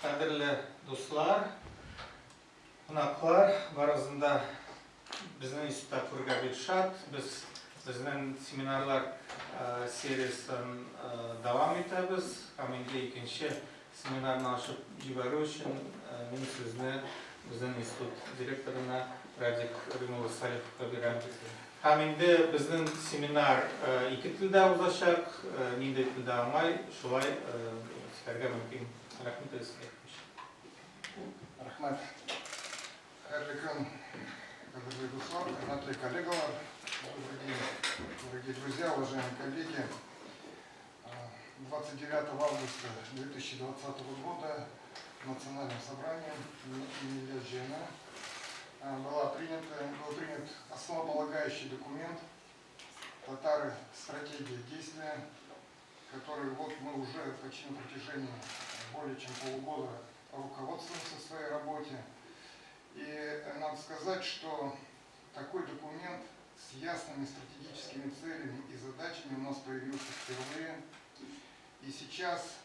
Кадерле дуслар, кунаклар, барыгызны да безнең институтта күрергә бик шат. Без безнең семинарлар сериясен дәвам итәбез һәм инде икенче семинарны ачып җибәрү өчен мин сүзне безнең институт директорына Радик Рим улы Салиховка бирәм. Һәм инде безнең семинар ике телдә узачак, нинди телдә уңай, шулай сөйләргә мөмкин. Рәхмәт, Рәис Салихович. Рәхмәт. Хәерле көн, кадерле дуслар, хөрмәтле коллегалар. Добрый день, дорогие друзья, уважаемые коллеги. 29 августа 2020 года Национальным собранием Милләт Җыены был принят основополагающий документ «Татары. Стратегия действия», который вот мы уже почти на протяжении более чем полугода руководствуемся в своей работе. И надо сказать, что такой документ с ясными стратегическими целями и задачами у нас появился впервые. И сейчас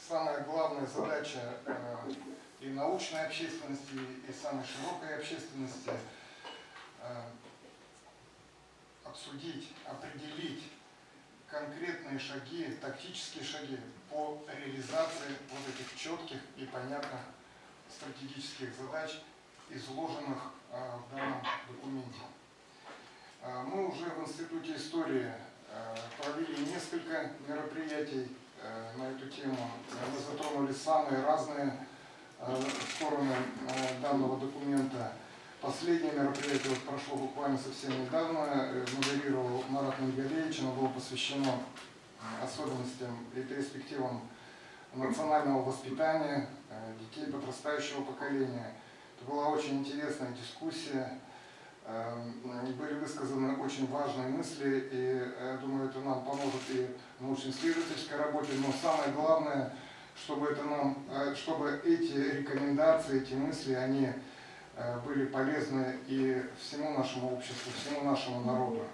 самая главная задача и научной общественности, и самой широкой общественности обсудить, определить конкретные шаги, тактические шаги по реализации вот этих четких и понятных стратегических задач, изложенных в данном документе. Мы уже в Институте истории провели несколько мероприятий на эту тему. Мы затронули самые разные стороны данного документа. Последнее мероприятие вот прошло буквально совсем недавно, модерировал Марат Мингалеевич, оно было посвящено особенностям и перспективам национального воспитания детей подрастающего поколения. Это была очень интересная дискуссия, были высказаны очень важные мысли, и я думаю, это нам поможет и в научно-исследовательской работе, но самое главное, чтобы эти рекомендации, эти мысли, они были полезны и всему нашему обществу, всему нашему народу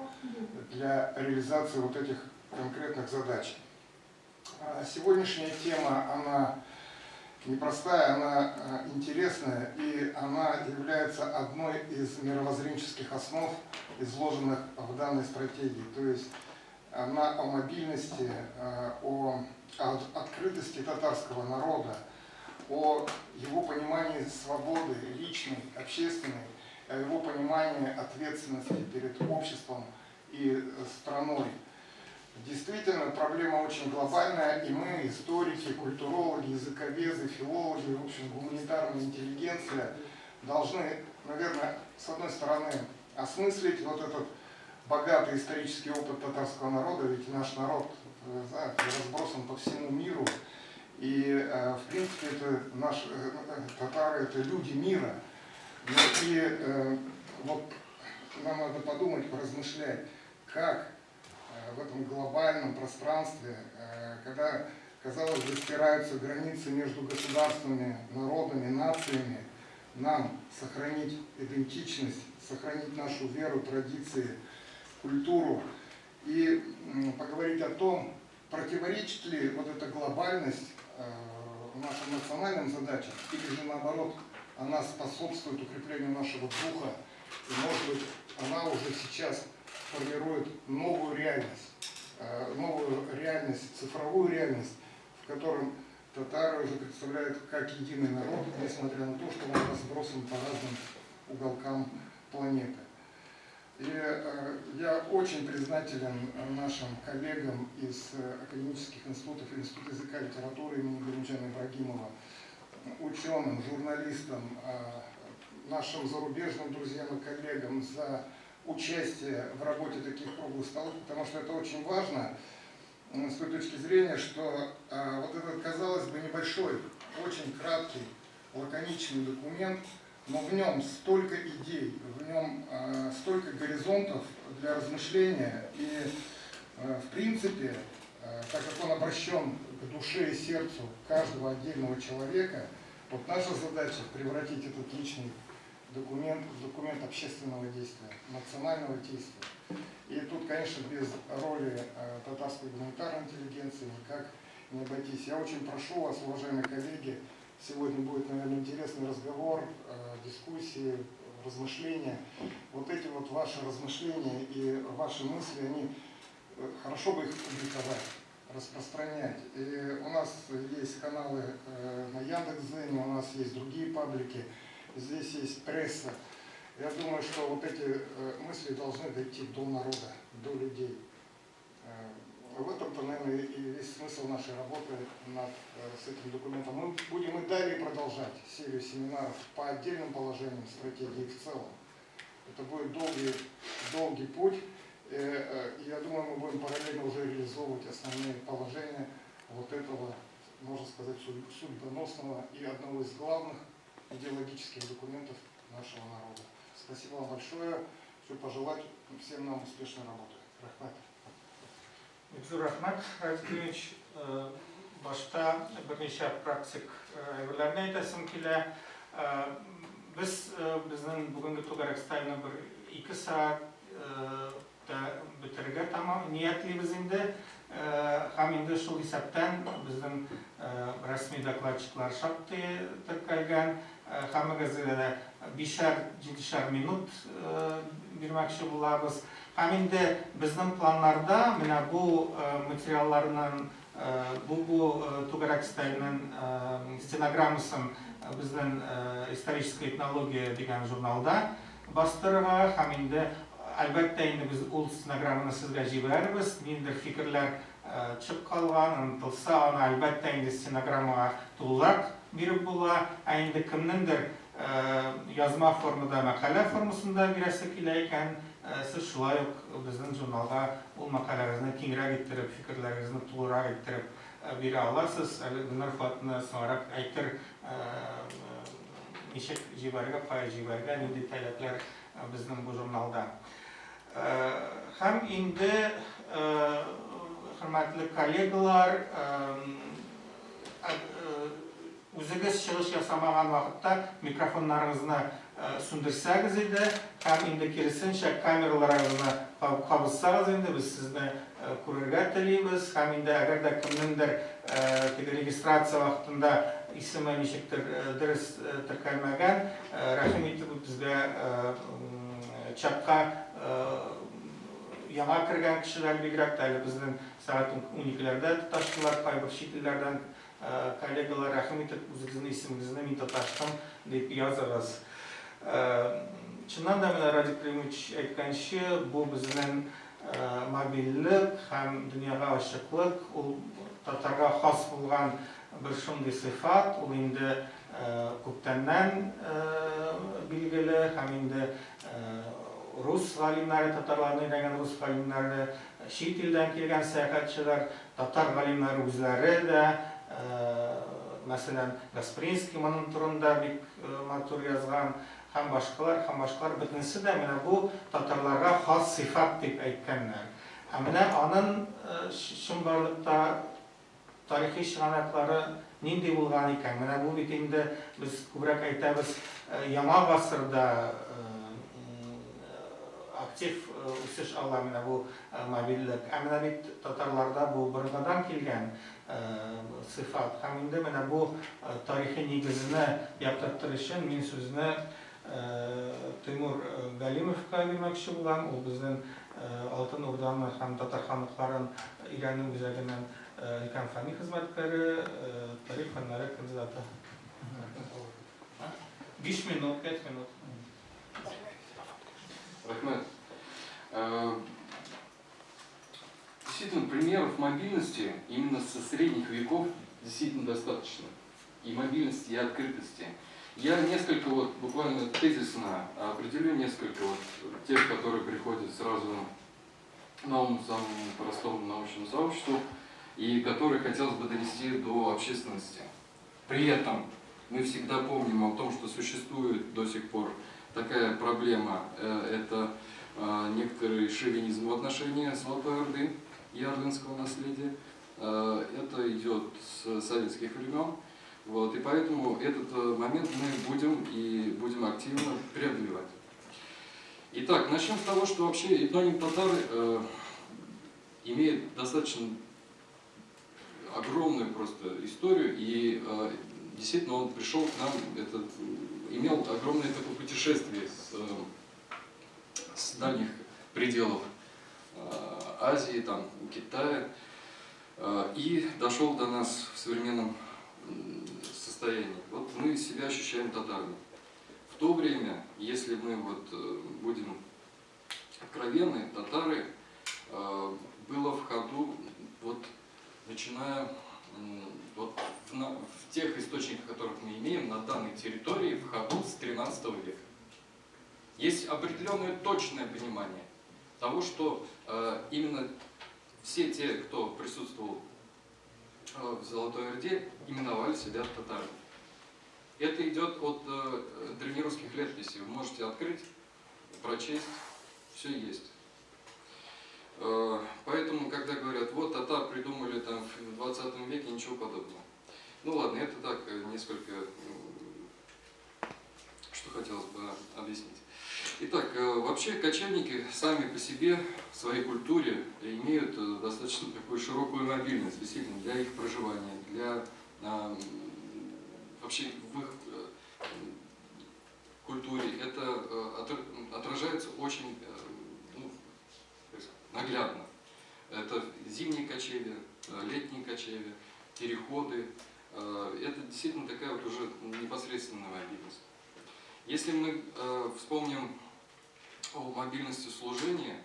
для реализации вот этих конкретных задач. Сегодняшняя тема, она непростая, она интересная, и она является одной из мировоззренческих основ, изложенных в данной стратегии. То есть она о мобильности, о открытости татарского народа, о его понимании свободы личной, общественной, о его понимании ответственности перед обществом и страной. Действительно, проблема очень глобальная, и мы, историки, культурологи, языковеды, филологи, в общем, гуманитарная интеллигенция, должны, наверное, с одной стороны, осмыслить вот этот богатый исторический опыт татарского народа, ведь наш народ, знаете, разбросан по всему миру, и, в принципе, это наши татары, это люди мира. Но и вот нам надо подумать, поразмышлять, как в этом глобальном пространстве, когда, казалось бы, стираются границы между государствами, народами, нациями, нам сохранить идентичность, сохранить нашу веру, традиции, культуру и поговорить о том, противоречит ли вот эта глобальность нашим национальным задачам, или же наоборот, она способствует укреплению нашего духа, и, может быть, она уже сейчас формирует новую реальность, цифровую реальность, в котором татары уже представляют как единый народ, несмотря на то, что он разбросан по разным уголкам планеты. И я очень признателен нашим коллегам из академических институтов, Института языка и литературы имени Галимджана Ибрагимова, ученым, журналистам, нашим зарубежным друзьям и коллегам за участие в работе таких круглых столов, потому что это очень важно с той точки зрения, что вот этот, казалось бы, небольшой, очень краткий, лаконичный документ, но в нем столько идей, в нем столько горизонтов для размышления, и в принципе, так как он обращен к душе и сердцу каждого отдельного человека, вот наша задача превратить этот личный документ в документ общественного действия, национального действия. И тут, конечно, без роли татарской гуманитарной интеллигенции никак не обойтись. Я очень прошу вас, уважаемые коллеги, сегодня будет, наверное, интересный разговор, дискуссии, размышления. Вот эти вот ваши размышления и ваши мысли, они хорошо бы их публиковать, распространять. И у нас есть каналы на Яндекс.Дзене, у нас есть другие паблики, здесь есть пресса. Я думаю, что вот эти мысли должны дойти до народа, до людей. В этом-то, наверное, и весь смысл нашей работы с этим документом. Мы будем и далее продолжать серию семинаров по отдельным положениям стратегии в целом. Это будет долгий, долгий путь. Я думаю, мы будем параллельно уже реализовывать основные положения вот этого, можно сказать, судьбоносного и одного из главных идеологических документов нашего народа. Спасибо вам большое. Хочу пожелать всем нам успешной работы. Рәхмәт. Бик зур рәхмәт, Радик Ильич. Башта берничә практик әйберләрне әйтәсем килә. Без безнең бүгенге түгәрәк өстәлне бер 2 сәгать бетерергә тамам ниятлибез инде. Һәм инде шул исәптән безнең рәсми докладчиклар шактый теркәлгән. Һәммәгезгә дә 5-7 минут бирмәкче булабыз. Һәм инде безнең планнарда менә бу материалларның, бу түгәрәк өстәлнең стенограммасын безнең Историческая этнология дигән журналда бастырырга һәм инде әлбәттә инде без ул стенограмманы сезгә җибәрербез. Ниндидер фикерләр чыгып калган, онытылса, аны әлбәттә инде стенограммага тулырак биреп була. Ә инде кемнеңдер язма формада, мәкалә формасында бирәсе килә икән, сез шулай ук безнең журналга ул мәкаләгезне киңрәк иттереп, фикерләрегезне тулырак иттереп бирә аласыз. Әле Гөлнар Фатны соңрак әйтер, ничек җибәрергә, кая җибәрергә, нинди таләпләр безнең бу журналда. Һәм инде, хөрмәтле коллегалар, үзегез чыгыш ясамаган вакытта микрофоннарыгызны сүндерсәгез иде, һәм инде киресенчә камераларыгызны кабызсагыз инде, без сезне күрергә телибез. Һәм инде әгәр дә кемнеңдер теге регистрация вакытында исеме ничектер дөрес теркәлмәгән, рәхим итеп безгә чатка яңа кергән кешеләр, бигрәк тә әле безнең сәгать уникеләрдә тоташтылар, кайбер чит илләрдән коллегалар, рәхим итеп үзегезнең исемегезне мин тоташтым дип языгыз. Чыннан да менә Радик Климович әйткәнче, бу безнең мобильлек һәм дөньяга ачыклык, ул татарга хас булган бер шундый сыйфат, ул инде күптәннән билгеле һәм инде рус галимнәре, татарларны өйрәнгән рус галимнәре, чит илдән килгән сәяхәтчеләр, татар галимнәре үзләре дә, мәсәлән, Гаспринский моның турында бик матур язган, һәм башкалар, һәм башкалар, бөтенесе дә менә бу татарларга хас сыйфат дип әйткәннәр. Ә менә аның чынбарлыкта тарихи чыганаклары нинди булган икән? Менә бу бит инде без күбрәк әйтәбез, яңа гасырда актив үсеш ала менә бу мобильлек. Ә менә бит татарларда бу борынгыдан килгән сыйфат. Һәм инде менә бу тарихи нигезне яктыртыр өчен мин сүзне Тимур Галимовка бирмәкче булам. Ул безнең Алтын Урданы һәм татар ханлыкларын өйрәнү үзәгенең өлкән фәнни хезмәткәре, тарих фәннәре кандидаты. 5 минут, 5 минут. Рәхмәт. Действительно, примеров мобильности именно со средних веков действительно достаточно. И мобильности, и открытости. Я несколько вот буквально тезисно определю несколько вот тех, которые приходят сразу на ум самому простому научному сообществу и которые хотелось бы донести до общественности. При этом мы всегда помним о том, что существует до сих пор такая проблема, это некоторый шовинизм в отношении Золотой Орды и ордынского наследия. Это идет с советских времен. И поэтому этот момент мы будем активно преодолевать. Итак, начнем с того, что вообще этноним татары имеет достаточно огромную просто историю, и действительно он пришел к нам, имел огромное такое путешествие с дальних пределов Азии, там, Китая, и дошел до нас в современном состоянии. Вот мы себя ощущаем татарами. В то время, если мы вот будем откровенны, татары было в ходу, вот, начиная вот в тех источниках, которых мы имеем, на данной территории в ходу с 13 века. Есть определенное точное понимание того, что именно все те, кто присутствовал в Золотой Орде, именовали себя татарами. Это идет от древнерусских летописей. Вы можете открыть, прочесть, все есть. Поэтому, когда говорят, вот татар придумали там в 20 веке, ничего подобного. Ну ладно, это так, несколько, что хотелось бы объяснить. Итак, вообще кочевники сами по себе, в своей культуре имеют достаточно такую широкую мобильность, действительно, для их проживания, для вообще в их культуре это отражается очень, ну, наглядно. Это зимние кочевья, летние кочевья, переходы. Это действительно такая вот уже непосредственная мобильность. Если мы вспомним о мобильности служения,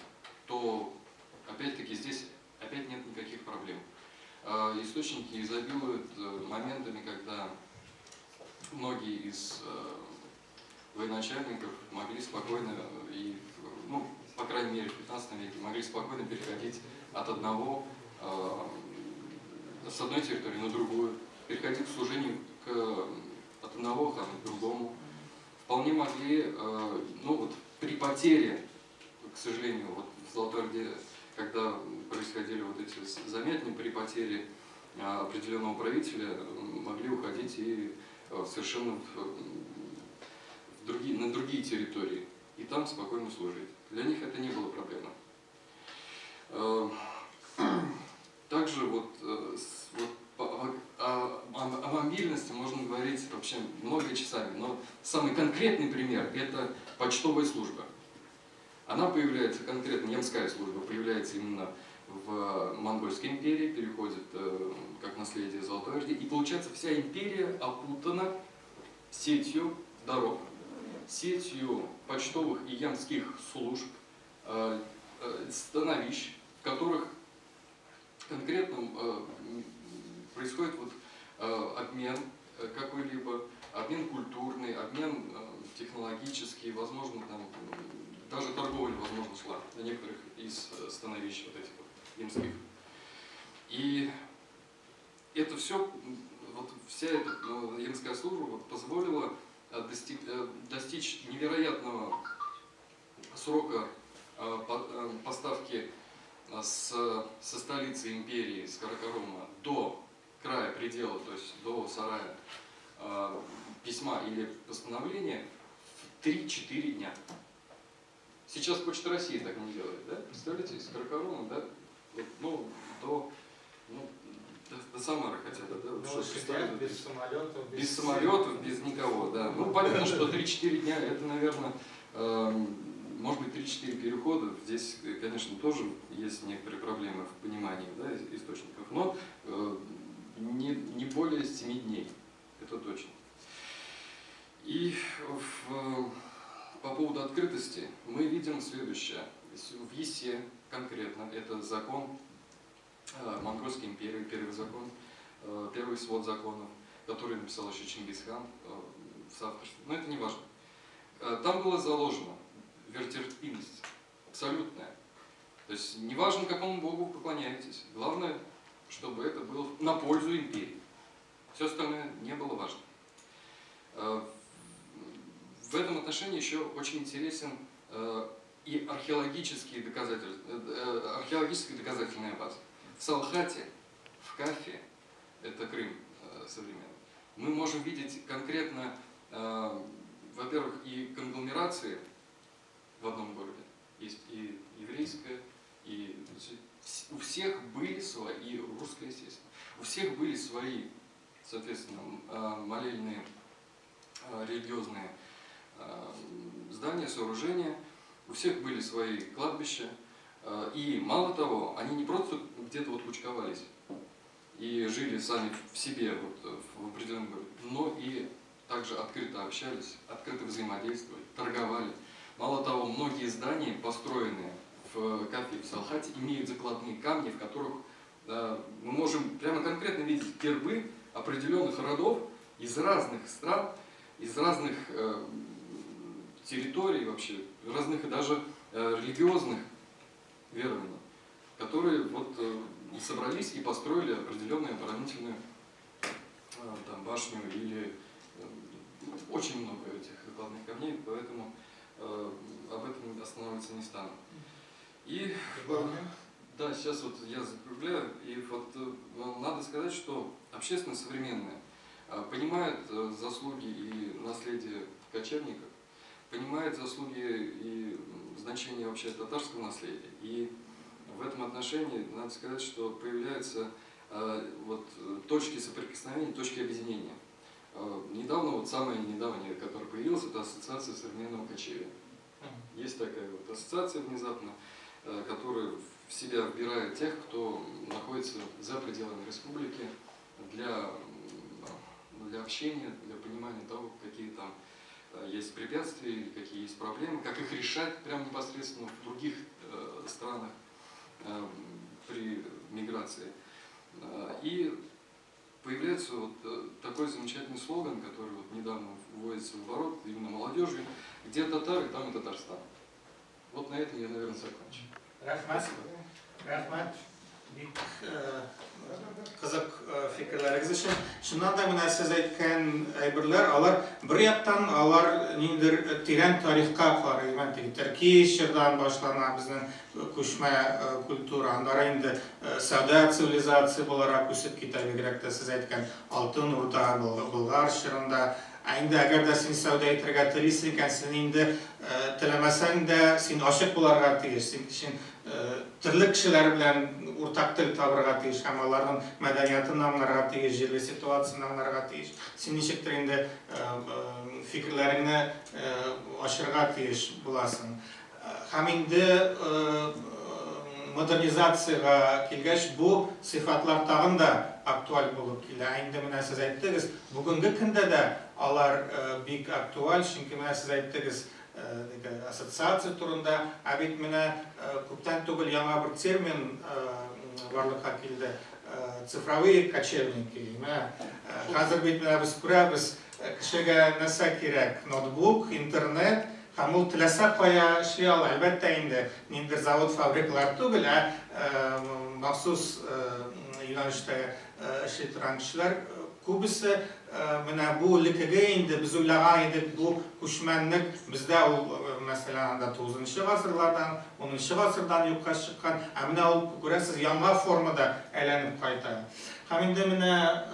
то опять-таки здесь опять нет никаких проблем. Источники изобилуют моментами, когда многие из военачальников могли спокойно, и, ну, по крайней мере в 15 веке, могли спокойно переходить от одного, с одной территории на другую, переходить к служению от одного хана к другому. Вполне могли, ну вот при потере, к сожалению, вот в Золотой Орде, когда происходили вот эти замятни, при потере определенного правителя могли уходить и совершенно на другие территории, и там спокойно служить. Для них это не было проблемой. Также вот о мобильности можно говорить вообще много часами, но самый конкретный пример – это почтовая служба. Она появляется, конкретно ямская служба появляется именно в Монгольской империи, переходит как наследие Золотой Орды, и получается вся империя опутана сетью дорог, сетью почтовых и ямских служб, становищ, в которых конкретно происходит вот обмен какой-либо, обмен культурный, обмен технологический, возможно, там, даже торговля, возможно, шла на некоторых из становищ вот этих вот ямских. И это все, вот вся эта ямская служба вот позволила достичь невероятного срока поставки со столицы империи, с Каракорума, до края предела, то есть до сарая, письма или постановления в 3-4 дня. Сейчас Почта России так не делает, да? Представляете, из Каракорума, да? Вот, ну, до Самары хотя бы, да? Вот, без самолетов. Без самолетов, без никого, да. Ну, понятно, что 3-4 дня, это, наверное, может быть, 3-4 перехода. Здесь, конечно, тоже есть некоторые проблемы в понимании, да, источников, но не более 7 дней, это точно. И по поводу открытости мы видим следующее. В ЕСЕ конкретно, это закон Монгольской империи, первый закон, первый свод законов, который написал еще Чингисхан в соавторстве, но это не важно. Там было заложено вертерпимость абсолютная. То есть неважно, какому богу вы поклоняетесь, главное, чтобы это было на пользу империи. Все остальное не было важно. В этом отношении еще очень интересен и археологическая доказательная база. В Салхате, в Кафе, это Крым современный, мы можем видеть конкретно, во-первых, и конгломерации в одном городе. Есть и еврейская, и У всех были свои, русская, естественно, у всех были свои, соответственно, молельные, религиозные здания, сооружения, у всех были свои кладбища. И мало того, они не просто где-то вот кучковались и жили сами в себе вот, в определенном городе, но и также открыто общались, открыто взаимодействовали, торговали. Мало того, многие здания, построенные в Кафе, в Салхате, имеют закладные камни, в которых мы можем прямо конкретно видеть гербы определенных родов из разных стран, из разных территорий вообще, разных даже религиозных верований, которые вот собрались и построили определенную оборонительную там, башню или очень много этих закладных камней, поэтому об этом останавливаться не стану. И да, сейчас вот я закругляю, и вот надо сказать, что общественность современная понимает заслуги и наследие кочевников, понимает заслуги и значение вообще татарского наследия. И в этом отношении надо сказать, что появляются вот точки соприкосновения, точки объединения. Недавно, вот самое недавнее, которое появилось, это Ассоциация современного кочевья. Есть такая вот ассоциация внезапно, которая в себя вбирает тех, кто находится за пределами республики для общения, для понимания того, какие там есть препятствия или какие есть проблемы, как их решать прямо непосредственно в других странах при миграции. И появляется вот такой замечательный слоган, который вот недавно вводится в оборот именно молодежью: где татары, там и Татарстан. Вот на этом я, наверное, закончу. Рәхмәт. Рәхмәт. Бик кызык фикерләрегез өчен. Чыннан да менә сез әйткән әйберләр, алар бер яктан алар ниндидер тирән тарихка карый. Менә теге төрки чордан башлана безнең күчмә культура, аннары инде сәүдә цивилизация буларак үсеп китә, бигрәк тә сез әйткән Алтын Урда, Болгар чорында. Ә инде әгәр дә син сәүдә итәргә телисең икән, син инде теләмәсәң дә син ачык буларга тиеш. Син төрле кешеләр белән уртак тел табырга тиеш һәм аларның мәдәниятын аңларга тиеш, җирле ситуацияны аңларга тиеш. Син ничектер инде фикерләреңне ачырга тиеш буласың. Һәм инде модернизациягә килгәч, бу сыйфатлар тагын да актуаль булып килә. Инде менә сез әйттегез, бүгенге көндә дә алар бик актуаль, чөнки менә сез әйттегез ассоциация турында, ә бит менә күптән түгел яңа бер термин барлыкка килде, цифровые кочевники. Менә хәзер бит менә без күрәбез, кешегә нәрсә кирәк? Ноутбук, интернет, һәм ул теләсә кая эшли ала. Әлбәттә инде ниндидер завод, фабрикалар түгел, ә махсус юнәлештә эшли торган кешеләр күбесе менә бу элеккеге инде без уйлаган идек, бу күчмәнлек бездә ул, мәсәлән, анда 9 гасырлардан, 10 гасырдан юкка чыккан, ә менә ул күрәсез яңа формада әйләнеп кайта. Һәм инде менә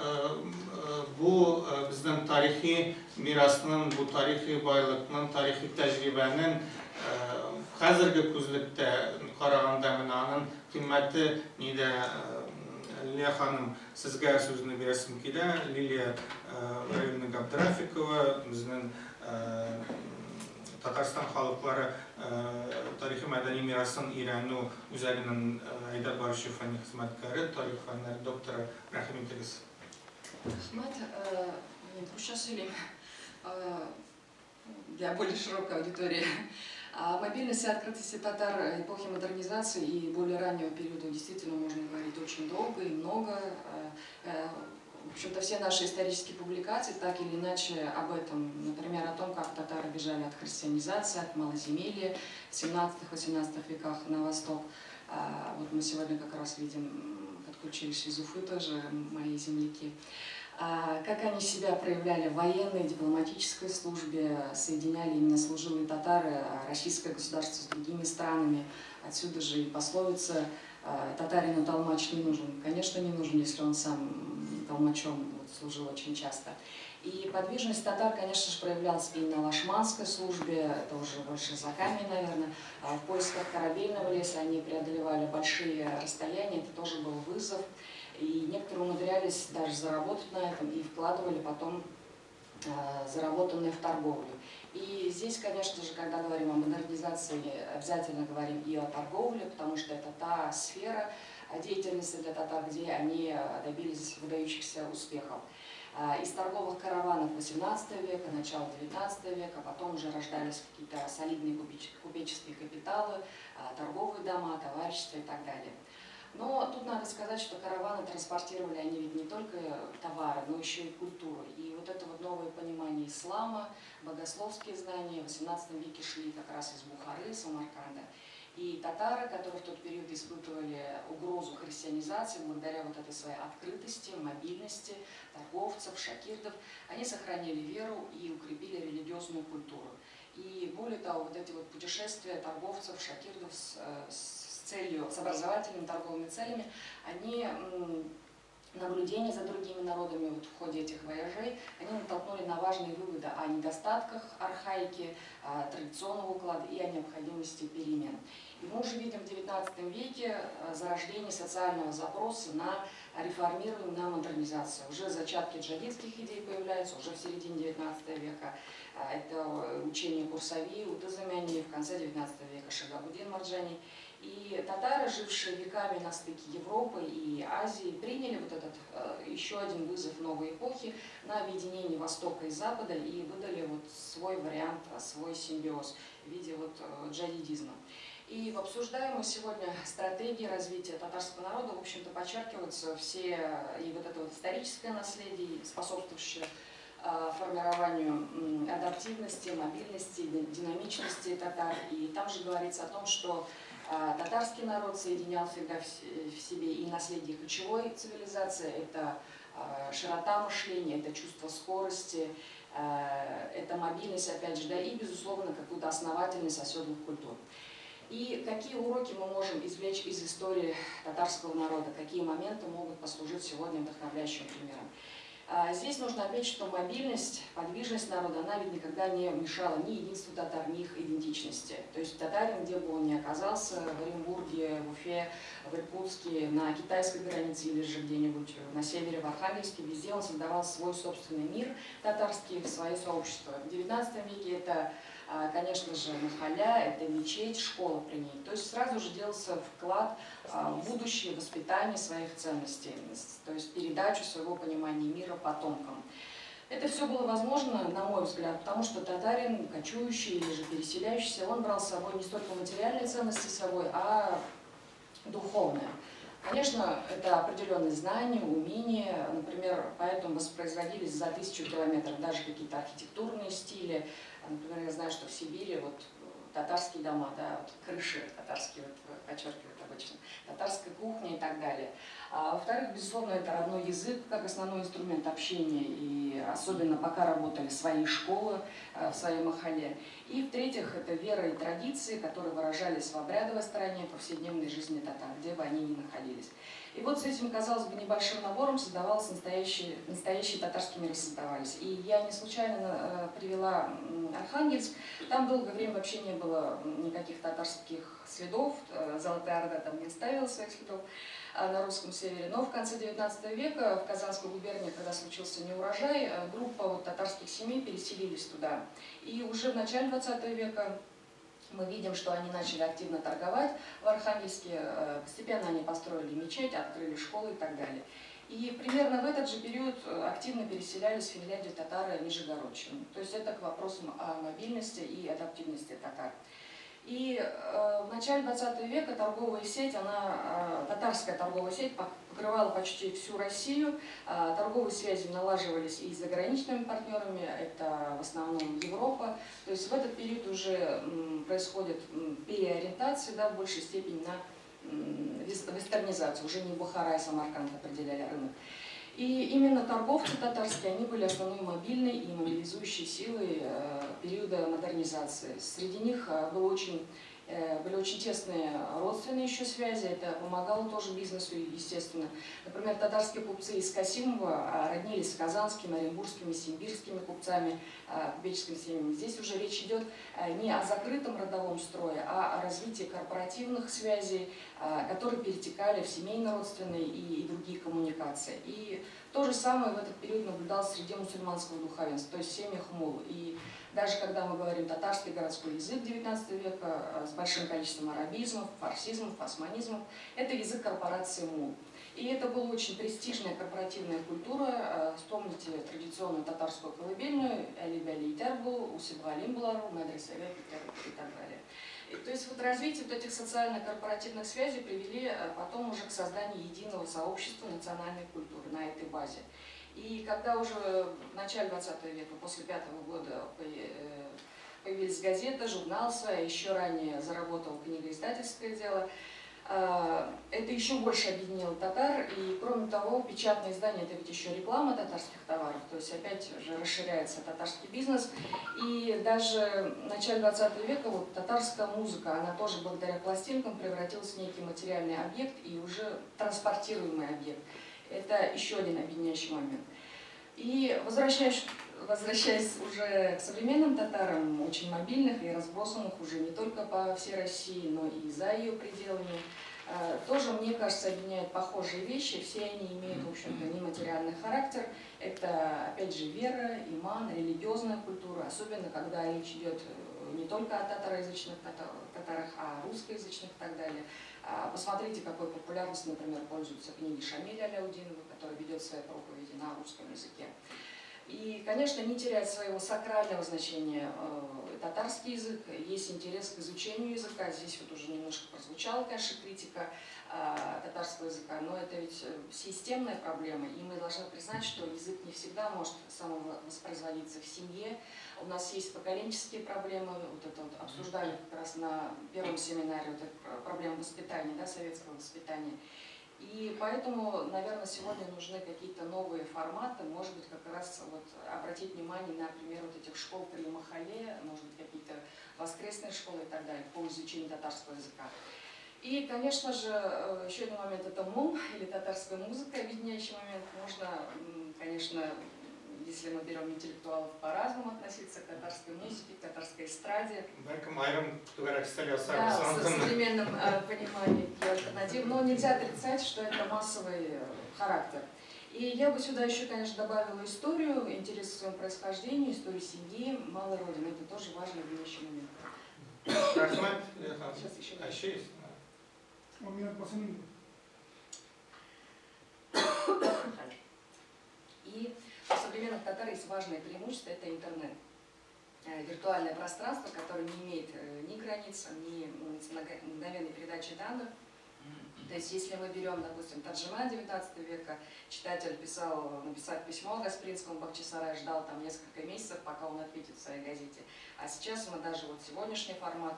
бу безнең тарихи мирасның, бу тарихи байлыкның, тарихи тәҗрибәнең хәзерге күзлектә караганда менә аның кыйммәте нидә? Лилия ханым, сезгә сүзне бирәсем килә. Лилия Валерьевна Габдрафикова, безнең Татарстан халыклары тарихи мәдәни мирасын өйрәнү үзәгенең әйдәп баручы фәнни хезмәткәре, тарих фәннәре докторы. Рәхим итегез. Рәхмәт. Мин русча сөйлим для более широкой аудитории. О мобильности и открытости татар эпохи модернизации и более раннего периода действительно можно говорить очень долго и много. В общем-то, все наши исторические публикации так или иначе об этом. Например, о том, как татары бежали от христианизации, от малоземелья в 17-18 веках на восток. Вот мы сегодня как раз видим, подключились из Уфы тоже мои земляки. Как они себя проявляли в военной, дипломатической службе, соединяли именно служилые татары, российское государство с другими странами. Отсюда же и пословица «татарину толмач не нужен». Конечно, не нужен, если он сам толмачом служил очень часто. И подвижность татар, конечно же, проявлялась и на лашманской службе, это уже больше за камень, наверное. В поисках корабельного леса они преодолевали большие расстояния, это тоже был вызов. И некоторые умудрялись даже заработать на этом и вкладывали потом заработанные в торговлю. И здесь, конечно же, когда говорим о модернизации, обязательно говорим и о торговле, потому что это та сфера деятельности для татар, где они добились выдающихся успехов. Из торговых караванов XVIII века, начала XIX века, потом уже рождались какие-то солидные купеческие капиталы, торговые дома, товарищества и так далее. Но тут надо сказать, что караваны транспортировали они ведь не только товары, но еще и культуру. И вот это вот новое понимание ислама, богословские знания в XVIII веке шли как раз из Бухары, Самарканда. И татары, которые в тот период испытывали угрозу христианизации, благодаря вот этой своей открытости, мобильности торговцев, шакирдов, они сохранили веру и укрепили религиозную культуру. И более того, вот эти вот путешествия торговцев, шакирдов с образовательными торговыми целями, они наблюдение за другими народами вот в ходе этих вояжей, они натолкнули на важные выводы о недостатках архаики, традиционного уклада и о необходимости перемен. И мы уже видим в XIX веке зарождение социального запроса на реформирование, на модернизацию. Уже зачатки джадидских идей появляются, уже в середине XIX века. Это учение Курсави, Утазамяни, в конце XIX века Шигабуддин Марджани. И татары, жившие веками на стыке Европы и Азии, приняли вот этот еще один вызов новой эпохи на объединение Востока и Запада и выдали вот свой вариант, свой симбиоз в виде вот джадидизма. И в обсуждаемой сегодня стратегии развития татарского народа, в общем-то, подчеркиваются все и вот это вот историческое наследие, способствующее формированию адаптивности, мобильности, динамичности татар. И там же говорится о том, что татарский народ соединял всегда в себе и наследие кочевой цивилизации, это широта мышления, это чувство скорости, это мобильность, опять же, да, и, безусловно, какую-то основательность оседлых культур. И какие уроки мы можем извлечь из истории татарского народа, какие моменты могут послужить сегодня вдохновляющим примером. Здесь нужно отметить, что мобильность, подвижность народа, она ведь никогда не мешала ни единству татар, ни их идентичности. То есть татарин, где бы он ни оказался, в Оренбурге, в Уфе, в Иркутске, на китайской границе или же где-нибудь на севере, в Архангельске, везде он создавал свой собственный мир татарский, свое сообщество. В XIX веке это, конечно же, махалля, это мечеть, школа при ней. То есть сразу же делался вклад в будущее воспитание своих ценностей, то есть передачу своего понимания мира потомкам. Это все было возможно, на мой взгляд, потому что татарин, кочующий или же переселяющийся, он брал с собой не столько материальные ценности с собой, а духовные. Конечно, это определенные знания, умения, например, поэтому воспроизводились за 1000 километров даже какие-то архитектурные стили. Например, я знаю, что в Сибири вот татарские дома, да, вот крыши татарские, вот, подчеркивают обычно, татарская кухня и так далее. А во-вторых, безусловно, это родной язык как основной инструмент общения, и особенно пока работали свои школы в своей махале. И в-третьих, это вера и традиции, которые выражались в обрядовой стороне повседневной жизни татар, где бы они ни находились. И вот с этим, казалось бы, небольшим набором создавался настоящие татарские миры создавались. И я не случайно привела Архангельск. Там долгое время вообще не было никаких татарских следов. Золотая Орда там не оставила своих следов на русском севере. Но в конце XIX века в Казанской губернии, когда случился неурожай, группа вот татарских семей переселились туда. И уже в начале XX века мы видим, что они начали активно торговать в Архангельске, постепенно они построили мечеть, открыли школы и так далее. И примерно в этот же период активно переселялись в Финляндию татары Нижегородчины. То есть это к вопросам о мобильности и адаптивности татар. И в начале 20 века торговая сеть, татарская торговая сеть покрывала почти всю Россию. Торговые связи налаживались и с заграничными партнерами, это в основном Европа. То есть в этот период уже происходит переориентация, да, в большей степени на вестернизацию. Уже не Бухара и Самарканд определяли рынок. И именно торговцы татарские, они были основной мобильной и мобилизующей силой периода модернизации. Среди них был очень Были очень тесные родственные еще связи, это помогало тоже бизнесу, естественно. Например, татарские купцы из Касимова роднились с казанскими, оренбургскими, симбирскими купцами, купеческими семьями. Здесь уже речь идет не о закрытом родовом строе, а о развитии корпоративных связей, которые перетекали в семейно-родственные и другие коммуникации. И то же самое в этот период наблюдалось среди мусульманского духовенства, то есть в семьях мулл. И даже когда мы говорим татарский городской язык XIX века с большим количеством арабизмов, фарсизмов, османизмов, это язык корпорации мулл. И это была очень престижная корпоративная культура. Вспомните традиционную татарскую колыбельную «Али-бали итер был», «Усиб-галим булару», «Медресевет» и так далее. И, то есть вот развитие вот этих социально-корпоративных связей привели потом уже к созданию единого сообщества национальной культуры на этой базе. И когда уже в начале 20 века, после 5-го года, появились газеты, журнал своя, еще ранее заработал книгоиздательское дело, это еще больше объединило татар. И кроме того, печатное издание – это ведь еще реклама татарских товаров, то есть опять же расширяется татарский бизнес. И даже в начале 20 века вот, татарская музыка, она тоже благодаря пластинкам превратилась в некий материальный объект и уже транспортируемый объект. Это еще один объединяющий момент. И возвращаясь уже к современным татарам, очень мобильных и разбросанных уже не только по всей России, но и за ее пределами, тоже, мне кажется, объединяют похожие вещи. Все они имеют, в общем-то, нематериальный характер. Это, опять же, вера, иман, религиозная культура, особенно когда речь идет не только о татароязычных татарах, а о русскоязычных и так далее. Посмотрите, какой популярностью, например, пользуются книги Шамиля Аляутдинова, который ведет свои проповеди на русском языке. И, конечно, не теряет своего сакрального значения татарский язык, есть интерес к изучению языка. Здесь вот уже немножко прозвучала, конечно, критика татарского языка, но это ведь системная проблема, и мы должны признать, что язык не всегда может самовоспроизводиться в семье. У нас есть поколенческие проблемы, вот это вот обсуждали как раз на первом семинаре, вот эту проблему воспитания, да, советского воспитания. И поэтому, наверное, сегодня нужны какие-то новые форматы, может быть, как раз вот обратить внимание на пример вот этих школ при Махале, может быть, какие-то воскресные школы и так далее, по изучению татарского языка. И, конечно же, еще один момент – это мум, или татарская музыка, объединяющий момент. Можно, конечно, если мы берем интеллектуалов, по-разному относиться к татарской музыке, к татарской эстраде. Да, в современном понимании альтернатив. Но нельзя отрицать, что это массовый характер. И я бы сюда еще, конечно, добавила историю, интерес к своему происхождению, историю семьи, малой родины. Это тоже важный объединяющий момент. Сейчас еще. А еще есть? И у современных татар есть важное преимущество – это интернет. Виртуальное пространство, которое не имеет ни границ, ни мгновенной передачи данных. То есть, если мы берем, допустим, Тарджиман 19 века, читатель писал, написав письмо Гаспринскому Бахчисараю, ждал там несколько месяцев, пока он ответит в своей газете. А сейчас мы даже вот сегодняшний формат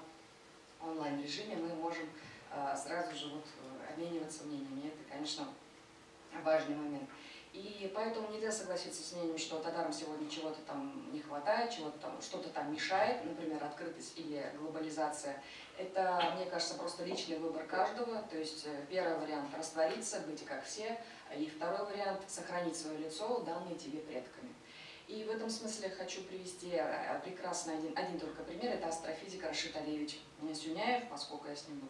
онлайн-режиме мы можем сразу же вот обмениваться мнениями. Это, конечно, важный момент. И поэтому нельзя согласиться с мнением, что татарам сегодня чего-то там не хватает, чего-то там, что-то там мешает, например, открытость или глобализация. Это, мне кажется, просто личный выбор каждого. То есть первый вариант – раствориться, быть как все. И второй вариант – сохранить свое лицо, данное тебе предками. И в этом смысле хочу привести прекрасный один только пример. Это астрофизик Рашид Алиевич Сюняев, поскольку я с ним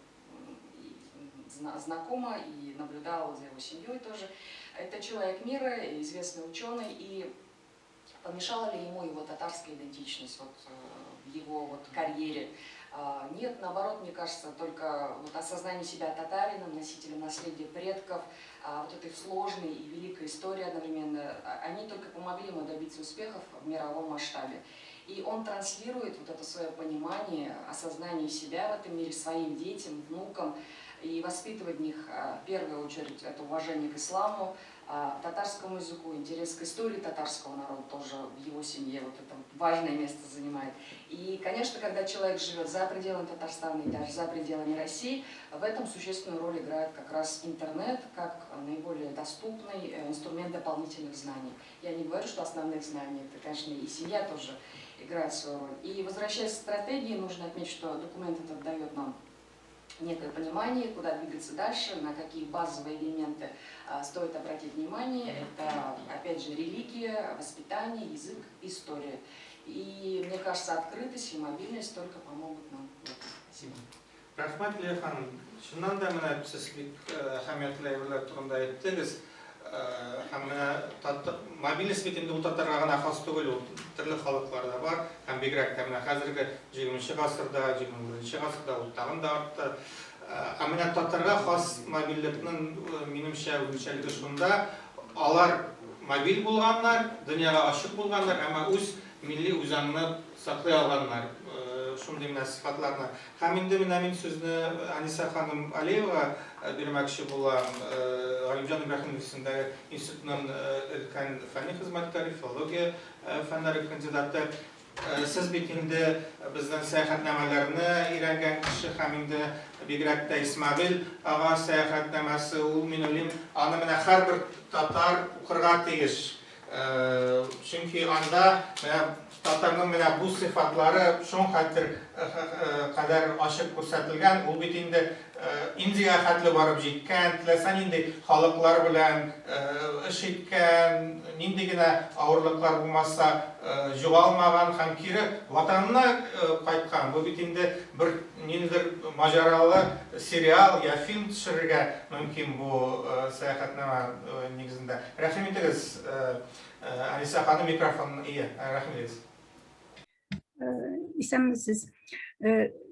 знакома и наблюдала за его семьей тоже. Это человек мира, известный ученый, и помешала ли ему его татарская идентичность вот, в его вот, карьере? Нет, наоборот, мне кажется, только вот осознание себя татарином, носителем наследия предков, вот этой сложной и великой истории одновременно, они только помогли ему добиться успехов в мировом масштабе. И он транслирует вот это свое понимание, осознание себя в этом мире своим детям, внукам, и воспитывать в них, в первую очередь, это уважение к исламу, татарскому языку, интерес к истории татарского народа тоже в его семье вот это важное место занимает. И, конечно, когда человек живет за пределами Татарстана и даже за пределами России, в этом существенную роль играет как раз интернет, как наиболее доступный инструмент дополнительных знаний. Я не говорю, что основных знаний, это, конечно, и семья тоже играет свою роль. И возвращаясь к стратегии, нужно отметить, что документ этот дает нам некое понимание, куда двигаться дальше, на какие базовые элементы стоит обратить внимание. Это, опять же, религия, воспитание, язык, история. И, мне кажется, открытость и мобильность только помогут нам в этом. Спасибо. Рәхмәт, Лилия ханым. Чыннан да менә сез бик әһәмиятле әйберләр турында әйттегез. Һәм менә мобильность бит инде ул татарга гына хас түгел, ул төрле халыкларда бар. Һәм бигрәк тә менә хәзерге 20 гасырда, 21 гасырда ул тагын да артты. Ә менә татарга хас мобильлекнең, минемчә, үзенчәлеге шунда, алар мобиль булганнар, дөньяга ачык булганнар, әмма үз милли үзаңны саклый алганнар. Шундый менә сыйфатларны. Һәм инде менә мин сүзне Аниса ханым Алиева бирмәкче булам. Галимҗан Ибраһимов исемендәге институтның өлкән фәнни хезмәткәре, филология фәннәре кандидаты. Сез бит инде безнең сәяхәтнамәләрне өйрәнгән кеше һәм инде бигрәк тә Исмәгыйль ага сәяхәтнамәсе, ул, мин уйлыйм, аны менә һәрбер татар укырга тиеш. Чөнки анда менә татарның менә бу сыйфатлары шуң хәтер кадәр ачык күрсәтелгән. Ул бит инде Индиягә хәтле барып җиткән, теләсә нинди халыклар белән эш иткән, нинди генә авырлыклар булмаса, югалмаган һәм кире ватанына кайткан. Бу бит инде бер ниндидер маҗаралы сериал я фильм төшерергә мөмкин бу сәяхәтнамә нигезендә. Рәхим итегез, Алиса ханым, микрофон ия. Рәхим итегез. Исәнмесез.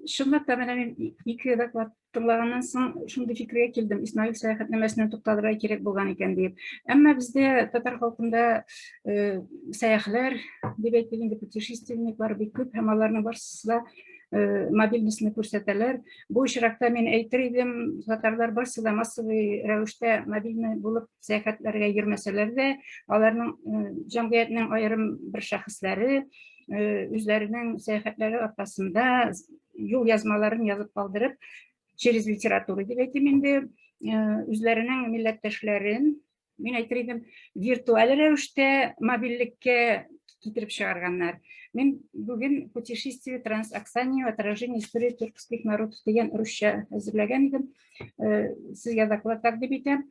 Чынлап та менә мин ике доклад тыңлаганнан соң шундый фикергә килдем. Исмаил сәяхәтнамәсенә тукталырга кирәк булган икән диеп. Әмма бездә татар халкында сәяхләр дип әйтик инде, путешественниклар бик күп һәм аларның барысы да мобильностьны күрсәтәләр. Бу очракта мин әйтер идем, татарлар барысы да массовый рәвештә мобильный булып сәяхәтләргә йөрмәсәләр дә, аларның җәмгыятьнең аерым бер шәхесләре үзләренең сәяхәтләре аркасында юл язмаларын язып калдырып, через литературу дип әйтим инде, үзләренең милләттәшләрен, мин әйтер идем, виртуаль рәвештә мобильлеккә китереп чыгарганнар. Мин бүген «Путешествие Трансоксанию. Отражение истории тюркских народов» дигән русча әзерләгән идем. Сезгә доклад тәкъдим итәм.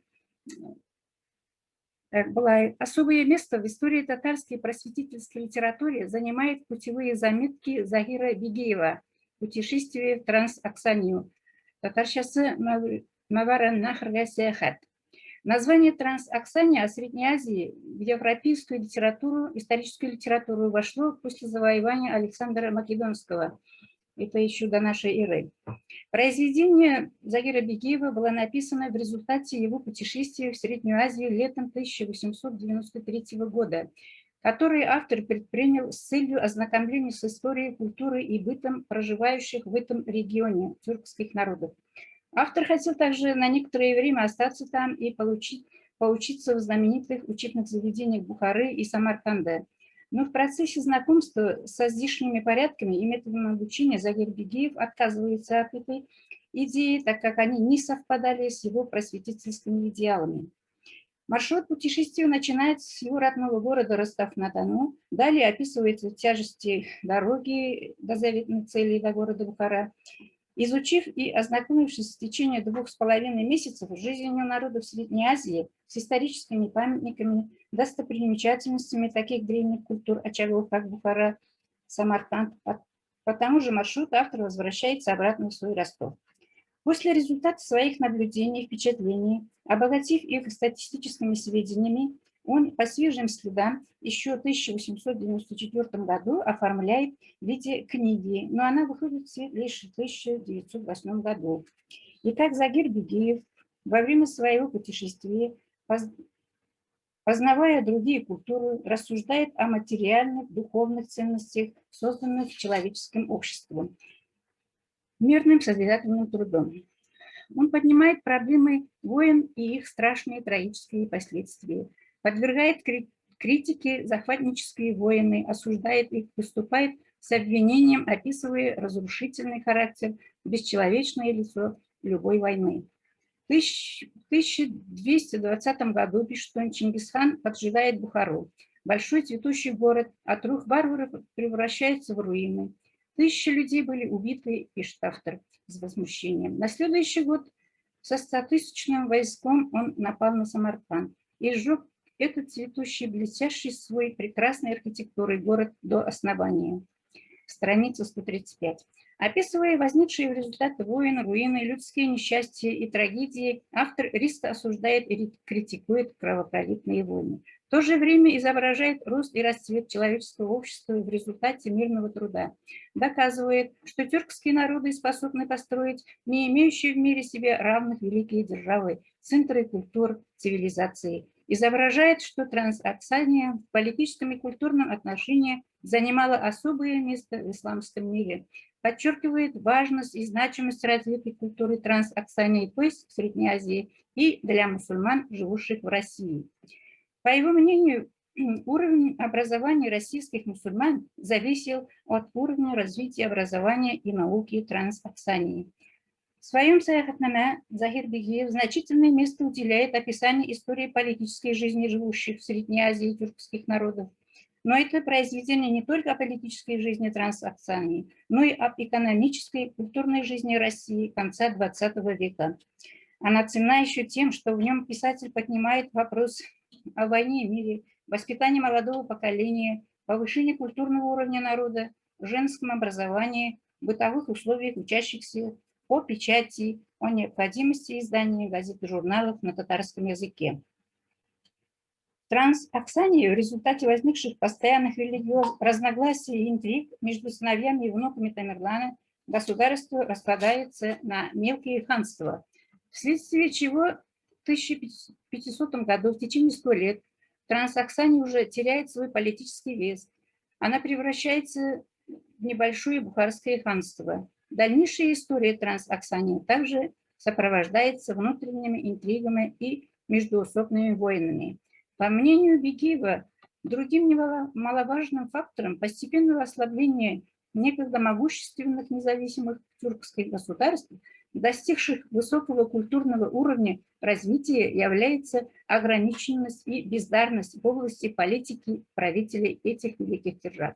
Былай. Особое место в истории татарской просветительской литературе занимает путевые заметки Загира Бигеева «Путешествие в Трансоксанию». Татарчасы Мавараннахрга сәяхәт. Название Трансоксания Средней Азии в европейскую литературу, историческую литературу вошло после завоевания Александра Македонского. Это еще до нашей эры. Произведение Загира Бигеева было написано в результате его путешествия в Среднюю Азию летом 1893 года, который автор предпринял с целью ознакомления с историей, культурой и бытом проживающих в этом регионе тюркских народов. Автор хотел также на некоторое время остаться там и поучиться в знаменитых учебных заведениях Бухары и Самарканда. Но в процессе знакомства со здешними порядками и методом обучения Загир Бигеев отказывается от этой идеи, так как они не совпадали с его просветительскими идеалами. Маршрут путешествия начинается с его родного города Ростов-на-Дону. Далее описываются тяжести дороги до заветной цели, до города Бухара. Изучив и ознакомившись в течение 2,5 месяцев с жизнью народов Средней Азии, с историческими памятниками, достопримечательностями таких древних культур очагов, как Бухара, Самарканд, по тому же маршруту автор возвращается обратно в свой Ростов. После результата своих наблюдений и впечатлений, обогатив их статистическими сведениями, он по свежим следам еще в 1894 году оформляет в виде книги, но она выходит в свет лишь в 1908 году. Итак, Загир Бигеев во время своего путешествия, познавая другие культуры, рассуждает о материальных, духовных ценностях, созданных человеческим обществом, мирным созидательным трудом. Он поднимает проблемы войн и их страшные трагические последствия, подвергает критике захватнические войны, осуждает их, выступает с обвинением, описывая разрушительный характер, бесчеловечное лицо любой войны. В 1220 году, пишет он, Чингисхан поджигает Бухару. Большой цветущий город от рук варваров превращается в руины. Тысячи людей были убиты, пишет автор с возмущением. На следующий год со 100-тысячным войском он напал на Самарканд и сжег этот цветущий, блестящий свой прекрасной архитектурой город до основания. Страница 135. Описывая возникшие в результате войн, руины, людские несчастья и трагедии, автор резко осуждает и критикует кровопролитные войны. В то же время изображает рост и расцвет человеческого общества в результате мирного труда. Доказывает, что тюркские народы способны построить не имеющие в мире себе равных великие державы, центры культур, цивилизации. Изображает, что Трансоксания в политическом и культурном отношении занимала особое место в исламском мире. Подчеркивает важность и значимость развитой культуры Трансоксании, то есть в Средней Азии, и для мусульман, живущих в России. По его мнению, уровень образования российских мусульман зависел от уровня развития образования и науки Трансоксании. В своем Саяхатнаме Захир Бигиев значительное место уделяет описанию истории политической жизни живущих в Средней Азии тюркских народов. Но это произведение не только о политической жизни Трансоксании, но и об экономической и культурной жизни России конца XX века. Она ценна еще тем, что в нем писатель поднимает вопрос о войне и мире, воспитании молодого поколения, повышении культурного уровня народа, женском образовании, бытовых условиях учащихся, о печати, о необходимости издания газет и журналов на татарском языке. Трансоксанию в результате возникших постоянных религиозных разногласий и интриг между сыновьями и внуками Тамерлана государство распадается на мелкие ханства, вследствие чего в 1500 году в течение 100 лет Трансоксания уже теряет свой политический вес. Она превращается в небольшое бухарское ханство. Дальнейшая история Трансоксании также сопровождается внутренними интригами и междоусобными войнами. По мнению Бигиева, другим немаловажным фактором постепенного ослабления некогда могущественных независимых тюркских государств, достигших высокого культурного уровня развития, является ограниченность и бездарность в области политики правителей этих великих держав.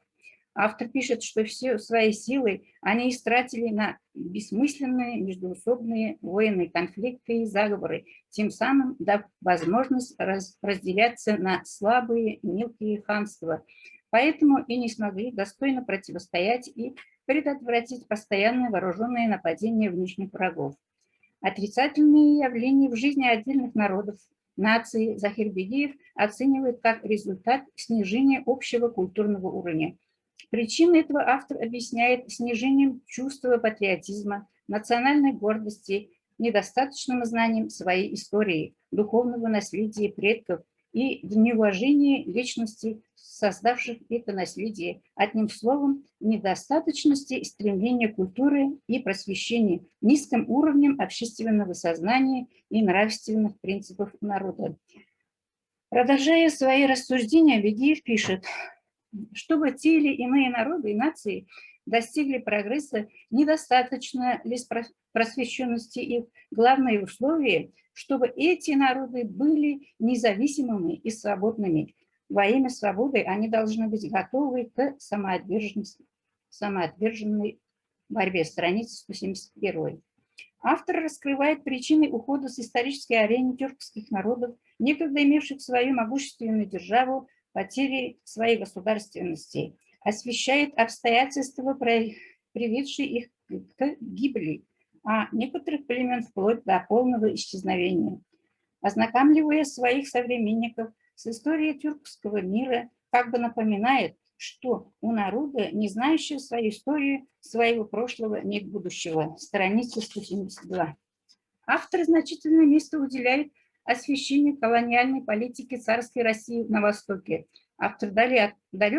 Автор пишет, что все свои силы они истратили на бессмысленные междоусобные войны, конфликты и заговоры, тем самым дав возможность разделяться на слабые мелкие ханства. Поэтому и не смогли достойно противостоять и предотвратить постоянные вооруженные нападения внешних врагов. Отрицательные явления в жизни отдельных народов, наций Захир Бигиев оценивает как результат снижения общего культурного уровня. Причины этого автор объясняет снижением чувства патриотизма, национальной гордости, недостаточным знанием своей истории, духовного наследия предков и неуважения личности, создавших это наследие, одним словом, недостаточности стремления культуры и просвещения, низким уровнем общественного сознания и нравственных принципов народа. Продолжая свои рассуждения, Бигиев пишет: чтобы те или иные народы и нации достигли прогресса, недостаточно лишь просвещенности их. Главное условие, чтобы эти народы были независимыми и свободными. Во имя свободы они должны быть готовы к самоотверженной борьбе. Страница 171. Автор раскрывает причины ухода с исторической арены тюркских народов, некогда имевших свою могущественную державу, потери своей государственности, освещает обстоятельства, приведшие их к гибели, а некоторых племен вплоть до полного исчезновения. Ознакомливая своих современников с историей тюркского мира, как бы напоминает, что у народа, не знающего свою историю, своего прошлого, нет будущего. Страница 172. Автор значительное место уделяет освещению колониальной политики царской России на Востоке. Автор далек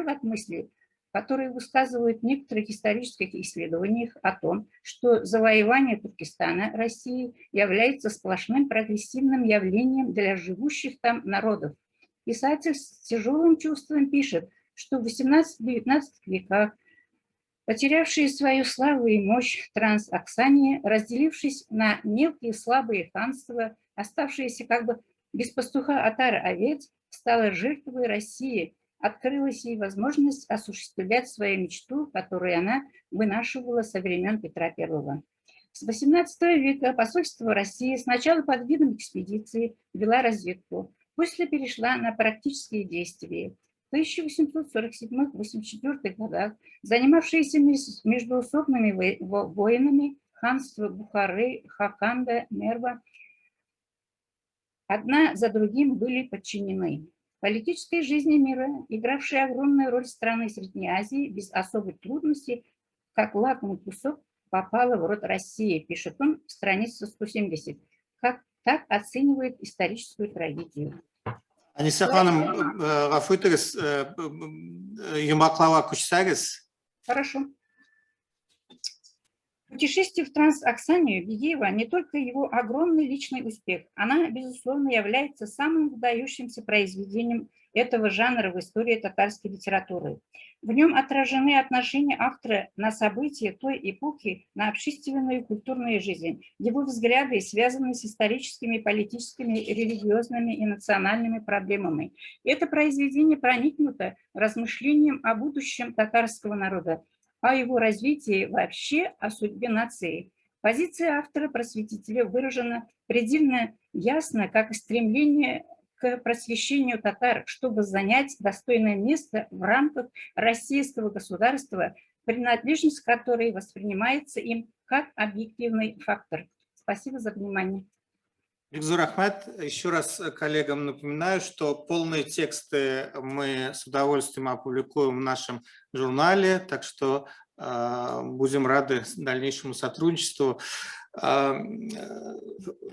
от мысли, которые высказывают в некоторых исторических исследованиях о том, что завоевание Туркестана России является сплошным прогрессивным явлением для живущих там народов. Писатель с тяжелым чувством пишет, что в XVIII-XIX веках потерявшие свою славу и мощь Трансоксания, разделившись на мелкие слабые ханства, оставшиеся как бы без пастуха отар овец, стала жертвой России, открылась ей возможность осуществлять свою мечту, которую она вынашивала со времен Петра I. С XVIII века посольство России сначала под видом экспедиции вела разведку, после перешла на практические действия. В 1847-84 годах занимавшиеся междоусобными войнами ханства Бухары, Хаканда, Мерва одна за другим были подчинены. В политической жизни мира, игравшей огромную роль страны Средней Азии, без особой трудности, как лакомый кусок, попала в рот России, пишет он в странице 170. Как так оценивает историческую трагедию. Әнисә ханым, гафу итегез, йомгаклауга күчсәгез. Хорошо. Путешествие в Трансоксанию Бигиева не только его огромный личный успех, она, безусловно, является самым выдающимся произведением этого жанра в истории татарской литературы. В нем отражены отношения автора на события той эпохи, на общественную и культурную жизнь, его взгляды, связанные с историческими, политическими, религиозными и национальными проблемами. Это произведение проникнуто размышлением о будущем татарского народа, о его развитии вообще, о судьбе нации. Позиция автора-просветителя выражена предельно ясно, как и стремление к просвещению татар, чтобы занять достойное место в рамках российского государства, принадлежность которой воспринимается им как объективный фактор. Спасибо за внимание. Бик зур рәхмәт. Еще раз коллегам напоминаю, что полные тексты мы с удовольствием опубликуем в нашем журнале, так что будем рады дальнейшему сотрудничеству.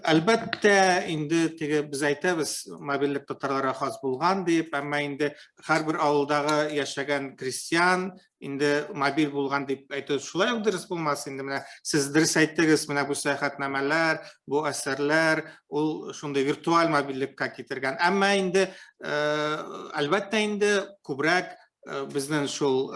Әлбәттә, инде теге без әйтәбез, мобильлек татарларга хас булган дип, әмма инде һәрбер авылдагы яшәгән крестьян инде мобиль булган дип әйтү шулай ук дөрес булмас инде. Менә сез дөрес әйттегез, менә бу сәяхәтнамәләр, бу әсәрләр ул шундый виртуаль мобильлеккә китергән. Әмма инде әлбәттә инде күбрәк безнең шул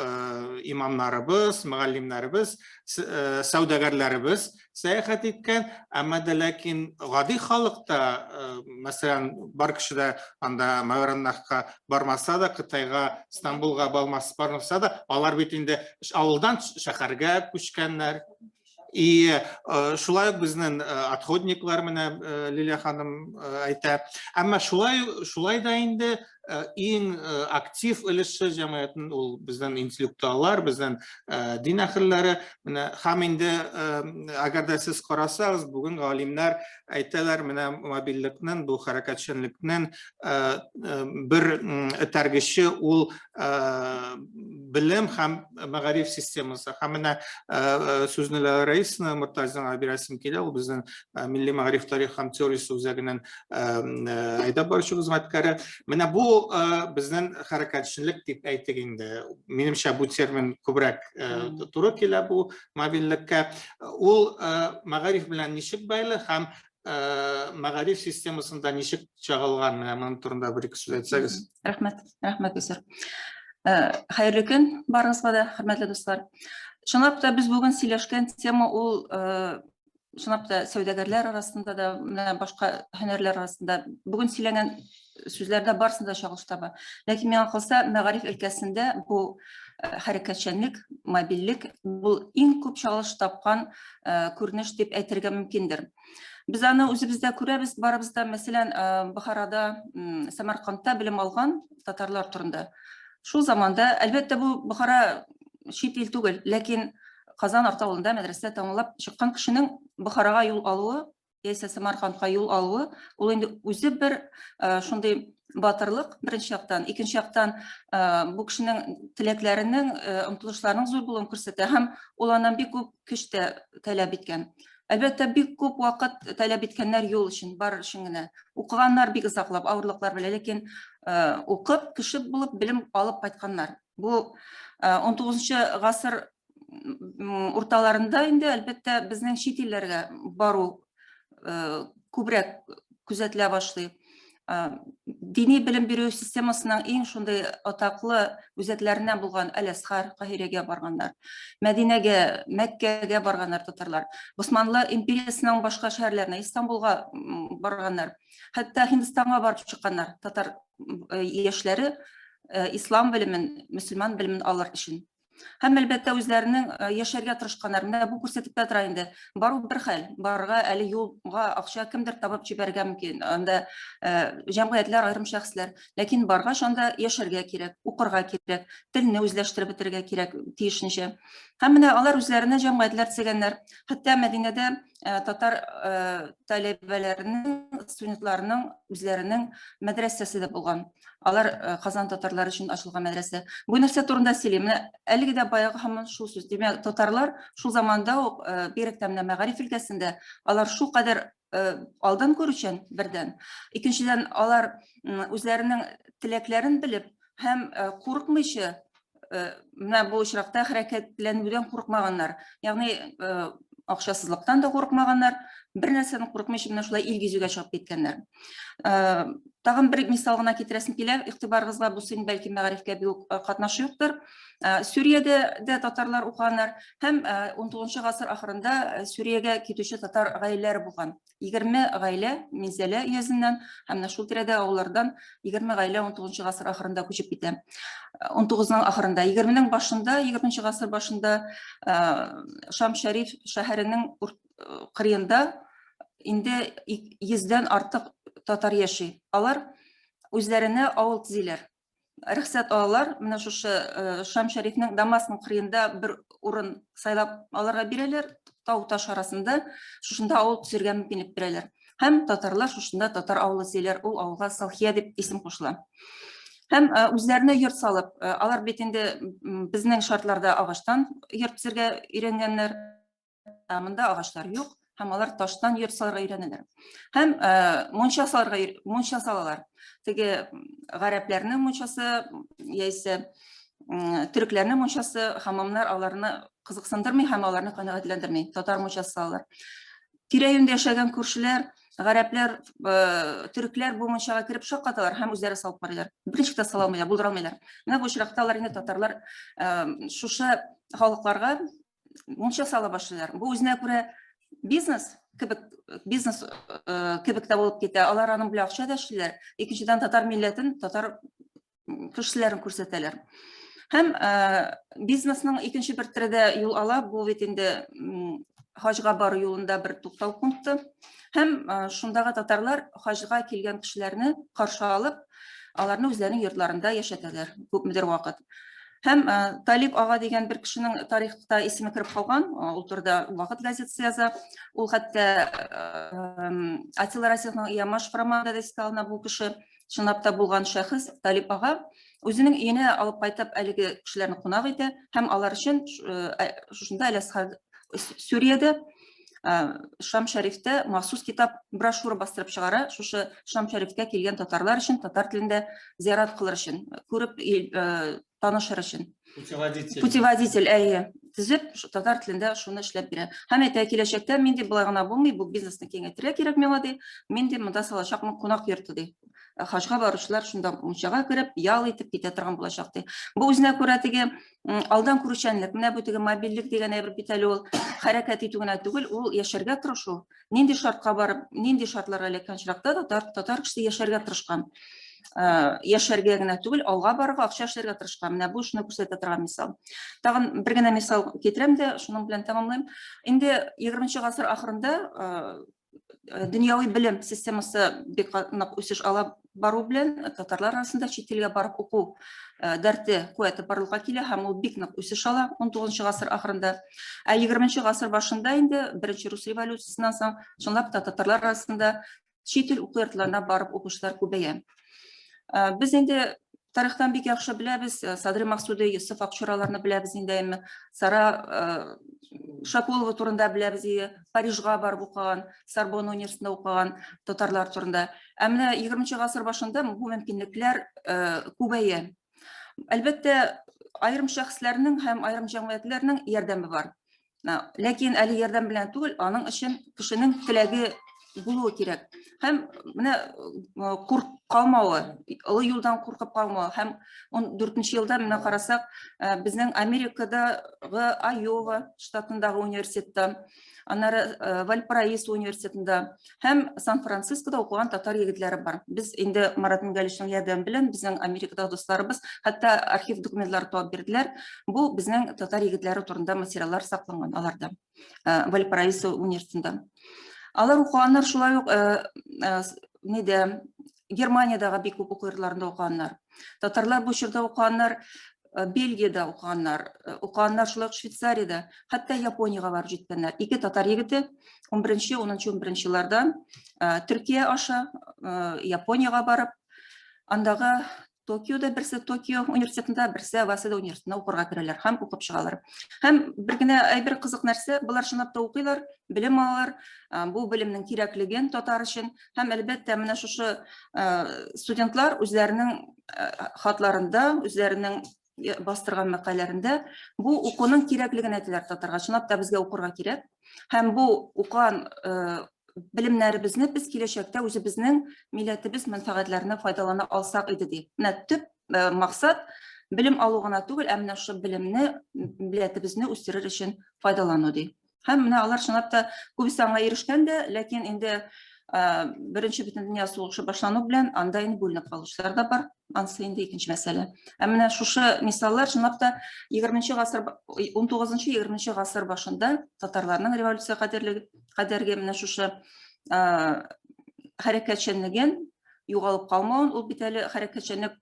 имамнарыбыз, мөгаллимнәребез, сәүдәгәрләребез сәяхәт иткән, әмма дә ләкин гади халык та, мәсәлән, бар кеше дә анда Мавераннахка бармаса да, Кытайга, Стамбулга бармаса да, алар бит инде авылдан шәһәргә күчкәннәр. И шулай ук безнең отходниклар, менә Лилия ханым әйтә. Әмма шулай да инде иң актив өлеше җәмгыятьнең ул безнең интеллектуаллар, безнең дин әһелләре. Менә һәм инде әгәр дә сез карасагыз, бүген галимнәр әйтәләр, менә мобильлекнең, бу хәрәкәтчәнлекнең бер этәргече ул белем һәм мәгариф системасы. Һәм менә сүзне Ләлә Раисовна Мортазинага бирәсем килә, ул безнең Милли мәгариф тарихы һәм теориясе үзәгенең әйдәп баручы хезмәткәре. Менә бу безнең хәрәкәтчелек дип әйтик инде. Минемчә, бу термин күбрәк туры килә бу мобильлеккә. Ул мәгариф белән ничек бәйле һәм мәгариф системасында ничек чагылган? Менә моның турында бер ике сүз әйтсәгез. Рәхмәт, рәхмәт, Илсур. Хәерле көн барыгызга да, хөрмәтле дуслар. Чынлап та без бүген сөйләшкән тема ул чынлап та сәүдәгәрләр арасында да, менә башка һөнәрләр арасында бүген сөйләнгән сүзләрдә барысында чагылыш таба. Ләкин миңа калса, мәгариф өлкәсендә бу хәрәкәтчәнлек, мобильлек бу иң күп чагылыш тапкан күренеш дип әйтергә мөмкиндер. Без аны үзебездә күрәбез, барыбыз да, мәсәлән, Бохарада, Самаркандта белем алган татарлар турында. Шул заманда, әлбәттә, бу Бохара чит ил түгел, ләкин Казан арты авылында мәдрәсә тәмамлап чыккан кешенең Бохарага юл алуы, яисә Самаркандка юл алуы, ул инде үзе бер шундый батырлык, беренче яктан, икенче яктан бу кешенең теләкләренең, омтылышларының зур булуын күрсәтә һәм ул аннан бик күп көч тә таләп иткән. Әлбәттә, бик күп вакыт таләп иткәннәр юл өчен, барыр өчен генә. Укыганнар бик озаклап, авырлыклар белән, ләкин укып, кеше булып белем алып кайтканнар. Бу 19 гасыр урталарында инде, әлбәттә, безнең чит илләргә бару күбрәк күзәтелә башлый. Дини белем бирү системасының иң шундый атаклы үзәкләреннән булган Әл-Әзһар, Каһирәгә барганнар, Мәдинәгә, Мәккәгә барганнар татарлар, Госманлы империясенең башка шәһәрләренә, Истанбулга барганнар, хәтта Һиндстанга барып чыкканнар татар яшьләре ислам белемен, мөселман белемен алыр өчен. Һәм әлбәттә үзләренең яшәргә тырышканнар. Менә бу күрсәтеп тә тора инде. Бару бер хәл, барырга әле юлга акча кемдер табып җибәрергә мөмкин. Анда җәмгыятьләр, аерым шәхесләр. Ләкин баргач анда яшәргә кирәк, укырга кирәк, телне үзләштереп бетерергә кирәк тиешенчә. Һәм менә алар үзләренә җәмгыятьләр төзегәннәр. Хәтта Мәдинәдә татар таләбәләренең, студентларының үзләренең мәдрәсәсе дә булган. Алар Казан татарлары өчен ачылган мәдрәсә. Бу нәрсә турында сөйли? Менә әлеге дә баягы һаман шул сүз. Димәк, татарлар шул заманда ук, бигрәк тә менә мәгариф өлкәсендә, алар шул кадәр алдан күрүчән, бердән. Икенчедән, алар үзләренең теләкләрен белеп һәм курыкмыйча, менә бу очракта хәрәкәтләнүдән курыкмаганнар. Ягъни акчасызлыктан да курыкмаганнар, бер нәрсәдән курыкмыйча менә шулай ил гизүгә чыгып киткәннәр. Тагын бер мисал гына китерәсем килә, игътибарыгызга, бу син бәлки мәгарифкә бик үк катнашы юктыр. Сүриядә дә татарлар укыганнар һәм 19 гасыр ахырында Сүриягә китүче татар гаиләләре булган. 20 гаилә Минзәлә өязеннән һәм менә шул тирәдә авыллардан 20 гаилә 19 гасыр ахырында күчеп китә. 19-ның ахырында, 20-нең башында, 20 гасыр башында Шам Шәриф шәһәренең кырыенда инде 100дән артык татар яши. Алар үзләренә авыл төзиләр. Рөхсәт алалар, менә шушы Шам Шәрифнең Дамаскның кырыенда бер урын сайлап аларга бирәләр, тау таш арасында шушында авыл төзергә мөмкинлек бирәләр. Һәм татарлар шушында татар авылы төзиләр, ул авылга Салхия дип исем кушыла. Һәм үзләренә йорт салып, алар бит инде безнең шартларда агачтан йорт төзергә өйрәнгәннәр, Ә монда агачлар юк, һәм алар таштан йорт салырга өйрәнәләр. Һәм мунча салырга мунча салалар. Теге гарәпләрнең мунчасы яисә төрекләрнең мунчасы, хамамнар аларны кызыксындырмый һәм аларны канәгатьләндерми. Татар мунчасы салалар. Тирә-юньдә яшәгән күршеләр, гарәпләр, төрекләр бу мунчага кереп шаккаталар һәм үзләре салып карыйлар. Берничек тә сала алмыйлар, булдыра алмыйлар. Менә бу очракта алар инде татарлар шушы халыкларга мунча сала башлыйлар. Бу үзенә күрә бизнес кебек, бизнес кебек тә булып китә. Алар аның белән акча да эшлиләр. Икенчедән, татар милләтен, татар кешеләрен күрсәтәләр. Һәм бизнесның икенче бер төре дә юл ала. Бу бит инде хаҗга бару юлында бер туктау пункты. Һәм шундагы татарлар хаҗга килгән кешеләрне каршы алып, аларны үзләренең йортларында яшәтәләр күпмедер вакыт. Һәм Талип ага дигән бер кешенең тарихта исеме кереп калган, ул турыда Вакыт газетасы яза. Ул хәтта Атилла Расихның Ямашев романында да искә алына бу кеше. Чынлап та булган шәхес Талип ага үзенең өенә алып кайтып әлеге кешеләрне кунак итә һәм алар өчен шушында Әл-Әзһар Сүриядә Шам Шәрифтә махсус китап брошюра бастырып чыгара, шушы Шам Шәрифкә килгән татарлар өчен татар телендә зиярат кылыр өчен, күреп танышыр өчен. Путеводитель. Путеводитель, әйе. Төзеп, татар телендә шуны эшләп бирә. Һәм әйтә, киләчәктә мин ди болай гына булмый, бу бизнесны киңәйтергә кирәк миңа ди. Мин ди монда салачакмын кунак йорты ди. Хаҗга баручылар шунда мунчага кереп, ял итеп китә торган булачак ди. Бу үзенә күрә теге алдан күрүчәнлек, менә бу теге мобильлек дигән әйбер бит әле ул хәрәкәт итү генә түгел, ул яшәргә тырышу. Нинди шартка барып, нинди шартларга эләккән очракта да татар кешесе яшәргә тырышкан. Яшәргә генә түгел, алга барырга, акча эшләргә тырышкан. Менә бу шуны күрсәтә торган мисал. Тагын бер генә мисал китерәм дә, шуның белән тәмамлыйм. Инде 20 гасыр ахырында дөньяви белем системасы бик нык үсеш ала бару белән татарлар арасында чит илгә барып уку дәрте, куәте барлыкка килә һәм ул бик нык үсеш ала 19 гасыр ахырында. Ә 20 гасыр башында инде беренче рус революциясеннән соң чынлап та татарлар арасында чит ил уку йортларына барып укучылар күбәя. Без инде тарихтан бик яхшы беләбез, Садри Максуди, Йосыф Акчураларны беләбез инде, әмма Сара Шакулова турында беләбез, Парижга барып укыган, Сорбонна университетында укыган татарлар турында. Ә менә 20 гасыр башында бу мөмкинлекләр күбәя. Әлбәттә, Аерым шәхесләрнең һәм аерым җәмгыятьләрнең ярдәме бар. Ләкин әле ярдәм белән түгел, аның өчен кешенең теләге булуы кирәк. Һәм менә куркып калмавы, олы юлдан куркып калмавы. Һәм 14 елда менә карасак, безнең Америкадагы Айова штатындагы университетта, аннары Вальпараисо университетында һәм Сан-Францискода укыган татар егетләре бар. Без инде Марат Мингалишның ярдәме белән безнең Америкадагы дусларыбыз хәтта архив документлары табып бирделәр. Бу безнең татар егетләре турында материаллар сакланган аларда, Вальпараисо университетында. Алар укыганнар шулай ук нидә, Германиядәге бик күп уку йортларында укыганнар. Татарлар бу чорда укыганнар Бельгиядә укыганнар, укыганнар шулай ук Швейцариядә, хәтта Япониягә барып җиткәннәр. Ике татар егете 11-нче, 10-нчы, 11-нче елларда Төркия аша Япониягә барып, андагы Токиода берсе Токио университетында, берсе Васэда университетында укырга керәләр һәм укып чыгалар. Һәм бер генә әйбер кызык нәрсә, болар чынлап та укыйлар, белем алалар, бу белемнең кирәклеген татар өчен һәм әлбәттә менә шушы студентлар үзләренең хатларында, үзләренең бастырган мәкаләләрендә бу укуның кирәклеген әйтәләр татарга. Чынлап та безгә укырга кирәк. Һәм бу укыган белемнәребезне без киләчәктә үзебезнең милләтебез мәнфәгатьләренә файдалана алсак иде ди. Менә төп максат белем алу гына түгел, ә менә шушы белемне милләтебезне үстерер өчен файдалану ди. Һәм менә алар чынлап та күбесе аңа ирешкән дә, ләкин инде Беренче бөтендөнья сугышы башлану белән анда инде бүленеп калучылар да бар. Ансы инде икенче мәсьәлә. Ә менә шушы мисаллар чынлап та 20 гасыр 19-20 гасыр башында татарларның революция кадәрге менә шушы хәрәкәтчәнлеген югалып калмавын, ул бит әле хәрәкәтчәнлек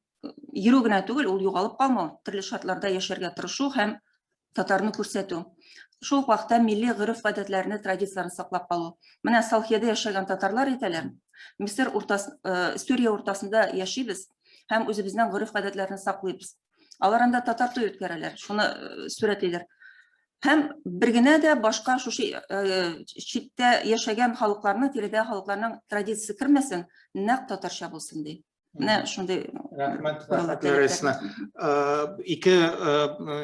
йөрү генә түгел, ул югалып калмау, төрле шартларда яшәргә тырышу һәм татарны күрсәтү. Шул ук вакытта милли гореф-гадәтләрне, традицияләрне саклап калу. Менә Салхиядә яшәгән татарлар әйтәләр, Мисыр уртас, Сүрия уртасында яшибез һәм үзебезнең гореф-гадәтләрне саклыйбыз. Алар анда татар туе үткәрәләр, шуны сурәтлиләр. Һәм бер генә дә башка шушы читтә яшәгән халыкларның, тирәдәге халыкларның традициясе кермәсен, нәкъ татарча булсын ди. Менә шундый. Рәхмәт, рәхмәт, Лариса. Ике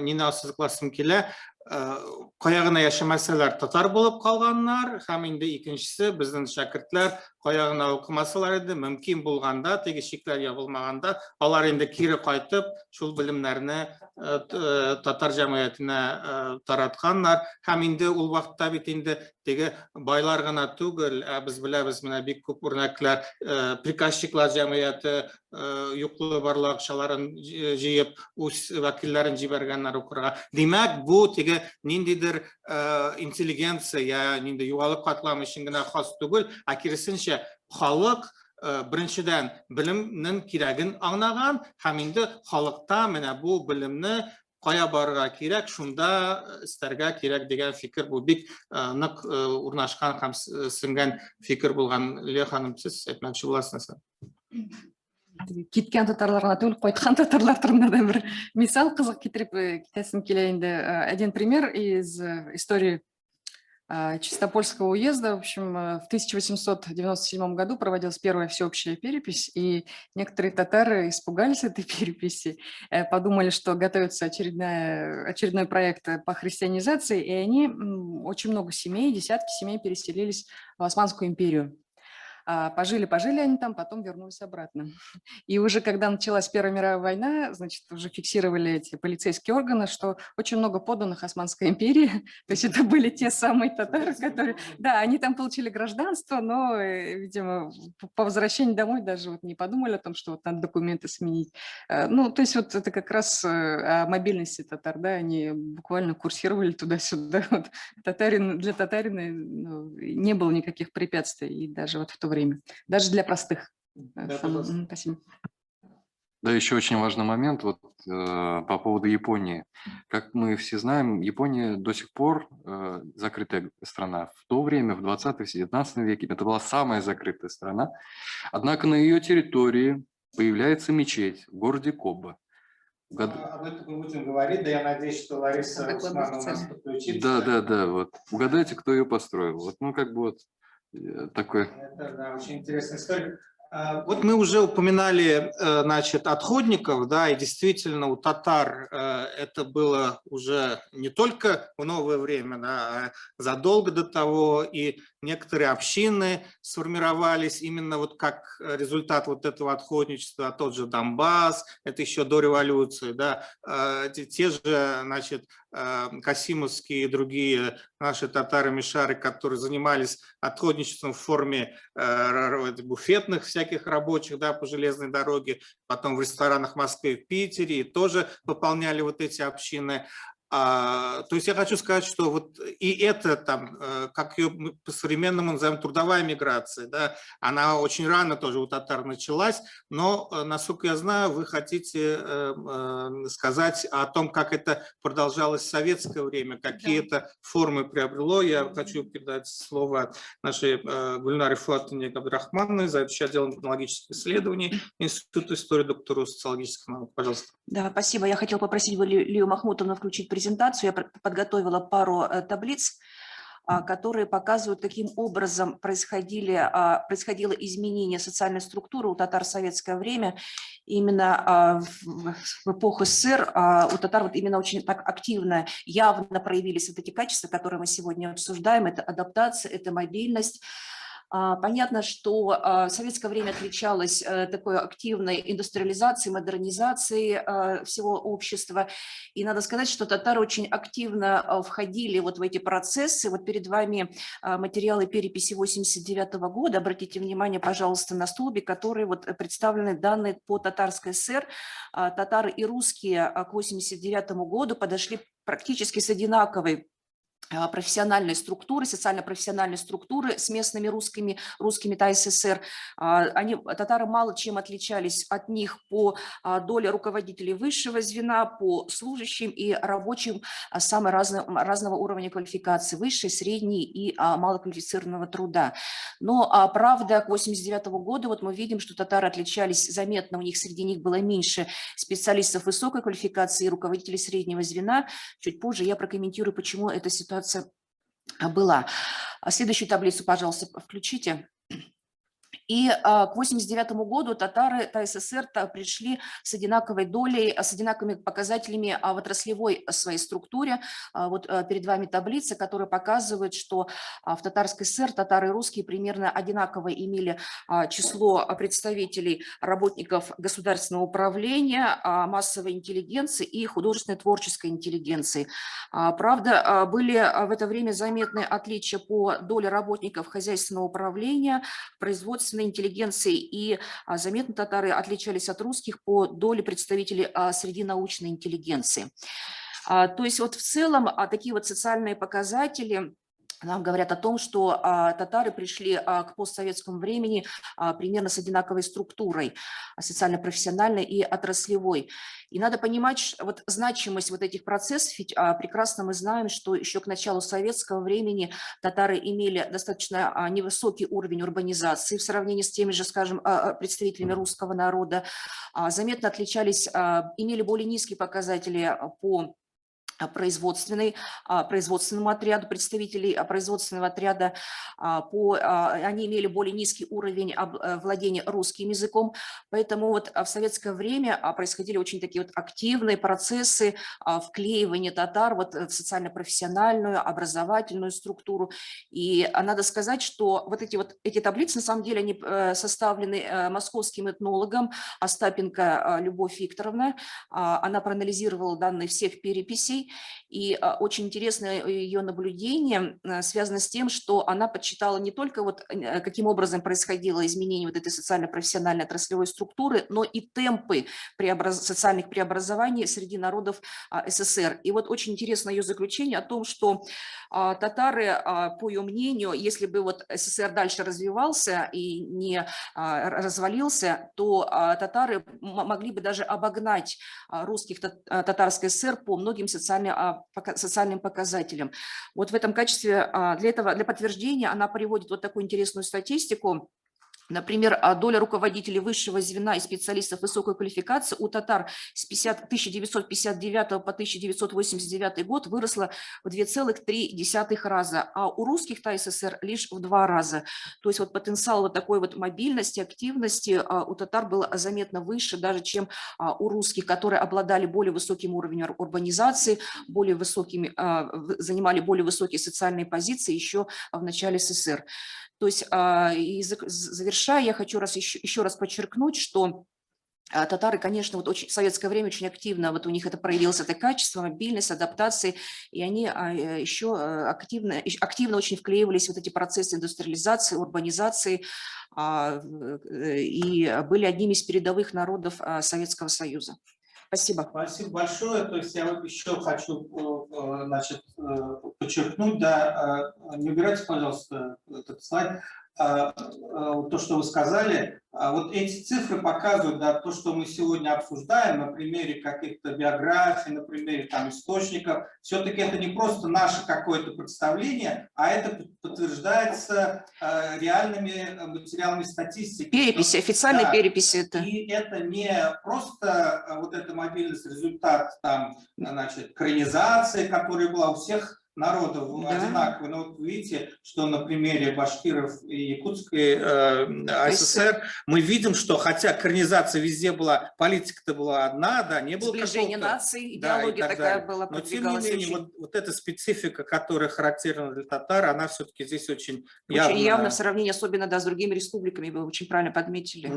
нине ассызыкласым килә. Кая гына яшәмәсәләр, татар булып калганнар, һәм инде икенчесе, безнең шәкертләр кая гына укымасалар иде, мөмкин булганда, теге чикләр ябылмаганда, алар инде кире кайтып, шул белемнәрне татар җәмгыятенә таратканнар. Һәм инде ул вакытта бит инде теге байлар гына түгел, ә без беләбез менә бик күп үрнәкләр, приказчиклар җәмгыяте юклы барлы акчаларын җыеп, үз вәкилләрен җибәргәннәр укырга. Димәк, бу теге ниндидер интеллигенция, я нинди югалы катлам өчен генә хас түгел, ә киресенчә, халык беренчедән белемнең кирәген аңнаган һәм инде халыкта менә бу белемне кая барырга кирәк, шунда эстәргә кирәк дигән фикер бу бик нык урнашкан һәм сеңгән фикер булган. Лилия ханым, сез әйтмәкче буласыз нәрсә? Киткән татарлар гына түгел, кайткан татарлар турында да бер мисал кызык китереп китәсем килә инде. Один пример из истории Чистопольского уезда. В общем, в 1897 году проводилась первая всеобщая перепись, и некоторые татары испугались этой переписи, подумали, что готовится очередной проект по христианизации, и они, очень много семей, десятки семей переселились в Османскую империю. Пожили-пожили они там, потом вернулись обратно. И уже когда началась Первая мировая война, значит, уже фиксировали эти полицейские органы, что очень много подданных Османской империи, то есть это были те самые татары, которые... Да, они там получили гражданство, но, видимо, по возвращении домой даже вот не подумали о том, что вот надо документы сменить. Ну, то есть вот это как раз о мобильности татар, да, они буквально курсировали туда-сюда. Вот. Для татарина, ну, не было никаких препятствий, и даже вот в то время, даже для простых. Да, пожалуйста. Спасибо. Да, еще очень важный момент вот, по поводу Японии. Как мы все знаем, Япония до сих пор закрытая страна. В то время, в 20-м, в 19 веке, это была самая закрытая страна. Однако на ее территории появляется мечеть в городе Кобе. Об этом мы будем говорить, да, я надеюсь, что Лариса Такой Усманова у нас быстро. подключится. Да, вот. Угадайте, кто ее построил. Вот, ну, как бы вот такой. Это, да, очень интересная история. Вот мы уже упоминали, значит, отходников, да, и действительно у татар это было уже не только в новое время, да, а задолго до того, и некоторые общины сформировались именно вот как результат вот этого отходничества, тот же Донбасс, это еще до революции, да, те же, значит, касимовские и другие наши татары-мишары, которые занимались отходничеством в форме буфетных всяких рабочих, да, по железной дороге, потом в ресторанах Москвы и в Питере, и тоже пополняли вот эти общины. То есть я хочу сказать, что вот и это там, как ее мы по-современному называем, трудовая миграция, да, она очень рано тоже у татар началась, но, насколько я знаю, вы хотите сказать о том, как это продолжалось в советское время, какие это формы приобрело. Я хочу передать слово нашей Гульнаре Фуатовне Габдрахмановой, заведующей отделом этнологических исследований Института истории, доктору социологических наук. Пожалуйста. Да, спасибо. Я хотела попросить Лию Махмутовну включить презентацию. Я подготовила пару таблиц, которые показывают, каким образом происходило изменение социальной структуры у татар в советское время. Именно в эпоху СССР у татар вот именно очень так активно, явно проявились вот эти качества, которые мы сегодня обсуждаем. Это адаптация, это мобильность. Понятно, что советское время отличалось такой активной индустриализацией, модернизацией всего общества. И надо сказать, что татары очень активно входили вот в эти процессы. Вот перед вами материалы переписи 1989 года. Обратите внимание, пожалуйста, на столбик, которые вот представлены данные по Татарской ССР. Татары и русские к 1989 году подошли практически с одинаковой профессиональной структуры, социально-профессиональной структуры с местными русскими ТАССР. Татары мало чем отличались от них по доле руководителей высшего звена, по служащим и рабочим самого разного уровня квалификации, высшей, средней и малоквалифицированного труда. Но, правда, к 1989 году вот мы видим, что татары отличались заметно, у них среди них было меньше специалистов высокой квалификации и руководителей среднего звена. Чуть позже я прокомментирую, почему эта ситуация была. Следующую таблицу, пожалуйста, включите. И к 1989 году татары ТАССР пришли с одинаковой долей, с одинаковыми показателями в отраслевой своей структуре. Вот перед вами таблица, которая показывает, что в Татарской ССР татары и русские примерно одинаково имели число представителей работников государственного управления, массовой интеллигенции и художественной творческой интеллигенции. Правда, были в это время заметны отличия по доле работников хозяйственного управления, производственной интеллигенции, и заметно татары отличались от русских по доле представителей среди научной интеллигенции. То есть вот в целом такие вот социальные показатели нам говорят о том, что татары пришли к постсоветскому времени примерно с одинаковой структурой, социально-профессиональной и отраслевой. И надо понимать вот значимость вот этих процессов, ведь прекрасно мы знаем, что еще к началу советского времени татары имели достаточно невысокий уровень урбанизации в сравнении с теми же, скажем, представителями русского народа, заметно отличались, имели более низкие показатели по производственному отряду, представителей производственного отряда, они имели более низкий уровень владения русским языком, поэтому вот в советское время происходили очень такие вот активные процессы вклеивания татар вот в социально-профессиональную, образовательную структуру. И надо сказать, что вот эти таблицы, на самом деле, они составлены московским этнологом Остапенко Любовь Викторовна. Она проанализировала данные всех переписей. И очень интересное ее наблюдение связано с тем, что она подсчитала не только вот, каким образом происходило изменение вот этой социально-профессиональной отраслевой структуры, но и темпы социальных преобразований среди народов СССР. И вот очень интересно ее заключение о том, что татары, по ее мнению, если бы вот СССР дальше развивался и не развалился, то татары могли бы даже обогнать русских Татарской ССР по многим социальным показателям. Вот в этом качестве, для подтверждения она приводит вот такую интересную статистику. Например, доля руководителей высшего звена и специалистов высокой квалификации у татар с 1959 по 1989 год выросла в 2,3 раза, а у русских ТАССР лишь в 2 раза. То есть вот потенциал вот такой вот мобильности, активности у татар был заметно выше даже, чем у русских, которые обладали более высоким уровнем урбанизации, более высокими, занимали более высокие социальные позиции еще в начале СССР. То есть, и завершая, я хочу еще раз подчеркнуть, что татары, конечно, вот очень, в советское время очень активно, вот у них это проявилось, это качество, мобильность, адаптации, и они еще активно очень вклеивались в вот эти процессы индустриализации, урбанизации, и были одними из передовых народов Советского Союза. Спасибо. Спасибо большое. То есть я вот еще хочу, значит, подчеркнуть, да, не убирайте, пожалуйста, этот слайд. То, что вы сказали, вот эти цифры показывают, да, то, что мы сегодня обсуждаем на примере каких-то биографий, на примере там источников, все-таки это не просто наше какое-то представление, а это подтверждается реальными материалами статистики. Переписи, официальные переписи это. И это не просто вот эта мобильность, результат там, значит, коренизации, которая была у всех народов одинаковые. Но вот видите, что на примере башкиров и Якутской ССР мы видим, что хотя коренизация везде была, политика-то была одна, да, не было сближение наций, идеология да, и так такая далее. Была, Но тем не менее, вот эта специфика, которая характерна для татар, она все-таки здесь очень явно. Очень явно в сравнении, особенно да, с другими республиками, вы очень правильно подметили.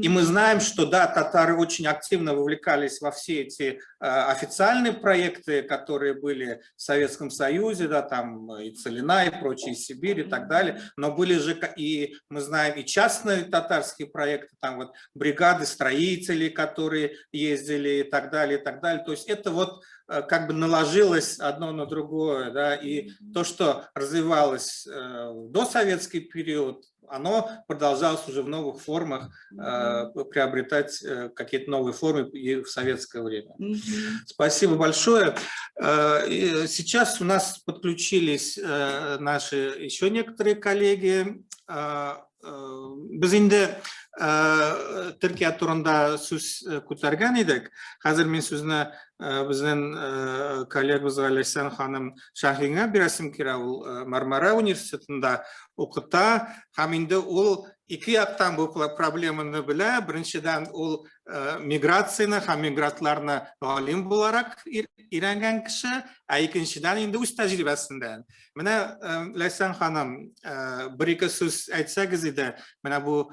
И мы знаем, что да, татары очень активно вовлекались во все эти официальные проекты, которые были в Советском Союзе, да, там и Целина, и прочие, и Сибирь, и так далее, но были же и, мы знаем, и частные татарские проекты, там вот бригады строителей, которые ездили, и так далее, и так далее. То есть это вот как бы наложилось одно на другое, да, и то, что развивалось в досоветский период, оно продолжалось уже в новых формах, приобретать какие-то новые формы и в советское время. Спасибо большое. Сейчас у нас подключились наши еще некоторые коллеги. Без инде Төркия турында сүз күтәргән идек. Хәзер мин сүзне безнең коллегабызга Ләйсән ханым Шаһингә бирәсем килә. Ул Мармара университетында укыта һәм инде ул ике яктан бу проблеманы белә. Беренчедән, ул миграцияне һәм мигрантларны галим буларак өйрәнгән кеше, ә икенчедән инде үз тәҗрибәсеннән. Менә Ләйсән ханым, бер-ике сүз әйтсәгез иде, менә бу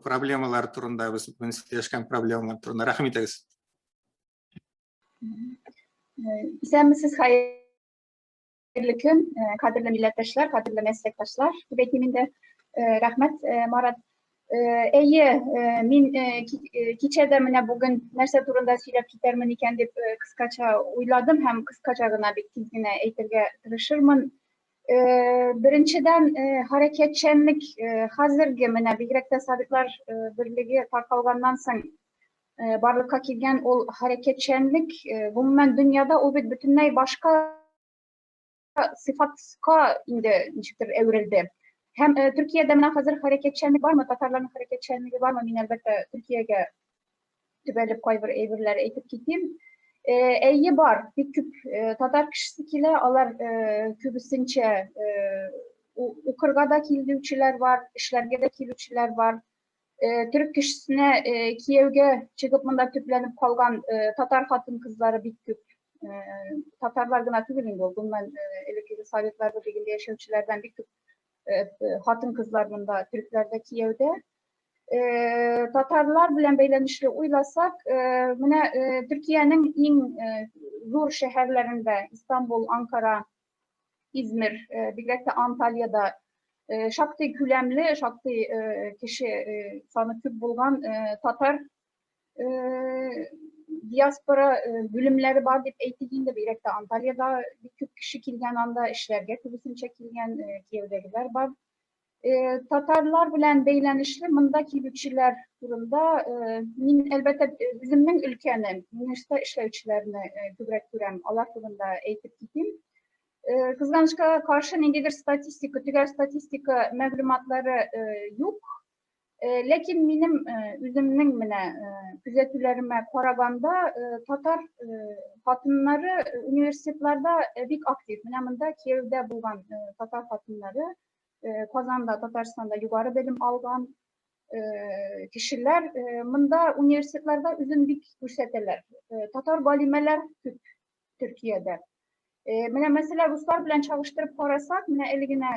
проблемалар турында, без бүген сөйләшкән проблемалар турында. Рәхим итегез. Исәнмесез, хәерле көн, кадерле милләттәшләр, кадерле мәсләктәшләр. Дип әйтим инде. Рәхмәт, Марат. Әйе, мин кичә дә менә бүген нәрсә турында сөйләп китәрмен икән дип кыскача уйладым һәм кыскача гына бик тиз генә әйтергә тырышырмын. Беренчедән, хәрәкәтчәнлек хәзерге менә бигрәк тә Советлар берлеге таркалганнан соң барлыкка килгән ул хәрәкәтчәнлек, гомумән дөньяда ул бит бөтенләй башка сыйфатка инде ничектер әверелде. Һәм Төркиядә менә хәзер хәрәкәтчәнлек бармы, татарларның хәрәкәтчәнлеге бармы? Мин әлбәттә Төркиягә төбәлеп кайбер әйберләр әйтеп китим. Әйе бар, бик күп татар кешесе килә, алар күбесенчә укырга да килүчеләр бар, эшләргә дә килүчеләр бар. Төрек кешесенә кияүгә чыгып монда төпләнеп калган татар хатын-кызлары бик күп. Татарлар гына түгел инде ул, гомумән элеккеге Советлар берлегендә яшәүчеләрдән бик күп хатын-кызлар монда төрекләрдә кияүдә. Татарлар белән бәйләнешле уйласак, менә Төркиянең иң зур шәһәрләрендә Истанбул, Анкара, Измир, бигрәк тә Анталияда шактый күләмле, шактый кеше саны күп булган татар диаспора бүлемнәре бар дип әйтик инде, бигрәк тә Анталияда бик күп кеше килгән анда, эшләргә күбесенчә килгән, кияүдәгеләр бар. Татарлар белән бәйләнешле монда килүчеләр турында мин әлбәттә үземнең өлкәне, университетта эшләүчеләрне күбрәк күрәм, алар турында әйтеп китим. Кызганычка каршы, ниндидер статистика, төгәл статистика мәгълүматлары юк. Ләкин минем үземнең менә күзәтүләремә караганда, татар хатыннары университетларда бик актив. Менә монда кияүдә булган татар хатыннары, Казанда, Татарстанда югары белем алган кешеләр монда университетларда үзен бик күрсәтәләр. Татар галимәләр күп Төркиядә. Менә мәсәлән, руслар белән чагыштырып карасак, менә әле генә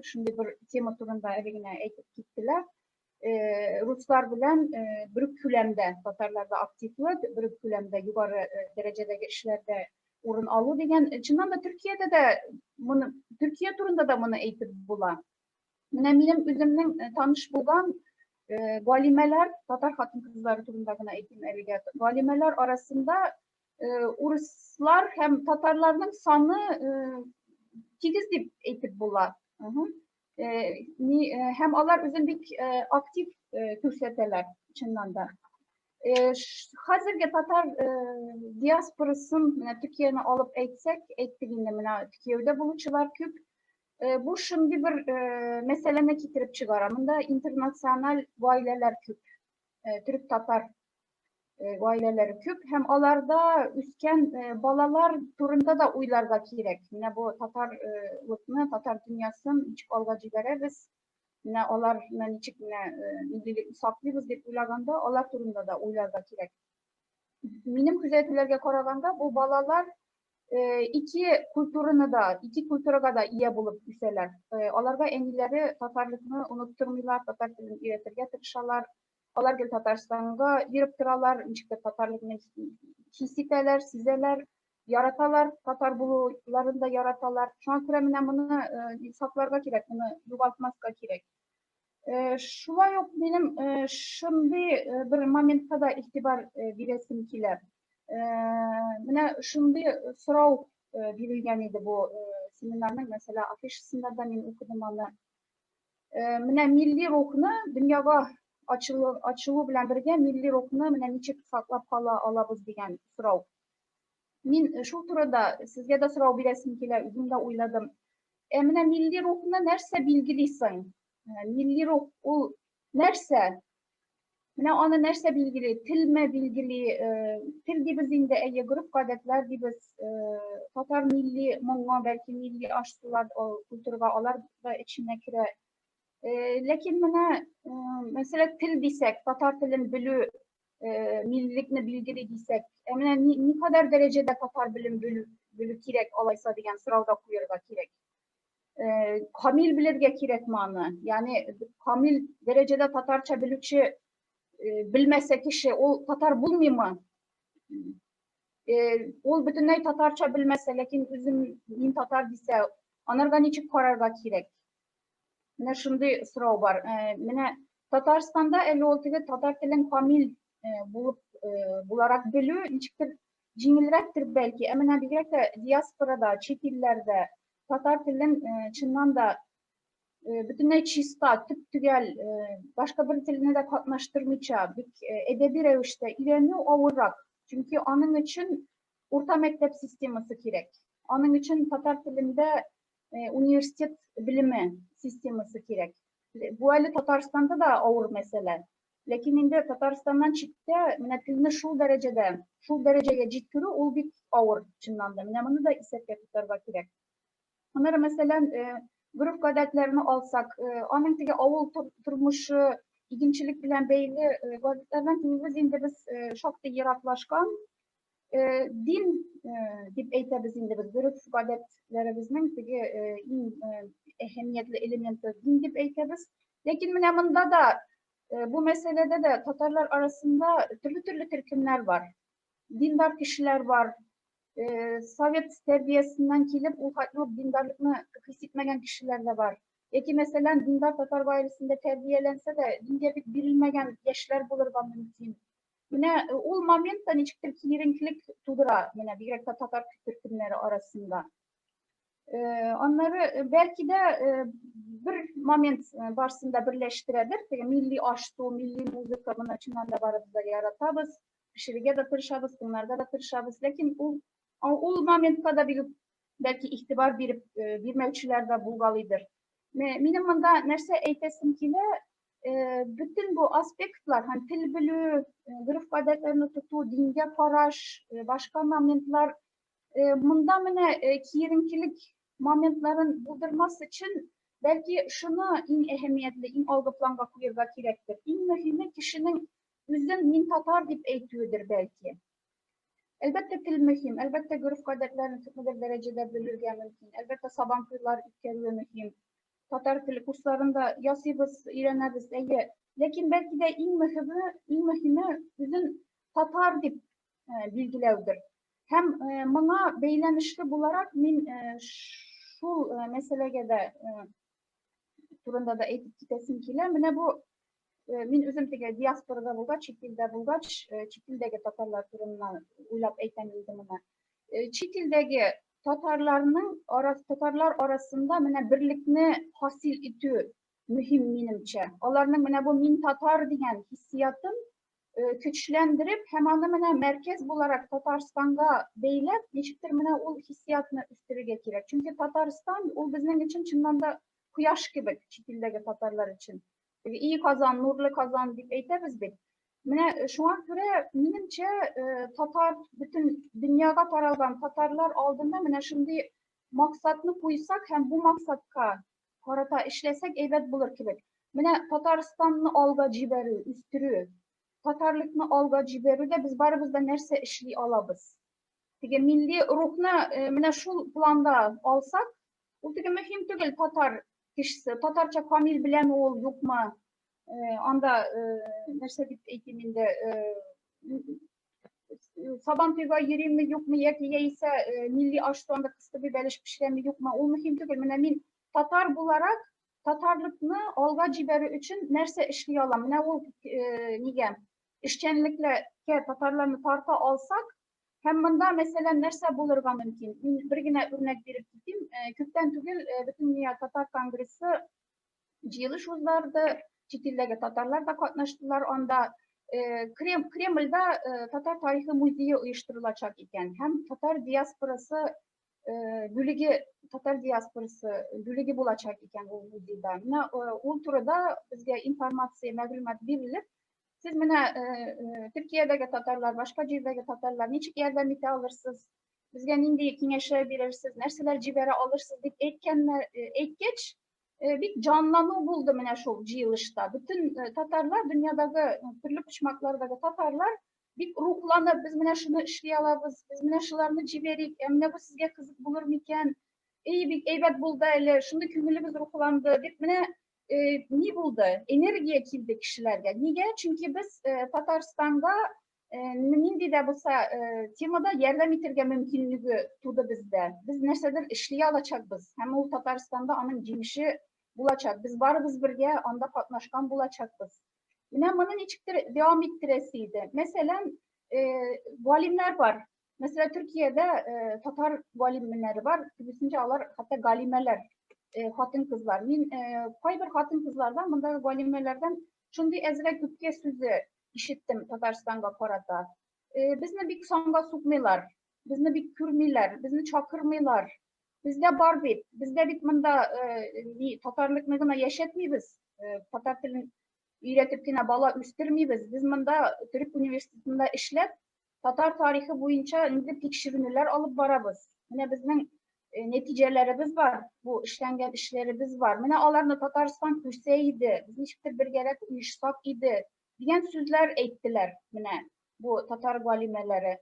шундый бер тема турында әле генә әйтеп киттеләр. Руслар белән бер үк күләмдә татарларда активлык, бер үк күләмдә югары дәрәҗәдәге эшләрдә урын алу дигән. Чыннан да Төркиядә дә моны, Төркия турында да моны әйтеп була. Менә минем үземнең таныш булган галимәләр, татар хатын-кызлары турында гына әйтим әлегә. Галимәләр арасында урыслар һәм татарларның саны тигез дип әйтеп була. Һәм алар үзен бик актив күрсәтәләр, чыннан да. Хәзерге татар диаспорасын, менә Төркияне алып әйтсәк, әйттек инде, менә Төркиядә булучылар күп. Бу шундый бер мәсьәләне китереп чыгара. Монда интернациональ гаиләләр күп. Төрек-татар гаиләләре күп һәм аларда үскән балалар турында да уйларга кирәк. Менә бу татарлыкны, татар дөньясын ничек алга җибәрәбез? Менә аларны ничек менә миллилекне саклыйбыз дип уйлаганда, алар турында да уйларга кирәк. Минем күзәтүләргә караганда, бу балалар ике культураны да, ике культурага да ия булып үсәләр. Аларга әниләре татарлыкны оныттырмыйлар, татар телен өйрәтергә тырышалар. Алар гел Татарстанга йөреп торалар, ничектер татарлыкны хис итәләр, сизәләр, яраталар, татар булуларын да яраталар. Шуңа күрә менә моны сакларга кирәк, моны югалтмаска кирәк. Шулай ук минем шундый бер моментка да игътибар бирәсем килә. Менә шундый сорау бирелгән иде бу семинарның, мәсәлән, афишасында да мин укыдым аны. Менә милли рухны дөньяга ачылу, ачылу белән бергә милли рухны менә ничек саклап кала алабыз дигән сорау. Мин шул турыда сезгә дә сорау бирәсем килә, үзем дә уйладым. Ә менә милли рухны нәрсә билгели соң? Милли рух ул нәрсә? Менә аны нәрсә билгели? Телме билгели? Тел дибез инде, әйе, гореф-гадәтләр дибез. Татар милли моңа, бәлки милли аш-сулар культурага алар да эченә керә. Ләкин менә, мәсәлән, тел дисәк, татар телен белү миллекне билгели дисәк, ә менә никадәр дәрәҗәдә татар белем белү кирәк алайса дигән сорау да куярга кирәк. Камил белергә кирәкме аны? Ягъни камил дәрәҗәдә татарча белүче белмәсә кеше, ул татар булмыймы? Ул бөтенләй татарча белмәсә, ләкин үзем мин татар дисә, анарга ничек карарга кирәк? Менә шундый сорау бар. Менә Татарстанда әле ул теге татар телен камил булып буларак белү ничектер җиңелрәктер бәлки. Ә менә бигрәк тә диаспорада, чит илләрдә татар телен чыннан да бөтенләй чиста, төп-төгәл, башка бер телне дә катнаштырмыйча, бик әдәби рәвештә өйрәнү авыррак. Чөнки аның өчен урта мәктәп системасы кирәк. Аның өчен татар телендә университет белеме системасы кирәк. Бу әле Татарстанда да авыр мәсьәлә. Ләкин инде Татарстаннан читтә менә телне шул дәрәҗәдә, шул дәрәҗәгә җиткерү ул бик авыр, чыннан да. Менә моны да исәпкә тотарга кирәк. Аннары, мәсәлән, гореф-гадәтләрне алсак, аның теге авыл тормышы, игенчелек белән бәйле гадәтләрдән күбебез инде без шактый ераклашкан. Дин дип әйтәбез инде без гореф-гадәтләребезнең теге иң әһәмиятле элементы дин дип әйтәбез. Ләкин менә монда да бу мәсьәләдә дә татарлар арасында төрле-төрле төркемнәр бар. Диндар кешеләр бар. Совет тәрбиясеннән килеп, ул хәтле үк диндарлыкны хис итмәгән кешеләр дә бар. Яки, мәсәлән, диндар татар гаиләсендә тәрбияләнсә дә, дингә бик бирелмәгән яшьләр булырга мөмкин. Менә ул моментта ничектер киеренкелек тудыра, менә бигрәк тә татар төркемнәре арасында. Аннары бәлки дә бер момент барысын да берләштерәдер, теге милли аш-су, милли музыка, моны чыннан да барыбыз да яратабыз, пешерергә дә тырышабыз, тыңларга да тырышабыз, ләкин ул моментка да бик бәлки игътибар биреп бирмәүчеләр дә булгалыйдыр. Минем монда нәрсә әйтәсем килә, бөтен бу аспектлар һәм тел белү, гореф-гадәтләрне тоту, дингә караш, башка моментлар, монда менә киеренкелек моментларын булдырмас өчен, бәлки шуны иң әһәмиятле, иң алгы планга куярга кирәктер. Иң мөһиме кешенең үзен мин татар дип әйтүедер бәлки. Әлбәттә, тел мөһим, әлбәттә, гореф-гадәтләрне күпмедер дәрәҗәдә белергә мөмкин, әлбәттә, сабан туйлар үткәрүе мөһим. Татар теле курсларын да ясыйбыз, өйрәнәбез, әйе. Ләкин бәлки дә иң мөһиме, иң мөһиме үзен татар дип билгеләүдер. Һәм моңа бәйләнешле буларак мин шул мәсьәләгә дә турында да әйтеп китәсем килә. Менә бу мин үзем теге диаспорада булгач, чит илдә булгач, чит илдәге татарлар турыннан уйлап әйтәм инде моны. Чит илдәге татарларның татарлар арасында менә берлекне хасил итү мөһим минемчә. Аларның менә бу мин татар дигән хиссиятын көчләндереп һәм аны менә мәркәз буларак Татарстанга бәйләп, ничектер менә ул хиссиятны үстерергә кирәк. Чөнки Татарстан ул безнең өчен чыннан да кояш кебек чит илдәге татарлар өчен. И Казан, нурлы Казан дип әйтәбез бит. Менә шуңа күрә минемчә татар бөтен дөньяга таралган татарлар алдында менә шундый максатны куйсак һәм бу максатка карата эшләсәк әйбәт булыр кебек. Менә Татарстанны алга җибәрү, үстерү, татарлыкны алга җибәрүдә без барыбыз да нәрсә эшли алабыз? Теге милли рухны менә шул планда алсак, ул теге мөһим түгел татар кешесе, татарча камил беләме ул, юкмы? Анда нәрсә дип әйтим инде, Сабантуйга йөриме, юкмы, яки яисә милли аш-су анда кыстыбый бәлеш пешерәме, юкмы, ул мөһим түгел. Менә мин татар буларак татарлыкны алга җибәрү өчен нәрсә эшли алам? Менә ул нигә эшчәнлеккә татарларны тарта алсак, һәм монда, мәсәлән, нәрсә булырга мөмкин? Мин бер генә үрнәк биреп китим. Күптән түгел Бөтендөнья татар конгрессы җыелыш уздырды, чит илдәге татарлар да катнаштылар анда. Кремльдә татар тарихы музее оештырылачак икән һәм татар диаспорасы бүлеге, татар диаспорасы бүлеге булачак икән ул музейда. Менә ул турыда безгә информация, мәгълүмат бирелеп, сез менә Төркиядәге татарлар, башка җирдәге татарлар ничек ярдәм итә алырсыз, безгә нинди киңәшләр бирерсез, нәрсәләр җибәрә алырсыз дип әйткәннәр, әйткәч, бик җанлану булды менә шул җыелышта. Бөтен татарлар, дөньядагы төрле почмаклардагы татарлар бик рухланып, без менә шуны эшли алабыз, без менә шуларны җибәрик, ә менә бу сезгә кызык булыр микән? Эй, бик әйбәт булды әле, шундый күңелебез рухланды дип менә ни булды? Энергия килде кешеләргә. Нигә? Чөнки без Татарстанга нинди дә булса темада ярдәм итәргә мөмкинлеге туды бездә. Без нәрсәдер эшли алачакбыз һәм ул Татарстанда аның җиңеше булачак. Без барыбыз бергә анда катнашкан булачакбыз. Менә моны ничектер дәвам иттерәсе иде. Мәсәлән, галимнәр бар. Мәсәлән, Төркиядә татар галимнәре бар. Күбесенчә алар хәтта галимәләр, хатын-кызлар. Мин кайбер хатын-кызлардан, мондагы галимәләрдән шундый әзрәк үпкә сүзе ишеттем Татарстанга карата. Безне бик санга сукмыйлар, безне бик күрмиләр, безне чакырмыйлар. Бездә бар бит, бездә бит монда татарлыкны гына яшәтмибез, татар телен өйрәтеп кенә бала үстермибез. Без монда Төрек университетында эшләп, татар тарихы буенча инде тикшеренүләр алып барабыз. Менә безнең нәтиҗәләребез бар, бу эшләнгән эшләребез бар. Менә аларны Татарстан күрсә иде, без ничектер бергәрәк оешсак иде дигән сүзләр әйттеләр менә бу татар галимәләре.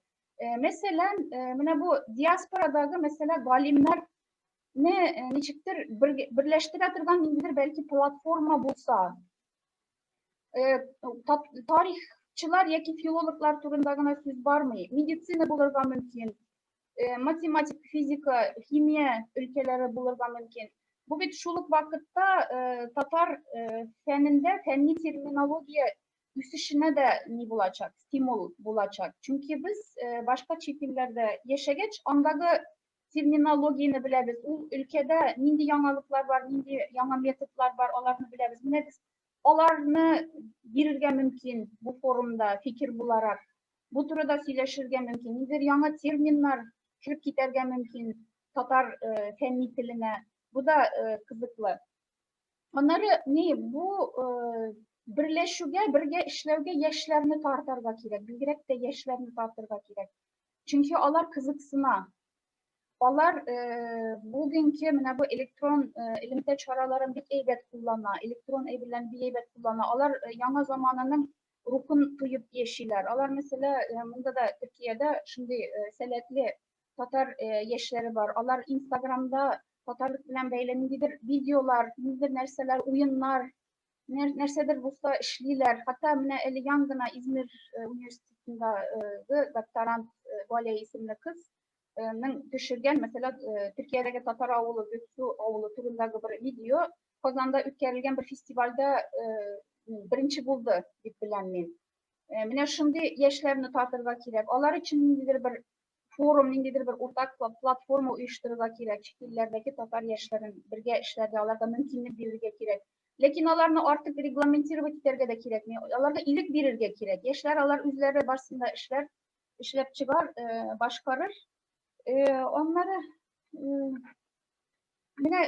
Мәсәлән, менә бу диаспорадагы мәсәлә галимнәрне ничектер берләштерә торган ниндидер бәлки платформа булса. Тарихчылар яки филологлар турында гына сүз бармый. Медицина булырга мөмкин, математика, физика, химия өлкәләре булырга мөмкин. Бу бит шул ук вакытта татар фәнендә фәнни терминология үсешенә дә ни булачак, стимул булачак. Чөнки без башка чит илләрдә яшәгәч, андагы терминологияне беләбез. Ул өлкәдә нинди яңалыклар бар, нинди яңа методлар бар, аларны беләбез. Менә без аларны бирергә мөмкин бу форумда фикер буларак. Бу турыда сөйләшергә мөмкин. Ниндидер яңа терминнар кереп китәргә мөмкин. татар фәнни теленә. Бу да кызыклы. Аннары ни бу берләшүгә, бергә эшләүгә яшьләрне тартарга кирәк, бигрәк тә яшьләрне тартырга кирәк. Чөнки алар кызыксына. Алар бүгенге менә бу электрон элемтә чараларын бик әйбәт куллана, электрон әйберләрне бик әйбәт куллана. Алар яңа замананың рухын тоеп яшиләр. Алар, мәсәлә, монда да Төркиядә шундый сәләтле татар яшьләре бар. Алар Инстаграмда татарлык белән бәйле ниндидер видеолар, ниндидер нәрсәләр, уеннар, нәрсәдер булса эшлиләр. Хәтта менә әле яң гына Измир университетындагы докторант Валя исемле кыз ның төшергән, мәсәлән, Төркиядәге татар авылы, Göksu авылы турындагы бер видео Казанда үткәрелгән бер фестивальдә беренче булды дип беләм мин. Менә шундый яшьләрне тартырга кирәк. Алар өчен ниндидер бер форум, ниндидер бер уртак платформа оештырырга кирәк. Чит илләрдәге татар яшьләрен бергә эшләргә, аларга мөмкинлек бирергә кирәк. Ләкин аларны артык регламентировать итәргә дә кирәкми. Аларга ирек бирергә кирәк. Яшьләр алар үзләре барсын да эшләр, эшләп чыгар, башкарыр. Аннары менә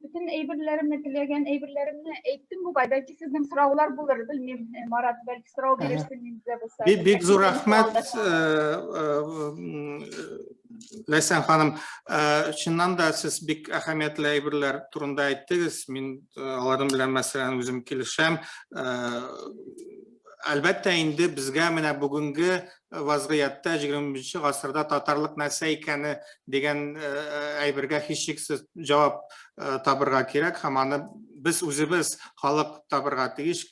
бөтен әйберләремне, теләгән әйберләремне әйттем бугай. Бәлки сезнең сораулар булыр, белмим, Марат, бәлки сорау бирерсең миндә булса. Бик бик зур рәхмәт, Ләйсән ханым. Чыннан да сез бик әһәмиятле әйберләр турында әйттегез. Мин аларның белән мәсәлән үзем килешәм. Әлбәттә инде безгә менә бүгенге вазгыятьтә 21 гасырда татарлык нәрсә икәне дигән әйбергә һичшиксез җавап табырга кирәк һәм аны без үзебез халык табырга тиеш,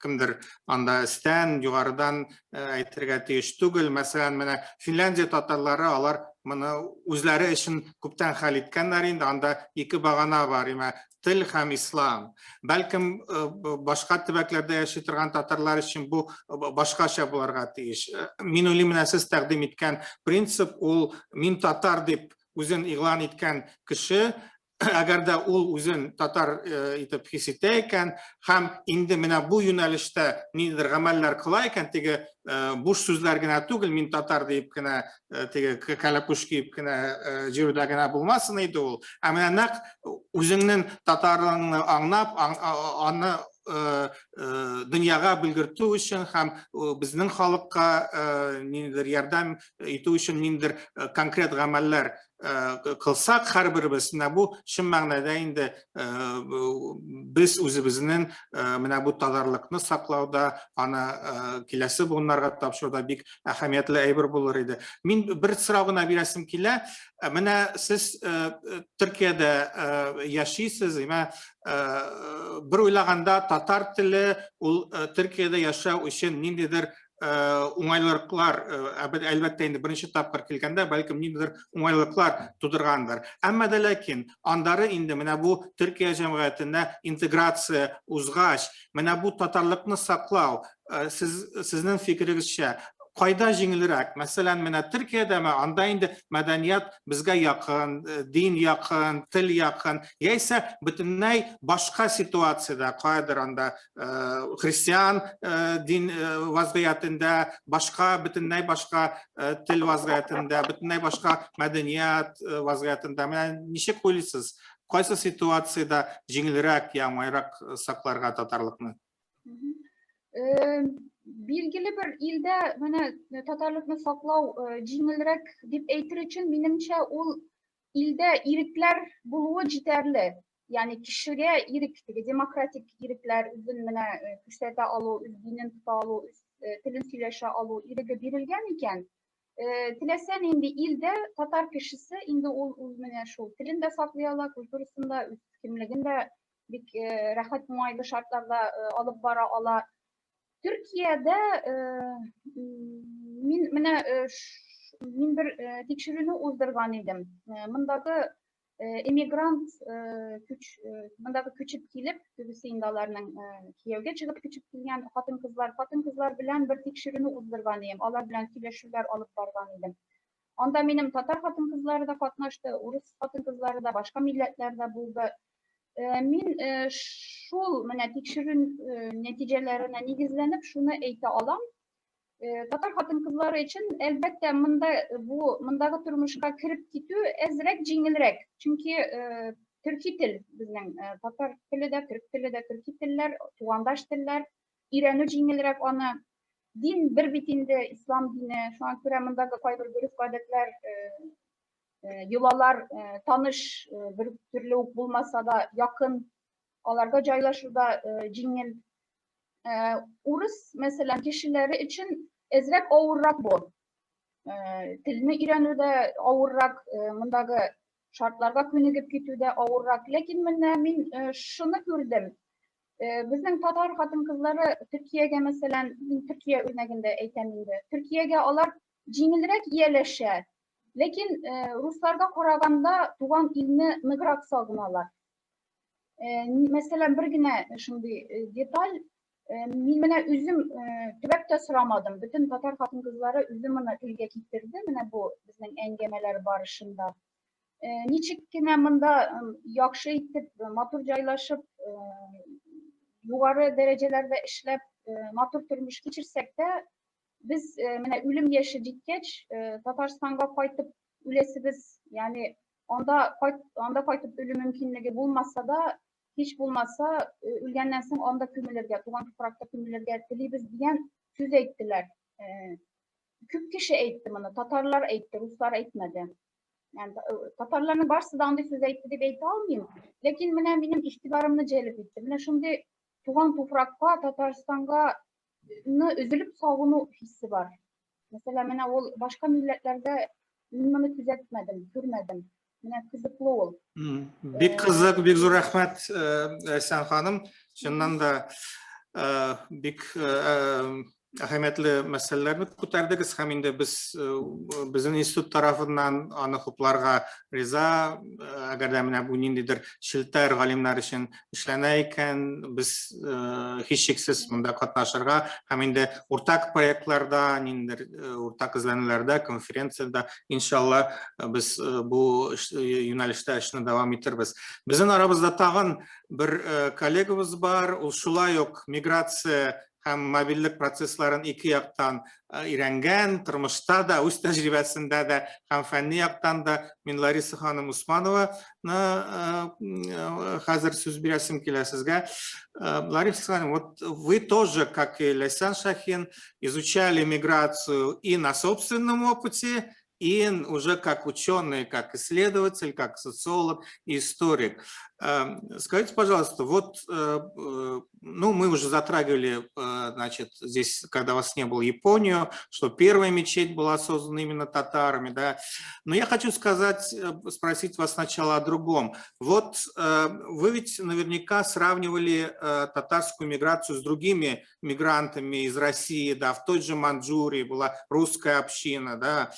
кемдер анда өстән, югарыдан әйтергә тиеш түгел. Мәсәлән, менә Финляндия татарлары алар моны үзләре өчен күптән хәл иткәннәр инде, анда ике багана бар, имә тел һәм ислам. Бәлкем башка төбәкләрдә яши торган татарлар өчен бу башкача булырга тиеш. Мин уйлыйм, менә сез тәкъдим иткән принцип ул мин татар дип үзен игълан иткән кеше, әгәр дә ул үзен татар итеп хис итә икән һәм инде менә бу юнәлештә ниндидер гамәлләр кыла икән, теге буш сүзләр генә түгел, мин татар диеп кенә теге кәләпүш киеп кенә җөрүдә генә булмасын иде ул. Ә менә нәкъ үзеңнең татарлыгыңны аңлап, аны дөньяга белгертү өчен һәм безнең халыкка ниндидер ярдәм итү өчен ниндидер конкрет гамәлләр кылсак һәрберебез, менә бу чын мәгънәдә инде без үзебезнең менә бу татарлыкны саклауда, аны киләсе буыннарга тапшыруда бик әһәмиятле әйбер булыр иде. Мин бер сорау гына бирәсем килә. Менә сез Төркиядә яшисез, имә бер уйлаганда татар теле ул Төркиядә яшәү өчен ниндидер уңайлыклар, әлбәттә инде беренче тапкыр килгәндә, бәлкем ниндидер уңайлыклар тудыргандыр. Әмма дә ләкин андары инде менә бу Төркия җәмгыятенә интеграция узгач, менә бу татарлыкны саклау, сез сезнең фикерегезчә, кайда җиңелрәк? Мәсәлән, менә Төркиядәме, анда инде мәдәният безгә якын, дин якын, тел якын, яисә бөтенләй башка ситуациядә, каядыр анда христиан дин вазгыятендә, башка, бөтенләй башка тел вазгыятендә, бөтенләй башка мәдәният вазгыятендә. Менә ничек уйлыйсыз, кайсы ситуациядә җиңелрәк я уңайрак сакларга татарлыкны? Билгеле бер илдә менә татарлыкны саклау җиңелрәк дип әйтер өчен, минемчә, ул илдә ирекләр булуы җитәрле. Ягъни кешегә ирек, теге демократик ирекләр, үзен менә күрсәтә алу, үз динен тота алу, үз телен сөйләшә алу иреге бирелгән икән, теләсә нинди илдә татар кешесе инде ул үз менә шул телен дә саклый ала, культурасын да, үз кемлеген дә бик рәхәт, уңайлы шартларда алып бара ала. Төркиядә мин менә мин бер тикшеренү уздырган идем. Мондагы эмигрант күч, мондагы күчеп килеп, күбесе инде аларның кияүгә чыгып күчеп килгән хатын-кызлар, хатын-кызлар белән бер тикшеренү уздырган идем. Алар белән сөйләшүләр алып барган идем. Анда минем татар хатын-кызлары да катнашты, урыс хатын-кызлары да, башка милләтләр дә булды. Мин шул менә тикшерү нәтиҗәләренә нигезләнеп шуны әйтә алам. Татар хатын-кызлары өчен, әлбәттә, монда бу мондагы тормышка кереп китү әзрәк җиңелрәк. Чөнки төрки тел безнең татар теле дә, төрек теле дә төрки телләр, тугандаш телләр, өйрәнү җиңелрәк аны. Дин бер бит инде, ислам дине. Шуңа күрә мондагы кайбер гореф-гадәтләр, йолалар таныш, бер төрле үк булмаса да, якын, аларга җайлашу да җиңел. Урыс, мәсәлән, кешеләре өчен әзрәк авыррак бу. Телне өйрәнү дә авыррак, мондагы шартларга күнегеп китү дә авыррак. Ләкин менә мин шуны күрдем. Безнең татар хатын-кызлары Төркиягә, мәсәлән, мин Төркия үрнәгендә әйтәм инде. Төркиягә алар җиңелрәк ияләшә. Ләкин русларга караганда туган илне ныграк сагыналар. Мәсәлән, бер генә шундый деталь, мин менә үзем төбәк тә сорамадым. Бөтен татар хатын-кызлары үзе моны телгә китерде, менә бу безнең әңгәмәләр барышында. Ничек кенә монда яхшы итеп, матур җайлашып, югары дәрәҗәләрдә эшләп, матур тормыш кичерсәк тә, без менә үлем яше җиткәч, Татарстанга кайтып үләсебез, ягъни анда кайтып үлү мөмкинлеге булмаса да, һич булмаса, үлгәннән соң анда күмелергә, туган туфракта күмелергә телибез дигән сүз әйттеләр. Күп кеше әйтте моны, татарлар әйтте, руслар әйтмәде. Ягъни татарларның барысы да андый сүз әйтте дип әйтә алмыйм, ләкин менә минем игътибарымны җәлеп итте. Менә шундый туган туфракка, Татарстанга өзелеп сагыну хисе бар. Мәсәлән, менә ул башка милләтләрдә мин моны күзәтмәдем, күрмәдем. Менә кызыклы ул. Бик кызык, бик зур рәхмәт, Ләйсән ханым. Чыннан да бик әһәмиятле мәсьәләләрне күтәрдегез һәм инде без безнең институт тарафыннан аны хупларга риза. Әгәр дә менә бу ниндидер челтәр галимнәр өчен эшләнә икән, без һичшиксез монда катнашырга һәм инде уртак проектларда, ниндидер уртак эзләнүләрдә, конференциядә, иншалла, без бу юнәлештә эшне дәвам итербез. Безнең арабызда тагын бер коллегабыз бар, ул шулай ук миграция һәм мобильлек процессларын ике яктан өйрәнгән, тормышта да, үз тәҗрибәсендә дә һәм фәнни яктан да. Мин Лариса ханым Усманованы хәзер сүз бирәсем килә сезгә. Лариса ханым, вот вы тоже, как и Ляйсан Шахин, изучали миграцию и на собственном опыте, и уже как ученый, как исследователь, как социолог и историк. Скажите, пожалуйста, вот, ну, мы уже затрагивали, значит, здесь, когда вас не было, Японию, что первая мечеть была создана именно татарами, да. Но я хочу сказать, спросить вас сначала о другом. Вот вы ведь наверняка сравнивали татарскую миграцию с другими мигрантами из России, да, в той же Маньчжурии была русская община, да.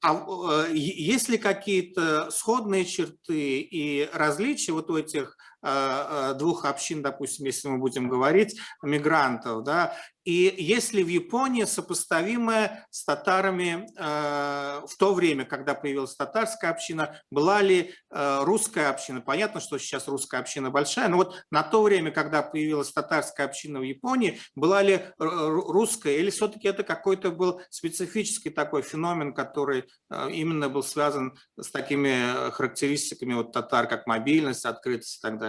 А есть ли какие-то сходные черты и различия вот у этих двух общин, допустим, если мы будем говорить, мигрантов, да, и есть ли в Японии сопоставимая с татарами в то время, когда появилась татарская община, была ли русская община? Понятно, что сейчас русская община большая, но вот на то время, когда появилась татарская община в Японии, была ли русская, или все-таки это какой-то был специфический такой феномен, который именно был связан с такими характеристиками вот татар, как мобильность, открытость и так далее?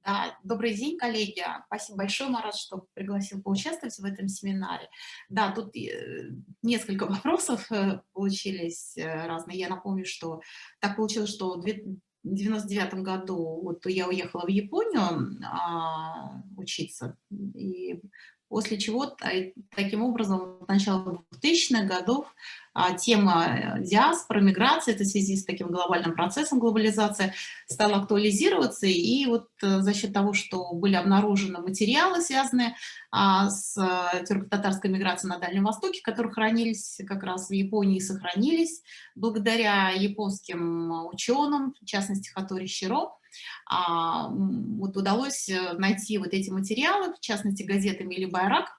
Да, добрый день, коллеги. Спасибо большое, Марат, что пригласил поучаствовать в этом семинаре. Да, тут несколько вопросов получились разные. Я напомню, что так получилось, что в 1999 году вот я уехала в Японию учиться, и после чего таким образом с начала 2000-х годов тема диаспоры, миграции, это в связи с таким глобальным процессом глобализации, стала актуализироваться, и вот за счет того, что были обнаружены материалы, связанные с тюрко-татарской миграцией на Дальнем Востоке, которые хранились как раз в Японии и сохранились благодаря японским ученым, в частности Хатори Сиро, вот удалось найти вот эти материалы, в частности газеты Милли Байрак,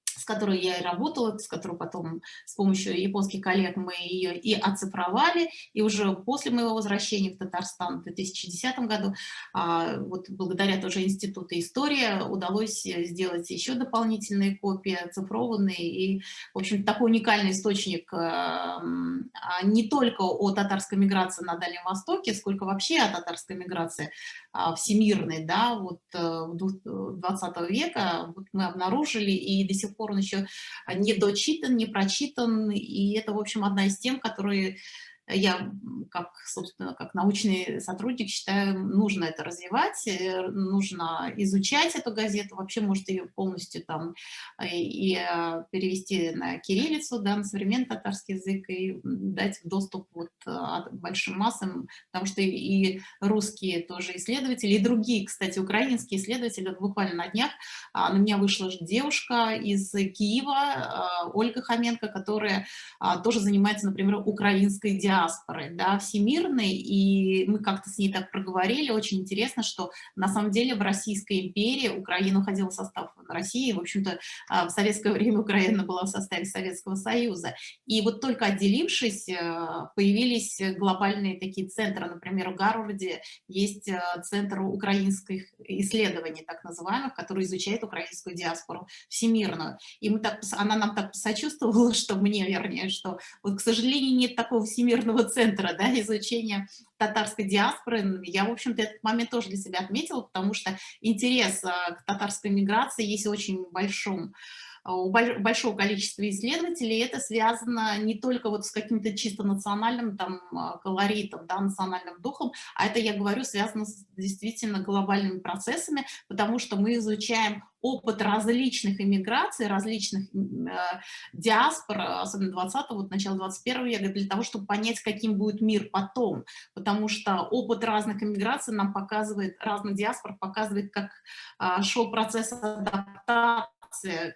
с которой я и работала, с которой потом с помощью японских коллег мы ее и оцифровали, и уже после моего возвращения в Татарстан в 2010 году, вот благодаря тоже Институту истории, удалось сделать еще дополнительные копии, оцифрованные, и, в общем, такой уникальный источник не только о татарской миграции на Дальнем Востоке, сколько вообще о татарской миграции всемирной, да, вот 20 века вот мы обнаружили, и до сих пор он еще не дочитан, не прочитан, и это, в общем, одна из тем, которые я, как, собственно, как научный сотрудник считаю, нужно это развивать, нужно изучать эту газету, вообще, может, ее полностью там и перевести на кириллицу, да, на современный татарский язык и дать доступ вот большим массам, потому что и русские тоже исследователи, и другие, кстати, украинские исследователи, вот буквально на днях на меня вышла девушка из Киева, Ольга Хоменко, которая тоже занимается, например, украинской диаспорой, да, всемирной, и мы как-то с ней так проговорили, очень интересно, что на самом деле в Российской империи Украина уходила в состав России, в общем-то, в советское время Украина была в составе Советского Союза, и вот только отделившись, появились глобальные такие центры, например, в Гарварде есть центр украинских исследований, так называемых, который изучает украинскую диаспору всемирную, и мы так, она нам так посочувствовала, что мне, вернее, что вот, к сожалению, нет такого всемирного центра, да, изучения татарской диаспоры. Я, в общем-то, этот момент тоже для себя отметила, потому что интерес к татарской миграции есть очень большом, у большого количества исследователей, это связано не только вот с каким-то чисто национальным там колоритом, да, национальным духом, а это, я говорю, связано с действительно глобальными процессами, потому что мы изучаем опыт различных иммиграций, различных диаспор, особенно 20-го, вот, начала 21 века, для того, чтобы понять, каким будет мир потом, потому что опыт разных иммиграций нам показывает, разных диаспор показывает, как шел процесс адаптации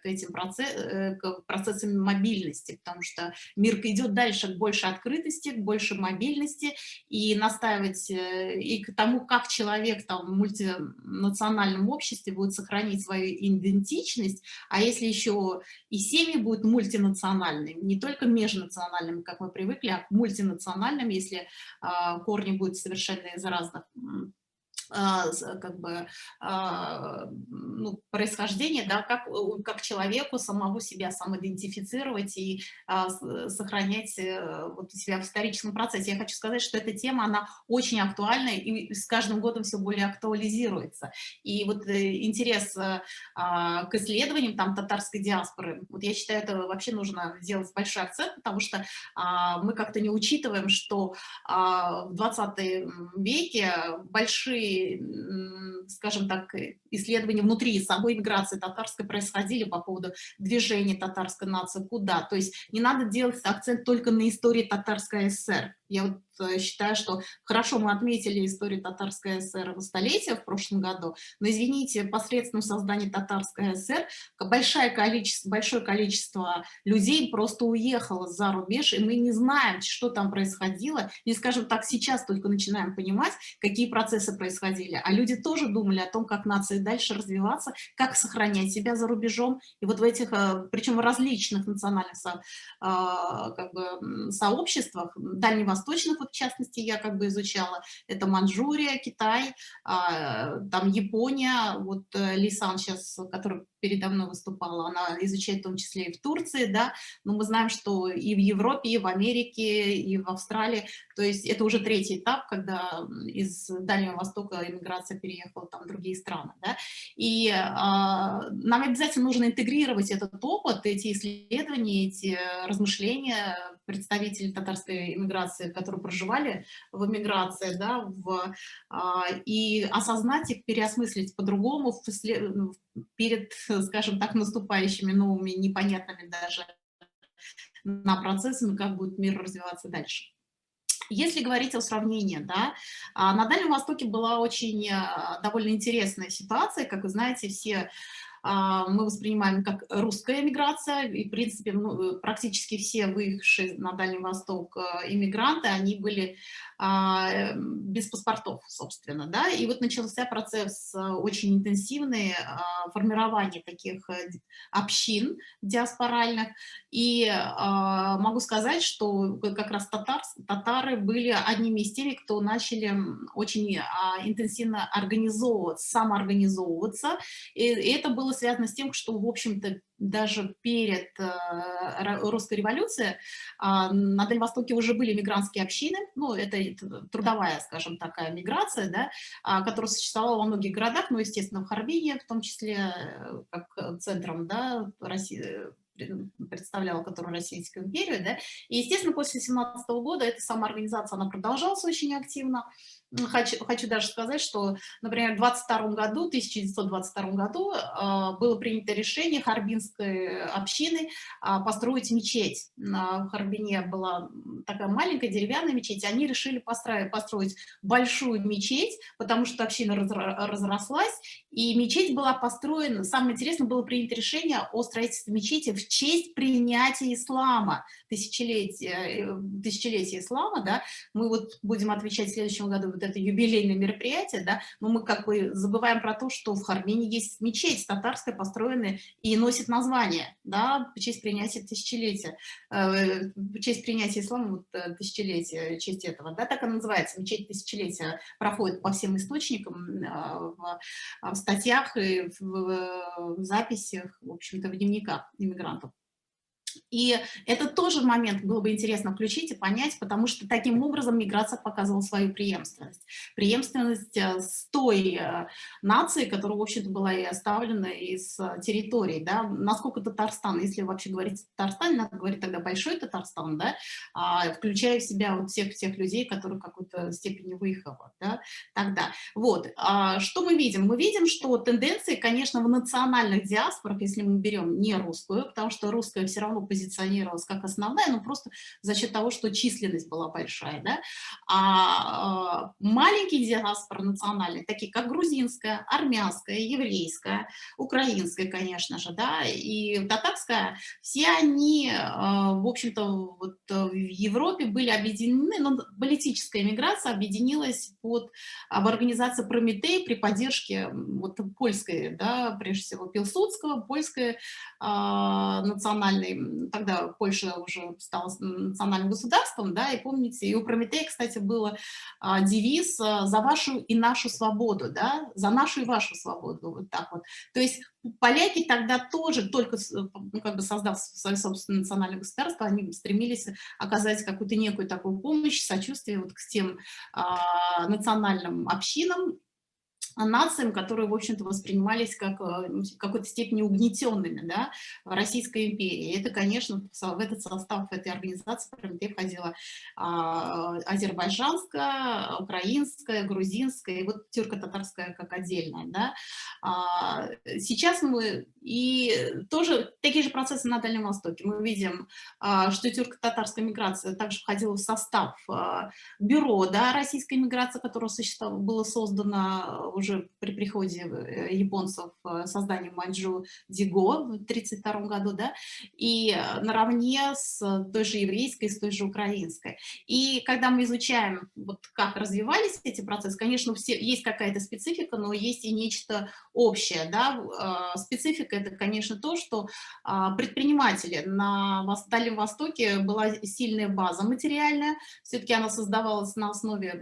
к этим к процессам мобильности, потому что мир идет дальше к большей открытости, к большей мобильности, и настаивать и к тому, как человек там в мультинациональном обществе будет сохранить свою идентичность, а если еще и семьи будут мультинациональными, не только межнациональными, как мы привыкли, а мультинациональными, если корни будут совершенно из разных как бы, ну, происхождение, да, как человеку самого себя самоидентифицировать и сохранять вот себя в историческом процессе. Я хочу сказать, что эта тема, она очень актуальна и с каждым годом все более актуализируется. И вот интерес к исследованиям там татарской диаспоры, вот я считаю, это вообще нужно делать большой акцент, потому что мы как-то не учитываем, что в 20 веке большие, скажем так, исследования внутри самой миграции татарской происходили по поводу движения татарской нации куда. То есть не надо делать акцент только на истории Татарской ССР. Я вот считаю, что хорошо мы отметили историю Татарской ССР в столетие в прошлом году, но, извините, посредством создания Татарской ССР большое количество людей просто уехало за рубеж, и мы не знаем, что там происходило, и, скажем так, сейчас только начинаем понимать, какие процессы происходили. А люди тоже думали о том, как нации дальше развиваться, как сохранять себя за рубежом, и вот в этих, причем в различных национальных как бы, сообществах, дальневосточных, вот, в частности, я как бы изучала, это Маньчжурия, Китай, там Япония, вот Лейсан сейчас, которая передо мной выступала, она изучает в том числе и в Турции, да, но мы знаем, что и в Европе, и в Америке, и в Австралии, то есть это уже третий этап, когда из Дальнего Востока иммиграция переехала там в другие страны, да, и нам обязательно нужно интегрировать этот опыт, эти исследования, эти размышления представителей татарской иммиграции, которые проживали в эмиграции, да, и осознать их, переосмыслить по-другому перед, скажем так, наступающими новыми, непонятными даже на процессами, как будет мир развиваться дальше. Если говорить о сравнении, да, на Дальнем Востоке была очень довольно интересная ситуация, как вы знаете, все мы воспринимаем как русская миграция, и, в принципе, ну, практически все выехавшие на Дальний Восток иммигранты, они были без паспортов, собственно, да, и вот начался процесс очень интенсивный формирования таких общин диаспоральных, и могу сказать, что как раз татары были одними из теми, кто начали очень интенсивно организовываться, самоорганизовываться, и это было связано с тем, что, в общем-то, даже перед русской революцией на Дальнем Востоке уже были мигрантские общины, ну, это трудовая, скажем, такая миграция, да, которая существовала во многих городах, ну, естественно, в Харбине, в том числе, как центром, да, России, представляла которую Российскую империю, да, и, естественно, после 17 года эта самоорганизация, она продолжалась очень активно. Хочу даже сказать, что, например, в 1922 году было принято решение Харбинской общины построить мечеть. В Харбине была такая маленькая деревянная мечеть, и они решили построить большую мечеть, потому что община разрослась, и мечеть была построена, самое интересное, было принято решение о строительстве мечети в честь принятия ислама, тысячелетия ислама, да, мы вот будем отмечать в следующем году вот это юбилейное мероприятие, да, но мы как бы забываем про то, что в Харбине есть мечеть татарская, построенная и носит название, да, в честь принятия тысячелетия, в честь принятия ислама, вот, тысячелетия, в честь этого, да, так она называется, мечеть тысячелетия, проходит по всем источникам, в статьях и в записях, в общем-то, в дневниках иммигрантов. И это тоже момент было бы интересно включить и понять, потому что таким образом миграция показывала свою преемственность. Преемственность с той нацией, которая, в общем-то, была и оставлена из территории. Да? Насколько Татарстан, если вообще говорить о Татарстане, надо говорить тогда большой Татарстан, да? Включая в себя вот всех тех людей, которые в какой-то степени выехали, да? Тогда. Вот. Что мы видим? Мы видим, что тенденции, конечно, в национальных диаспорах, если мы берем не русскую, потому что русская все равно позиционировалась как основная, но просто за счет того, что численность была большая, да? А маленькие диаспоры национальные, такие как грузинская, армянская, еврейская, украинская, конечно же, да, и татарская, все они, в общем-то, вот в Европе были объединены, но политическая миграция объединилась под в организацию «Прометей» при поддержке вот польской, да, прежде всего Пилсудского, польской национальной, тогда Польша уже стала национальным государством, да, и помните, и у Прометея, кстати, был девиз «За вашу и нашу свободу», да, за нашу и вашу свободу, вот так вот. То есть поляки тогда тоже, только, ну, как бы создав свое собственное национальное государство, они стремились оказать какую-то некую такую помощь, сочувствие вот к тем национальным общинам, нациям, которые, в общем-то, воспринимались как в какой-то степени угнетенными, да, в Российской империи. И это, конечно, в этот состав этой организации Прометей входила азербайджанская, украинская, грузинская и вот тюрко-татарская как отдельная. Да. Сейчас мы и тоже такие же процессы на Дальнем Востоке. Мы видим, что тюрко-татарская миграция также входила в состав бюро, да, российской миграции, которое было создано уже при приходе японцев, созданием Маньчжу-Диго в 1932 году, да, и наравне с той же еврейской, с той же украинской. И когда мы изучаем, вот как развивались эти процессы, конечно, есть какая-то специфика, но есть и нечто общее, да. Специфика — это, конечно, то, что предприниматели на Дальнем Востоке была сильная база материальная, все-таки она создавалась на основе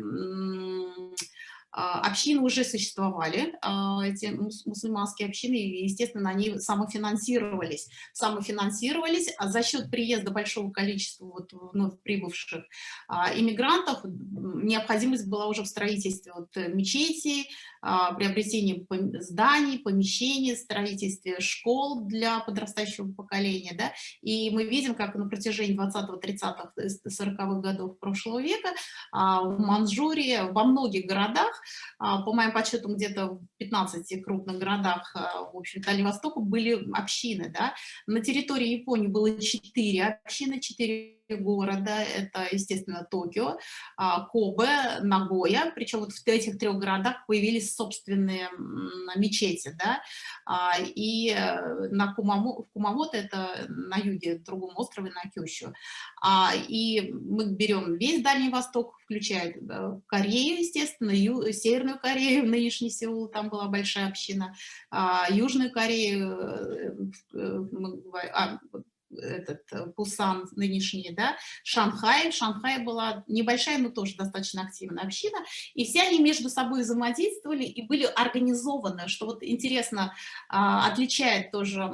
общины уже существовали, эти мусульманские общины, и, естественно, они самофинансировались. Самофинансировались, а за счет приезда большого количества вот вновь прибывших иммигрантов необходимость была уже в строительстве вот мечетей, приобретении зданий, помещений, строительстве школ для подрастающего поколения. Да? И мы видим, как на протяжении 20-го, 30-х, 40-х годов прошлого века в Маньчжурии, во многих городах, по моим подсчетам, где-то в 15 крупных городах, в общем, Дальнего Востока были общины. Да? На территории Японии было 4 общины, 4 города, это, естественно, Токио, Кобе, Нагоя, причем вот в этих трех городах появились собственные мечети, да, и в Кумамото, это на юге, в другом острове, на Кюсю. И мы берем весь Дальний Восток, включая Корею, естественно, Северную Корею, нынешний Сеул, там была большая община, Южную Корею, этот Пусан нынешний, да, Шанхай. В Шанхае была небольшая, но тоже достаточно активная община, и все они между собой взаимодействовали и были организованы, что вот интересно, отличает тоже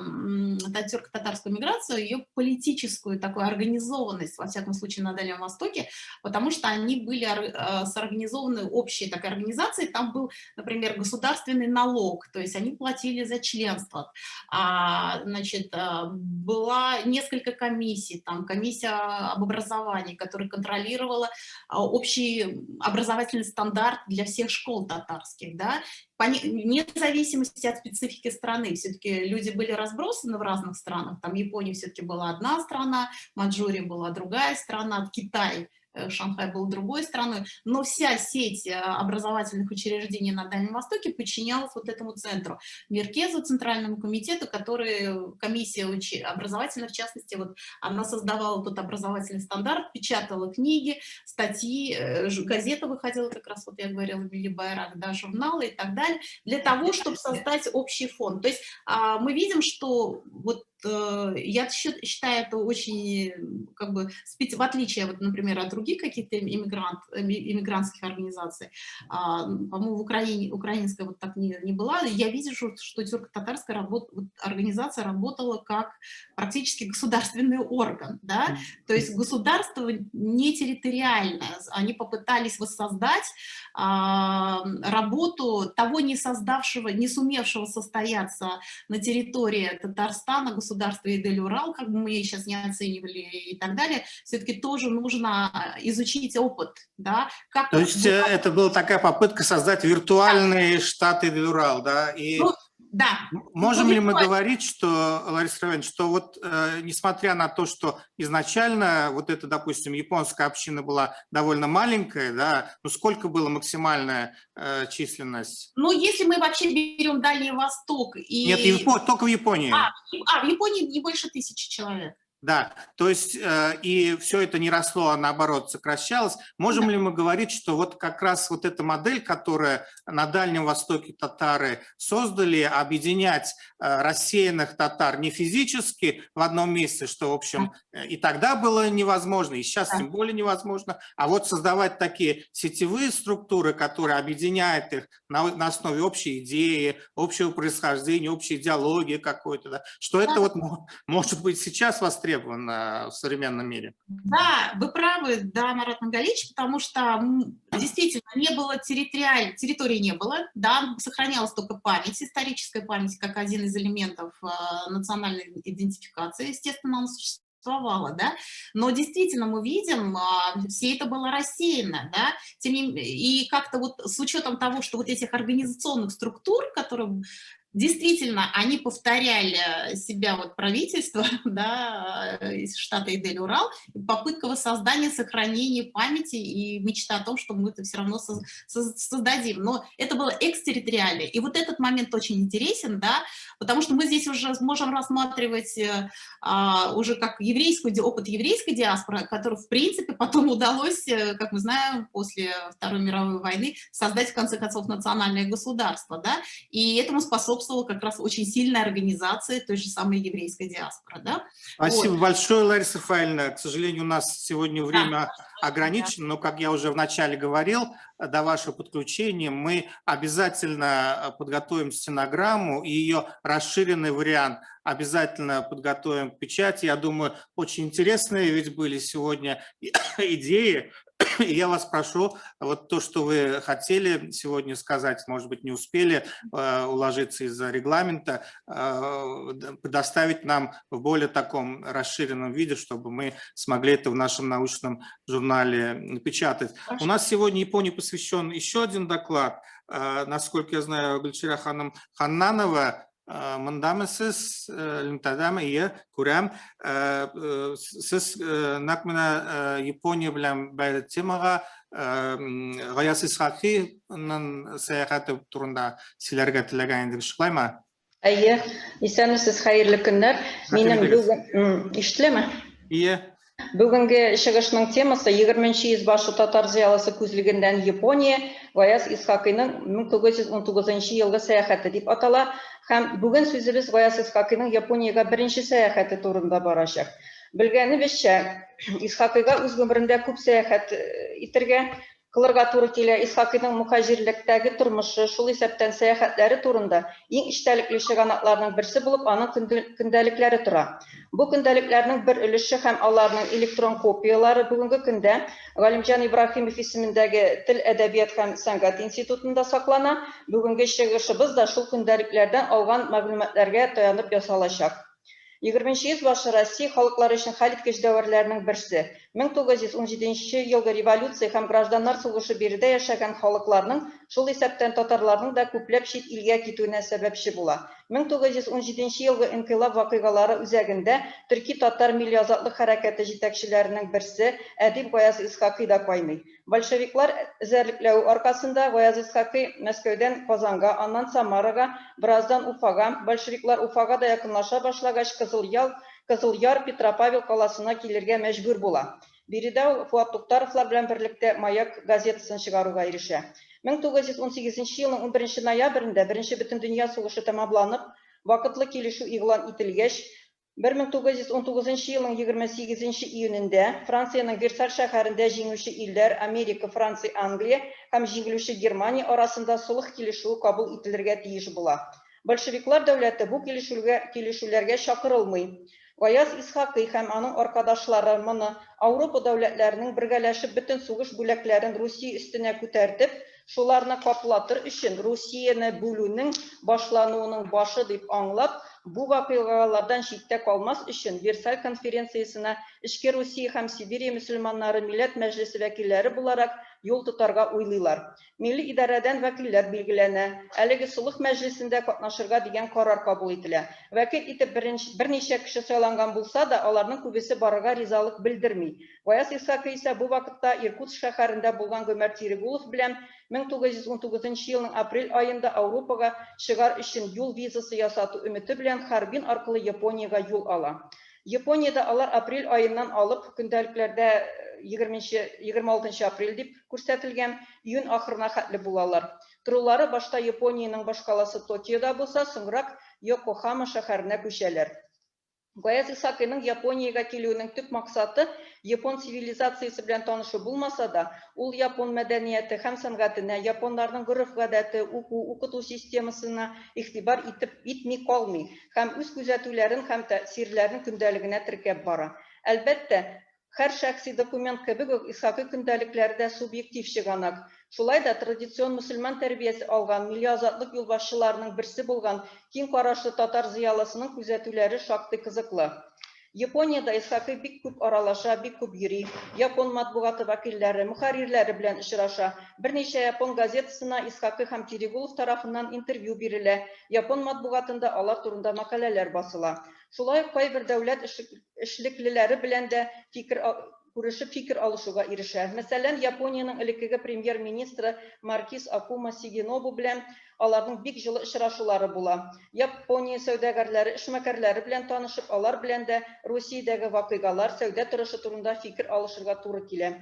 тюрко-татарскую миграцию, ее политическую такую организованность, во всяком случае, на Дальнем Востоке, потому что они были сорганизованы общей такой организацией, там был, например, государственный налог, то есть они платили за членство, значит, была несколько комиссий, там комиссия об образовании, которая контролировала общий образовательный стандарт для всех школ татарских, да, вне зависимости от специфики страны, все-таки люди были разбросаны в разных странах, там Япония все-таки была одна страна, Маньчжурия была другая страна, Китай, Шанхай был другой страной, но вся сеть образовательных учреждений на Дальнем Востоке подчинялась вот этому центру, Меркезу, Центральному комитету, который, комиссия образовательная, в частности, вот она создавала тот образовательный стандарт, печатала книги, статьи, газета выходила, как раз вот я говорила, Милли Байрак, да, журналы и так далее, для того, чтобы создать общий фонд. То есть мы видим, что вот я считаю это очень, как бы, в отличие, вот, например, от других каких-то иммигрантских организаций, по-моему, в Украине, украинская вот так не была, я вижу, что тюрко-татарская организация работала как практически государственный орган, да, то есть государство не территориальное, они попытались воссоздать работу того не создавшего, не сумевшего состояться на территории Татарстана, государства Идель-Урал, как бы мы сейчас не оценивали и так далее, все-таки тоже нужно изучить опыт, да. Как То есть это была такая попытка создать виртуальные штаты Идель-Урал, да? И ну, да. Можем ли мы говорить, что, Лариса Рафаэльевна, что вот несмотря на то, что изначально вот эта, допустим, японская община была довольно маленькая, да, ну сколько была максимальная численность? Ну, если мы вообще берем Дальний Восток и... Нет, только в Японии. В Японии не больше 1000 человек. Да, то есть и все это не росло, а наоборот сокращалось. Можем ли мы говорить, что вот как раз вот эта модель, которая на Дальнем Востоке татары создали, объединять рассеянных татар не физически в одном месте, что, в общем, и тогда было невозможно, и сейчас тем более невозможно, а вот создавать такие сетевые структуры, которые объединяют их на основе общей идеи, общего происхождения, общей идеологии какой-то, да, что это вот может быть сейчас востребовано в современном мире. Да, вы правы, да, Марат Мангалич, потому что действительно не было территории не было, да, сохранялась только память, историческая память, как один из элементов национальной идентификации, естественно, она существовала, да, но действительно мы видим, все это было рассеяно, да, тем не менее, и как-то вот с учетом того, что вот этих организационных структур, которые действительно, они повторяли себя, вот правительство, да, из штата Идель-Урал, попытка воссоздания, сохранения памяти и мечта о том, что мы это все равно создадим. Но это было экстерриториально. И вот этот момент очень интересен, да, потому что мы здесь уже можем рассматривать уже как еврейскую, опыт еврейской диаспоры, который, в принципе, потом удалось, как мы знаем, после Второй мировой войны создать, в конце концов, национальное государство, да, и этому способствовало как раз очень сильная организация той же самой еврейской диаспоры. Да? Спасибо вот большое, Лариса Рафаэльевна. К сожалению, у нас сегодня время ограничено, но, как я уже вначале говорил, до вашего подключения мы обязательно подготовим стенограмму и ее расширенный вариант обязательно подготовим к печати. Я думаю, очень интересные ведь были сегодня идеи. И я вас прошу, вот то, что вы хотели сегодня сказать, может быть, не успели уложиться из-за регламента, предоставить нам в более таком расширенном виде, чтобы мы смогли это в нашем научном журнале напечатать. Хорошо. У нас сегодня Японии посвящен еще один доклад, насколько я знаю, Гульчира Ханнанова. Мондамы сез, элемтәдәме? Ие, күрәм. Сез нәкъ менә Япония белән бәйле темага Гаяз Исхакыйның сәяхәте турында сөйләргә теләгән идегез, шулаймы? Әйе, исәнмесез, хәерле көннәр. Минем бүген ишетеләме? Ие. Бүгенге чыгышның темасы 20 йөз башы татар зыялысы күзлегеннән Япония, Гаяз Исхакыйның 1919 елгы сәяхәте дип атала һәм бүген сүзебез Гаяз Исхакыйның Япониягә беренче сәяхәте турында барачак. Белгәнебезчә, Исхакыйга үз гомерендә күп сәяхәт итергә, Кылырга туры килә. Исхакыйның мөһаҗирлекдәге тормышы, шул исәптән сәяхәтләре турында иң эчтәлекле чыганакларның берсе булып аның көндәлекләре тора. Бу көндәлекләрнең бер өлеше һәм аларның электрон копияләре бүгенге көндә Галимҗан Ибраһимов исемендәге Тел, әдәбият һәм сәнгать институтында саклана. Бүгенге чыгышыбыз да шул көндәлекләрдән алган мәгълүматларга таянып ясалачак. Егерменче йөз башы Россия халыклары өчен хәлиткеч дәверләрнең берсе. 1917 елгы революция һәм гражданнар сугышы биредә яшәгән халыкларның, шул исәптән татарларның да күпләп чит илгә китүенә сәбәпче була. 1917 елгы инкыйлаб вакыйгалары үзәгендә төрки-татар милли азатлык хәрәкәте җитәкчеләренең берсе әдип Гаяз Исхакый да кайный. Большевиклар эзәрлекләве аркасында Гаяз Исхакый Мәскәүдән Казанга, аннан Самарага, бераздан Уфага, большевиклар Уфага да якынлаша башлагач, Кызыл Ял, Кызыл Яр, Петропавел каласына килергә мәҗбүр була. Биредә ул Фуат Туктаровлар белән берлектә Маяк газетасын чыгаруга ирешә. 1918 елның унберенче ноябрендә Беренче бөтендөнья сугышы тәмамланып, вакытлы килешү игълан ителгәч, 1919 елның 28 нче июнендә Франциянең Версаль шәһәрендә җиңүче илләр, Америка, Франция, Англия, һәм җиңелүче Германия арасында солых килешүе кабул ителергә тиеш була. Большевиклар дәүләте бу килешүгә килешүләргә чакырылмый. Гаяз Исхакый һәм аның аркадашлары моны Ауропа дәүләтләренең бергәләшеп бөтен сугыш бүләкләрен Русия өстенә күтәртеп, шуларны каплатыр өчен Русияне бүлүнең башлануының башы дип аңлап, бу вакыйгалардан читтә калмас өчен Версаль конференциясенә Эчке Русия һәм Сибирия мөселманнары Милләт Мәҗлесе вәкилләре буларак юл тотарга уйлыйлар. Милли идарәдән вәкилләр билгеләнә, әлеге солых мәҗлесендә катнашырга дигән карар кабул ителә. Вәкил итеп берничә кеше сайланган булса да, аларның күбесе барырга ризалык белдерми. Гаяз Исхакый исә бу вакытта Иркутск шәһәрендә булган Гомәр Терегулов белән 1919 нчы елның апрель аенда Ауропага чыгар өчен юл визасы ясату өмете белән Харбин аркылы Япониягә юл ала. Япониядә алар апрель аеннан алып, көндәлекләрдә егерменче, 26 нчы апрель дип күрсәтелгән, июнь ахырына хәтле булалар. Торулары башта Япониянең башкаласы Токиода булса, соңрак Йокохама шәһәренә күчәләр. Гаяз Исхакыйның Япониягә килүенең төп максаты япон цивилизациясе белән танышу булмаса да, ул япон мәдәнияте һәм сәнгатенә, японнарның гореф-гадәте, уку, укыту системасына игътибар итеп итми калмый һәм үз күзәтүләрен һәм тәэсирләрен көндәлегенә теркәп бара. Әлбәттә, һәр шәхси документ кебек үк Исхакый көндәлекләре дә субъектив чыганак. Шулай да традицион мөселман тәрбиясе алган, милли азатлык юлбашчыларының берсе булган киң карашлы татар зыялысының күзәтүләре шактый кызыклы. Япониядә Исхакый бик күп аралаша, бик күп йөри, япон матбугаты вәкилләре, мөхәррирләре белән очраша. Берничә япон газетасына Исхакый һәм Терегулов тарафыннан интервью бирелә, япон матбугатында алар турында мәкаләләр басыла. Шулай ук кайбер дәүләт эшлеклеләре белән дә фикер күрешеп фикер алышуга ирешә. Мәсәлән, Япониянең элеккеге премьер-министры Маркиз Акума Сигенобу белән аларның бик җылы очрашулары була. Япония сәүдәгәрләре, эшмәкәрләре белән танышып, алар белән дә Русиядәге вакыйгалар, сәүдә торышы турында фикер алышырга туры килә.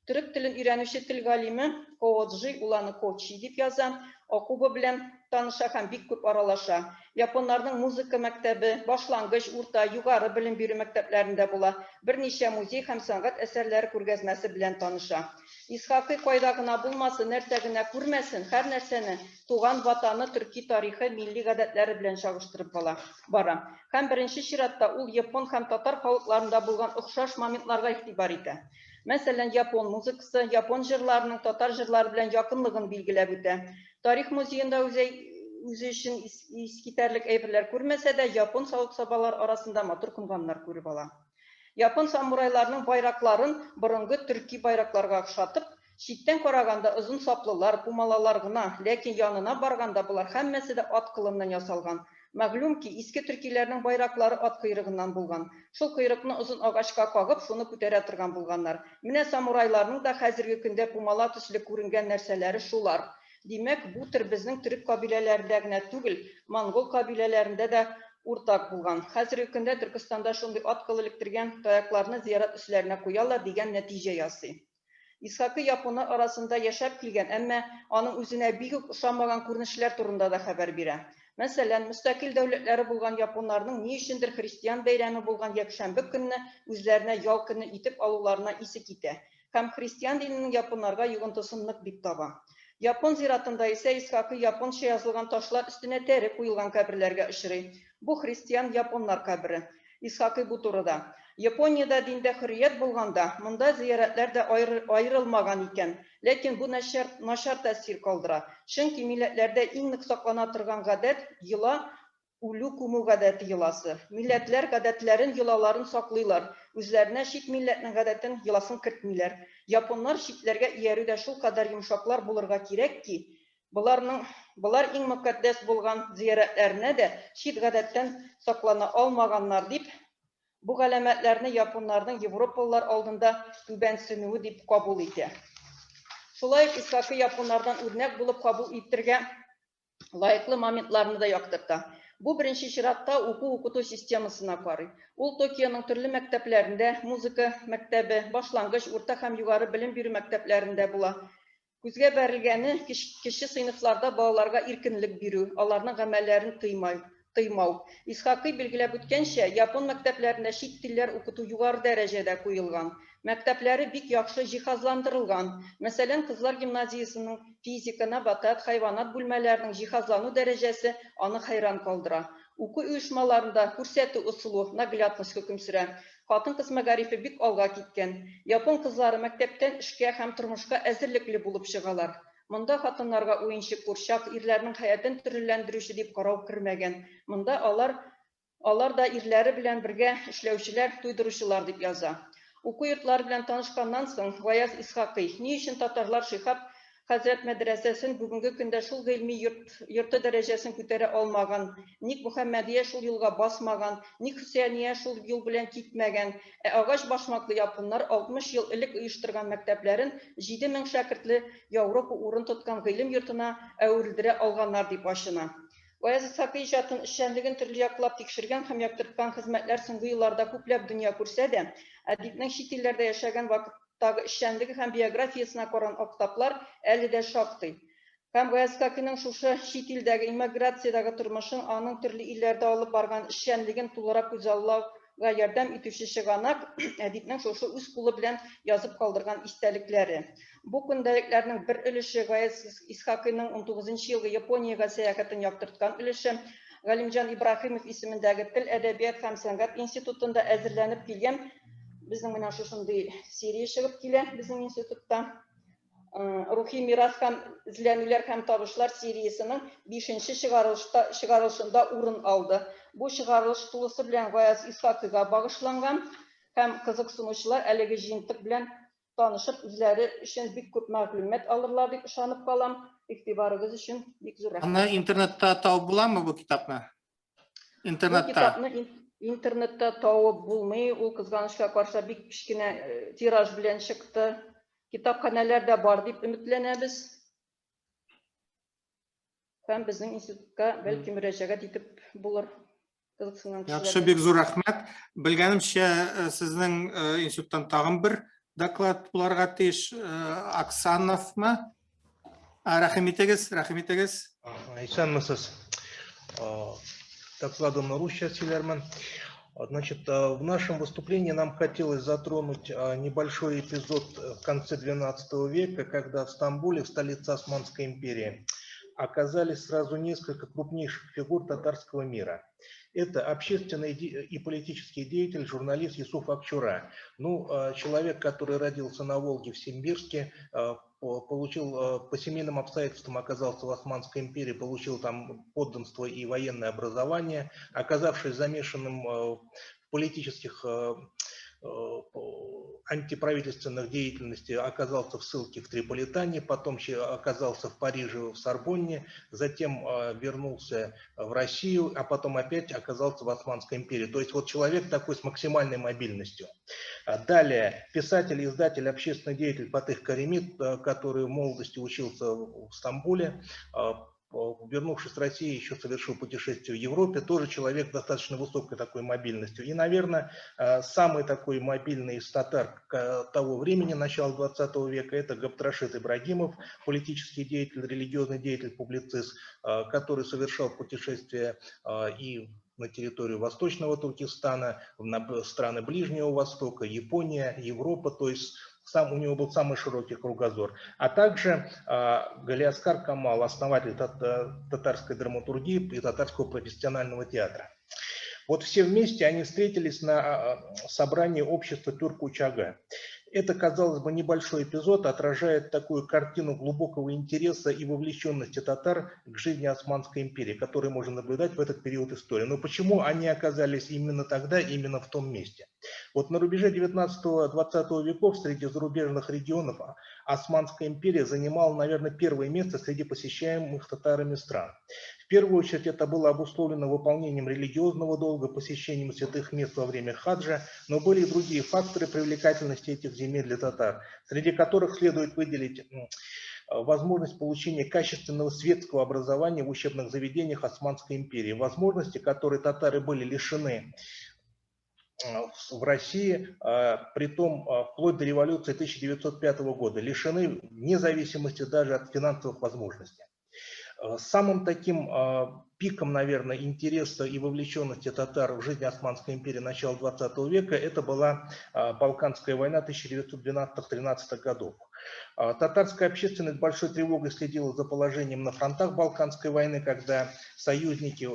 Төрек телен өйрәнүче тел галиме Кооджи, ул аны Кочи дип яза, Окубо белән таныша һәм бик күп аралаша. Японнарның музыка мәктәбе, башлангыч, урта, югары белем бирү мәктәпләрендә була, берничә музей һәм сәнгать әсәрләре күргәзмәсе белән таныша. Исхакый кайда гына булмасын, нәрсә генә күрмәсен, һәр нәрсәне туган ватаны, төрки тарихы, милли гадәтләре белән чагыштырып бала, бара. Һәм беренче чиратта ул япон һәм татар халыкларында булган охшаш моментларга игътибар итә. Мәсәлән, япон музыкасы, япон җырларының татар җырлары белән якынлыгын билгеләп үтә. Тарих музеенда үзе үзе өчен искитәрлек әйберләр күрмәсә дә, япон савыт-сабалар арасында матур комганнар күреп ала. Япон самурайларының байракларын борынгы төрки байракларга охшатып, читтән караганда озын саплылар, пумалалар гына, ләкин янына барганда болар һәммәсе дә ат кылыннан ясалган. Мәгълүм ки, иске төркиләрнең байраклары ат койрыгыннан булган. Шул койрыкны озын агачка кагып, шуны күтәрә торган булганнар. Менә самурайларның да хәзерге көндә пумала төсле күренгән нәрсәләре шулар. Димәк, бу төр безнең төрек кабиләләрендә генә түгел, монгол кабиләләрендә дә уртак булган. Хәзерге көндә Төркестанда шундый ат кылы электергән таякларны зиярат өсләренә куялар дигән нәтиҗә ясый. Исхакый японнар арасында яшәп килгән, әмма аның үзенә бик үк ошамаган күренешләр турында да хәбәр бирә. Мәсәлән, мөстәкыйль дәүләтләре булган японнарның ни өчендер христиан бәйрәме булган якшәмбе көнне үзләренә ял көне итеп алуларына исе китә һәм христиан диненең японнарга йогынтысын нык дип таба. Япон зиратында исә Исхакый японча язылган ташлар өстенә тәре куелган каберләргә очрый. Бу христиан японнар кабере. Исхакый бу турыда. Япониядә диндә хөррият булганда, монда зиярәтләр дә аерылмаган икән. Ләкин бу начар, начар тәэсир калдыра. Чөнки милләтләрдә иң нык саклана торган гадәт, йола, үлү күмү гадәте йоласы. Милләтләр гадәтләрен, йолаларын саклыйлар, үзләренә чит милләтнең гадәтен, йоласын кертмиләр. Японнар читләргә иярүдә шулкадәр йомшаклар булырга кирәк ки, боларның, болар иң мөкатдәс булган зиярәтләренә дә чит гадәттән саклана алмаганнар дип, бу галәмәтләрне японнарның европалылар алдында түбәнсенүе дип кабул итә. Шулай ук Исхакый японнардан үрнәк булып кабул итергә лаеклы моментларны да яктырта. Бу беренче чиратта уку-укыту системасына карый. Ул Токионың төрле мәктәпләрендә, музыка мәктәбе, башлангыч, урта һәм югары белем бирү мәктәпләрендә була. Күзгә бәрелгәне, кече сыйныфларда балаларга иркенлек бирү, аларның гамәлләрен тыймау. Тыймау. Исхакый билгеләп үткәнчә, япон мәктәпләрендә чит телләр укыту югары дәрәҗәдә куелган. Мәктәпләре бик яхшы җиһазландырылган. Мәсәлән, кызлар гимназиясенең физика, набатат, хайванат бүлмәләренең җиһазлану дәрәҗәсе аны хәйран калдыра. Уку оешмаларында күрсәтү ысулы, наглядность хөкем сөрә. Хатын-кыз мәгарифе бик алга киткән. Япон кызлары мәктәптән эшкә һәм тормышка әзерлекле булып чыгалар. Монда хатыннарга уенчык курчак, ирләрнең хәятен төрлеләндерүче дип карау кермәгән. Монда алар алар да ирләре белән бергә эшләүчеләр, туйдыручылар дип яза. Уку йортлары белән танышканнан соң, Гаяз Исхакый, ни өчен татарлар Шиһаб хәзрәт мәдрәсәсен бүгенге көндә шул гыйльми йорт, йорты дәрәҗәсен күтәрә алмаган, ник Мөхәммәдия шул юлга басмаган, ник Хөсәения шул юл белән китмәгән, ә агач башмаклы японнар 60 ел элек оештырган мәктәпләрен 7000 шәкертле Яуропа урын тоткан гыйлем йортына әверелдерә алганнар дип ачына. Гаяз Исхакый иҗатын, эшчәнлеген төрле яклап тикшергән һәм яктырткан хезмәтләр соңгы елларда күпләп дөнья күрсә дә, әдипнең чит илләрдә яшәгән вакыттагы эшчәнлеге һәм биографиясенә караган актаплар әле дә шактый. Һәм Гаяз Исхакыйның шушы чит илдәге, иммиграциядәге тормышын, аның төрле илләрдә алып барган эшчәнлеген тулырак күзаллауга ярдәм итүче чыганак әдипнең шушы үз кулы белән язып калдырган истәлекләре. Бу көндәлекләрнең бер өлеше Гаяз Исхакыйның 19 елгы Япониягә сәяхәтен яктырткан өлеше Галимҗан Ибраһимов исемендәге Тел, әдәбият һәм сәнгать институтында әзерләнеп килгән безнең менә шушындый серия чыгып килә безнең институтта. Рухи мирас һәм эзләнүләр һәм табышлар сериясенең 5-нче чыгарылышта чыгарылышында урын алды. Бу чыгарылыш тулысы белән Гаяз Исхакыйга багышланган һәм кызыксынучылар әлеге җыентык белән танышып үзләре өчен бик күп мәгълүмат алырлар дип ышанып калам. Игътибарыгыз өчен бик зур рәхмәт. Аны интернетта табып буламы бу китапны? Интернетта. Бу китапны интернетта табып булмый. Ул кызганычка каршы бик кечкенә тираж белән чыкты. Китапханәләрдә бар дип өметләнәбез. Һәм безнең институтка бәлки мөрәҗәгать итеп булыр. Кызыксынган кешеләргә. Яхшы, бик зур рәхмәт. Белгәнемчә, сезнең институттан тагын бер доклад буларга тиеш. Аксановмы? Рәхим итегез, рәхим итегез. Исәнмесез. Докладымны русча сөйләрмен. Значит, в нашем выступлении нам хотелось затронуть небольшой эпизод в конце XII века, когда в Стамбуле, в столице Османской империи, оказались сразу несколько крупнейших фигур татарского мира. Это общественный и политический деятель, журналист Юсуф Акчура. Ну, человек, который родился на Волге в Симбирске, получил по семейным обстоятельствам, оказался в Османской империи, получил там подданство и военное образование, оказавшись замешанным в политических антиправительственных деятельности оказался в ссылке в Триполитании, потом оказался в Париже, в Сорбонне, затем вернулся в Россию, а потом опять оказался в Османской империи. То есть вот человек такой с максимальной мобильностью. Далее, писатель, издатель, общественный деятель Фатых Карими, который в молодости учился в Стамбуле, вернувшись в Россию, еще совершил путешествие в Европе, тоже человек достаточно высокой такой мобильностью. И, наверное, самый такой мобильный из татар того времени, начала 20 века, это Габдрашид Ибрагимов, политический деятель, религиозный деятель, публицист, который совершал путешествия и на территорию Восточного Туркестана, на страны Ближнего Востока, Япония, Европа, то есть сам, у него был самый широкий кругозор. А также Галиаскар Камал, основатель татарской драматургии и татарского профессионального театра. Вот все вместе они встретились на собрании общества Тюрк-Учага. Это, казалось бы, небольшой эпизод, отражает такую картину глубокого интереса и вовлеченности татар к жизни Османской империи, которую можно наблюдать в этот период истории. Но почему они оказались именно тогда, именно в том месте? Вот на рубеже 19-20 веков среди зарубежных регионов Османская империя занимала, наверное, первое место среди посещаемых татарами стран. В первую очередь это было обусловлено выполнением религиозного долга, посещением святых мест во время хаджа, но были и другие факторы привлекательности этих земель для татар, среди которых следует выделить возможность получения качественного светского образования в учебных заведениях Османской империи, возможности, которой татары были лишены в России, притом вплоть до революции 1905 года, лишены независимости даже от финансовых возможностей. Самым таким пиком, наверное, интереса и вовлеченности татар в жизнь Османской империи начала 20 века это была Балканская война 1912-13 годов. Татарская общественность большой тревогой следила за положением на фронтах Балканской войны, когда союзники,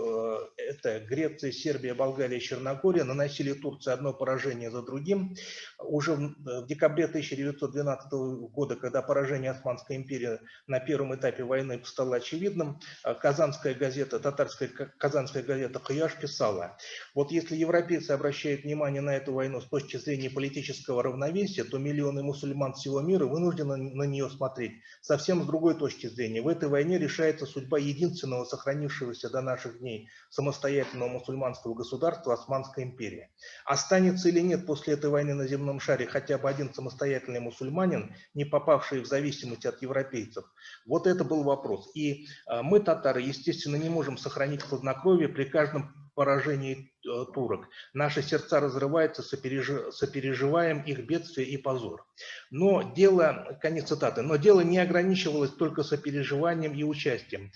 это Греция, Сербия, Болгария, Черногория, наносили Турции одно поражение за другим. Уже в декабре 1912 года, когда поражение Османской империи на первом этапе войны стало очевидным, казанская газета, татарская казанская газета «Куяш» писала: вот если европейцы обращают внимание на эту войну с точки зрения политического равновесия, то миллионы мусульман всего мира вынуждены на нее смотреть совсем с другой точки зрения. В этой войне решается судьба единственного сохранившегося до наших дней самостоятельного мусульманского государства Османской империи. Останется или нет после этой войны на земном шаре хотя бы один самостоятельный мусульманин, не попавший в зависимость от европейцев? Вот это был вопрос. И мы, татары, естественно, не можем сохранить хладнокровие при каждом поражении турок. Наши сердца разрываются, сопереживаем их бедствие и позор. Но дело, конец цитаты, но дело не ограничивалось только сопереживанием и участием.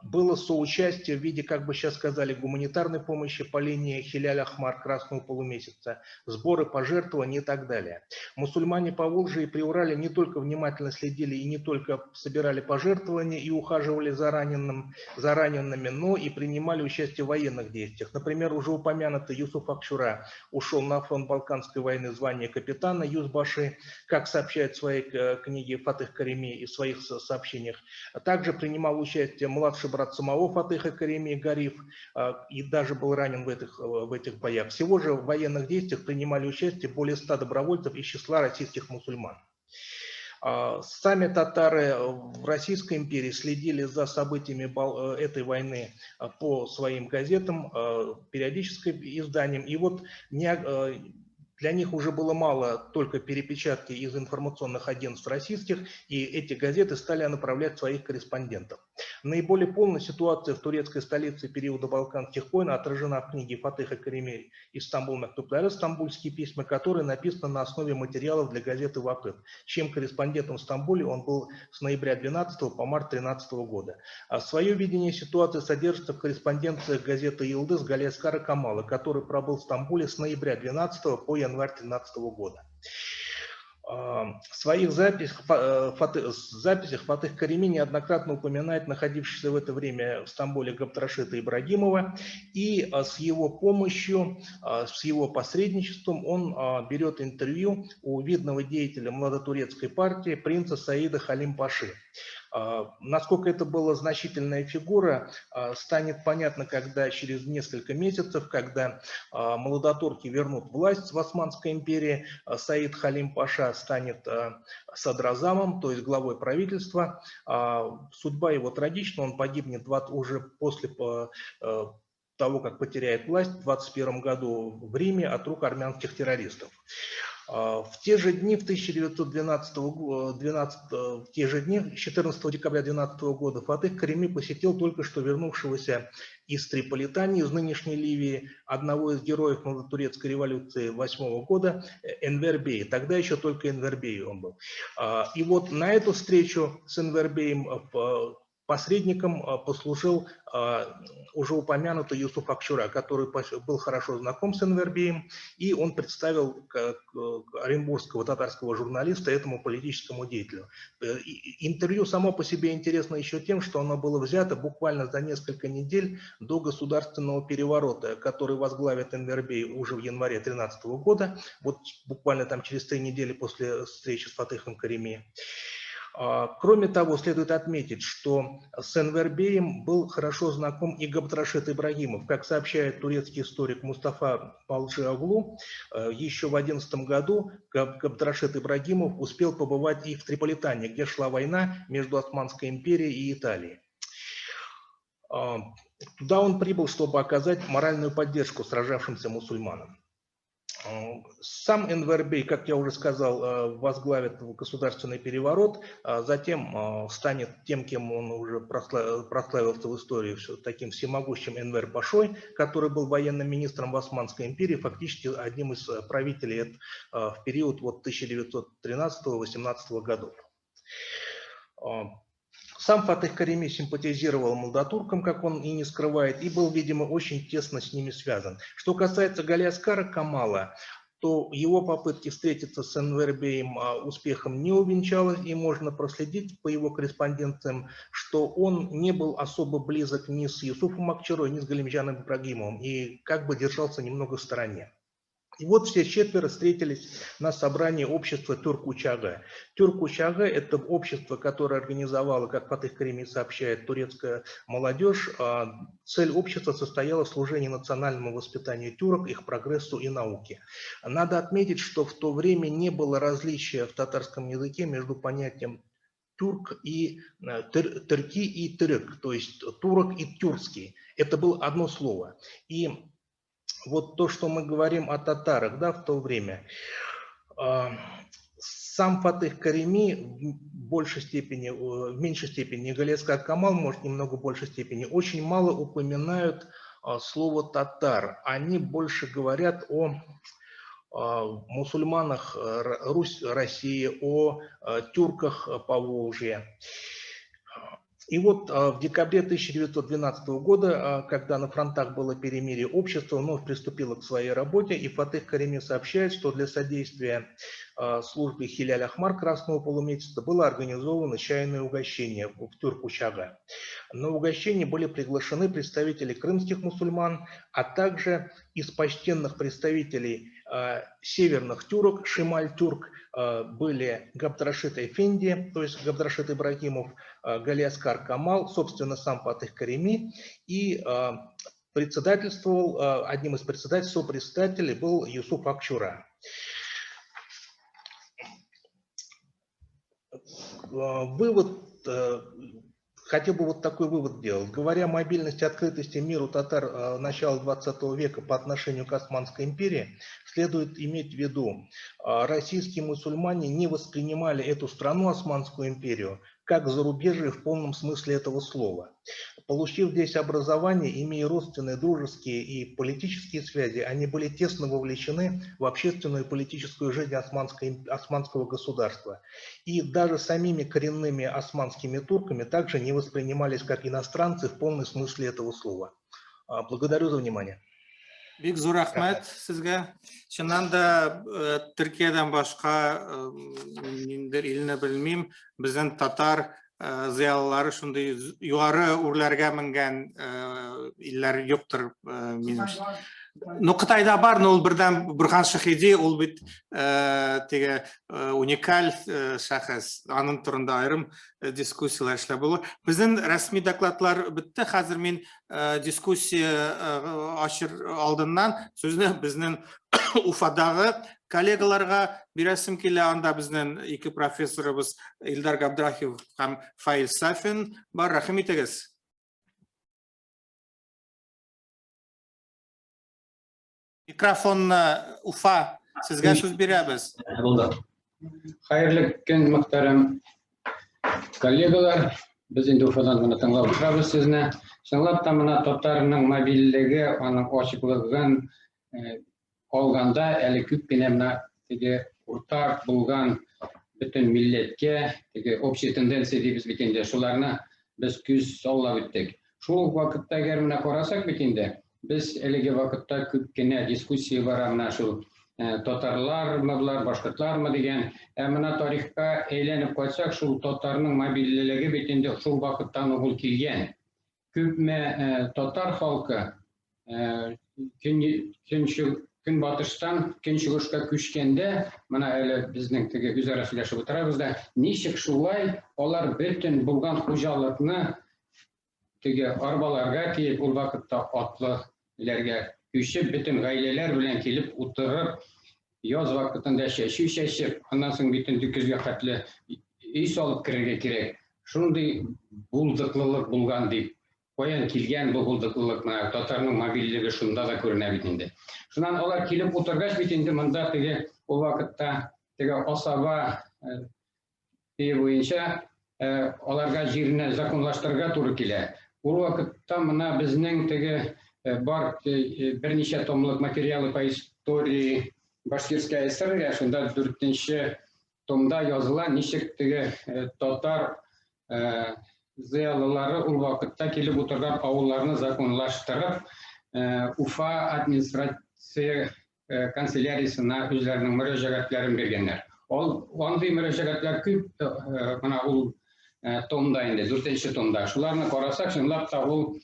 Было соучастие в виде, как бы сейчас сказали, гуманитарной помощи по линии Хиляль-Ахмар, Красного полумесяца, сборы пожертвований и так далее. Мусульмане по Волжье и Приурале не только внимательно следили и не только собирали пожертвования и ухаживали за ранеными, но и принимали участие в военных действиях. Например, уже упомянутый Юсуф Акчура ушел на фронт Балканской войны в звании капитана Юзбаши, как сообщает в своей книге Фатых Карими и в своих сообщениях. Также принимал участие младший брат самого Фатыха Карими Гариф и даже был ранен в этих боях. Всего же в военных действиях принимали участие более 100 добровольцев из числа российских мусульман. Сами татары в Российской империи следили за событиями этой войны по своим газетам, периодическим изданиям. И вот для них уже было мало только перепечатки из информационных агентств российских, и эти газеты стали направлять своих корреспондентов. Наиболее полная ситуация в турецкой столице периода Балканских войн отражена в книге Фатыха Карими «Истамбул Мектупляры», «Стамбульские письма», которые написаны на основе материалов для газеты «Вакыт», чем корреспондентом в Стамбуле он был с ноября 12 по март 13 года. А свое видение ситуации содержится в корреспонденции газеты «Йылдыз» Галиаскара Камала, который пробыл в Стамбуле с ноября 12 по январь 2013 года. В своих записях Фатых Карими неоднократно упоминает находившегося в это время в Стамбуле Габдрашита Ибрагимова, и с его помощью, с его посредничеством он берет интервью у видного деятеля младотурецкой партии принца Саида Халим-Паши. Насколько это была значительная фигура, станет понятно, когда через несколько месяцев, когда молодотурки вернут власть в Османской империи, Саид Халим Паша станет садразамом, то есть главой правительства. Судьба его трагична, он погибнет уже после того, как потеряет власть в 21 году в Риме от рук армянских террористов. В те же дни, в 1912, 12, в те же дни, 14 декабря 2012 года, Фатых Карими посетил только что вернувшегося из Триполитании, из нынешней Ливии, одного из героев молодотурецкой революции 8 года, Энвер Бей. Тогда еще только Энвер Бей он был. И вот на эту встречу с Энвер Беем посредником послужил уже упомянутый Юсуф Акчура, который был хорошо знаком с Энвер Беем, и он представил оренбургского татарского журналиста этому политическому деятелю. Интервью само по себе интересно еще тем, что оно было взято буквально за несколько недель до государственного переворота, который возглавит Энвер Бей уже в январе 2013 года, вот буквально там через 3 недели после встречи с Фатыхом Карими. Кроме того, следует отметить, что с Энвер Беем был хорошо знаком и Габдрашид Ибрагимов. Как сообщает турецкий историк Мустафа Балджиоглу, еще в 2011 году Габдрашид Ибрагимов успел побывать и в Триполитании, где шла война между Османской империей и Италией. Туда он прибыл, чтобы оказать моральную поддержку сражавшимся мусульманам. Сам Энвер Бей, как я уже сказал, возглавит государственный переворот, затем станет тем, кем он уже прославился в истории, таким всемогущим Энвер Пашой, который был военным министром в Османской империи, фактически одним из правителей в период 1913-18 годов. Сам Фатых Карими симпатизировал молодотуркам, как он и не скрывает, и был, видимо, очень тесно с ними связан. Что касается Галиаскара Камала, то его попытки встретиться с Энвер Беем успехом не увенчалось, и можно проследить по его корреспонденциям, что он не был особо близок ни с Юсуфом Акчурой, ни с Галимджаном Ибрагимовым, и как бы держался немного в стороне. И вот все четверо встретились на собрании общества Тюрк-Учага. Тюрк-Учага – это общество, которое организовала, как Фатых Карими сообщает, турецкая молодежь. Цель общества состояла в служении национальному воспитанию тюрок, их прогрессу и науке. Надо отметить, что в то время не было различия в татарском языке между понятием тюрк и тырки и тырык, то есть турок и тюркский. Это было одно слово. И вот то, что мы говорим о татарах, да, в то время, сам Фатых Карими в большей степени, в меньшей степени, Галиаскар Камал, может, немного в большей степени, очень мало упоминают слово татар. Они больше говорят о мусульманах Русь, России, о тюрках Поволжья. И вот в декабре 1912 года, когда на фронтах было перемирие, общество вновь приступило к своей работе, и Фатых Карими сообщает, что для содействия службе Хиляль Ахмар Красного полумесяца было организовано чайное угощение в Тюрк-Учага. На угощение были приглашены представители крымских мусульман, а также из почтенных представителей северных тюрок, Шималь-Тюрк, были Габдрашид Эфенди, то есть Габдрашид Ибрагимов, Галиаскар Камал, собственно, сам Фатых Карими, и председательствовал, одним из председателей, сопредседателей был Юсуф Акчура. Вывод, хотел бы вот такой вывод делать. Говоря о мобильности и открытости миру татар начала 20 века по отношению к Османской империи, следует иметь в виду, российские мусульмане не воспринимали эту страну, Османскую империю, как зарубежье в полном смысле этого слова. Получив здесь образование, имея родственные, дружеские и политические связи, они были тесно вовлечены в общественную и политическую жизнь османского государства. И даже самими коренными османскими турками также не воспринимались как иностранцы в полном смысле этого слова. Благодарю за внимание. Бик зур рәхмәт сезгә. Чыннан да Төркиядән башка ниндидер илне белмим. Безнең татар зыялылары шундый югары үрләргә менгән илләр юктыр, минемчә. Ну, Кытайда бар, но ул бердән Бурхан Шахиди, ул бит теге уникаль шәхес. Аның турында аерым дискуссияләр эшләп булыр. Безнең рәсми докладлар бетте. Хәзер мин дискуссия ачыр алдыннан сүзне безнең Уфадагы коллегаларга бирәсем килә. Анда безнең ике профессорыбыз Илдар Габдрахимов һәм Фаил Сафин бар. Рәхим итегез. Микрофонны Уфа, сезгә сүз бирәбез. Булды. Хәерле көн, мөхтәрәм коллегалар. Без инде Уфадан гына тыңлап утырабыз сезне. Чынлап та менә татарның мобильлеге, аның ачыклыгын алганда әле күп кенә менә теге уртак булган бөтен милләткә теге общая тенденция дибез бит инде, шуларны без күз саллап үттек. Шул ук вакытта әгәр менә карасак бит инде, без әлеге вакытта күп кенә дискуссия бара менә шул татарлармы болар, башкортлармы дигән. Ә менә тарихка әйләнеп кайтсак, шул татарның мобильлелеге бит инде шул вакыттан ук ул килгән. Күпме татар халкы көнбатыштан көнчыгышка күчкәндә, менә әле безнең теге үзара сөйләшеп утырабыз да, ничек шулай алар бөтен булган хуҗалыкны теге арбаларга киеп, ул вакытта атлыларга күчеп, бөтен гаиләләр белән килеп утырып, яз вакытында чәчү чәчеп, аннан соң бит инде көзгә хәтле өй салып керергә кирәк. Шундый булдыклылык булган дип. Каян килгән бу булдыклылык? Менә татарның мобильлеге шунда да күренә бит инде. Шуннан алар килеп утыргач бит инде монда теге ул вакытта теге асаба өе буенча аларга җирне законлаштырырга туры килә. Ул вакытта менә безнең теге бар берничә томлык материалы по истории Башкирской ССР, шунда 4 томда языла, ничек теге татар зыялылары ул вакытта килеп утырган авылларны законлаштырып, Уфа администрация канцеляриясенә үзләренең мөрәҗәгатьләрен биргәннәр. Ул андый мөрәҗәгатьләр күп, менә ул томда инде, 4 томда. Шуларны карасак, чынлап та ул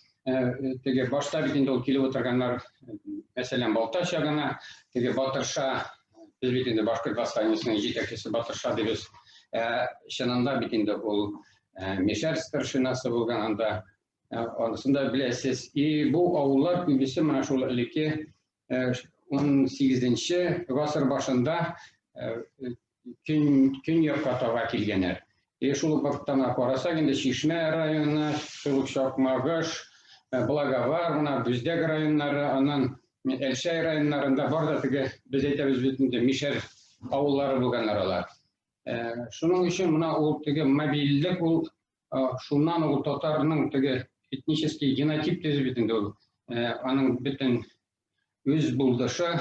теге башта бит инде ул килеп утырганнар, мәсәлән, Балтач ягына, теге Батырша, без бит инде башкорт восстаниесенең җитәкчесе Батырша дибез. Чынында бит инде ул Мишәр старшинасы булган анда, анысын да беләсез. И бу авыллар күбесе менә шул элекке 18 гасыр башында көньякка таба килгәннәр. И шул ук вакытта менә карасак инде Чишмә районы, шул ук Чакмагыш, Благовар, менә Бүздәк районнары, аннан Әлшәй районнарында бар да теге без әйтәбез бит инде мишәр авыллары булганнар алар. Шуның өчен менә ул теге мобильлек ул шуннан ул татарның теге этнический генотип төзи бит инде ул. Аның бөтен үз булдышы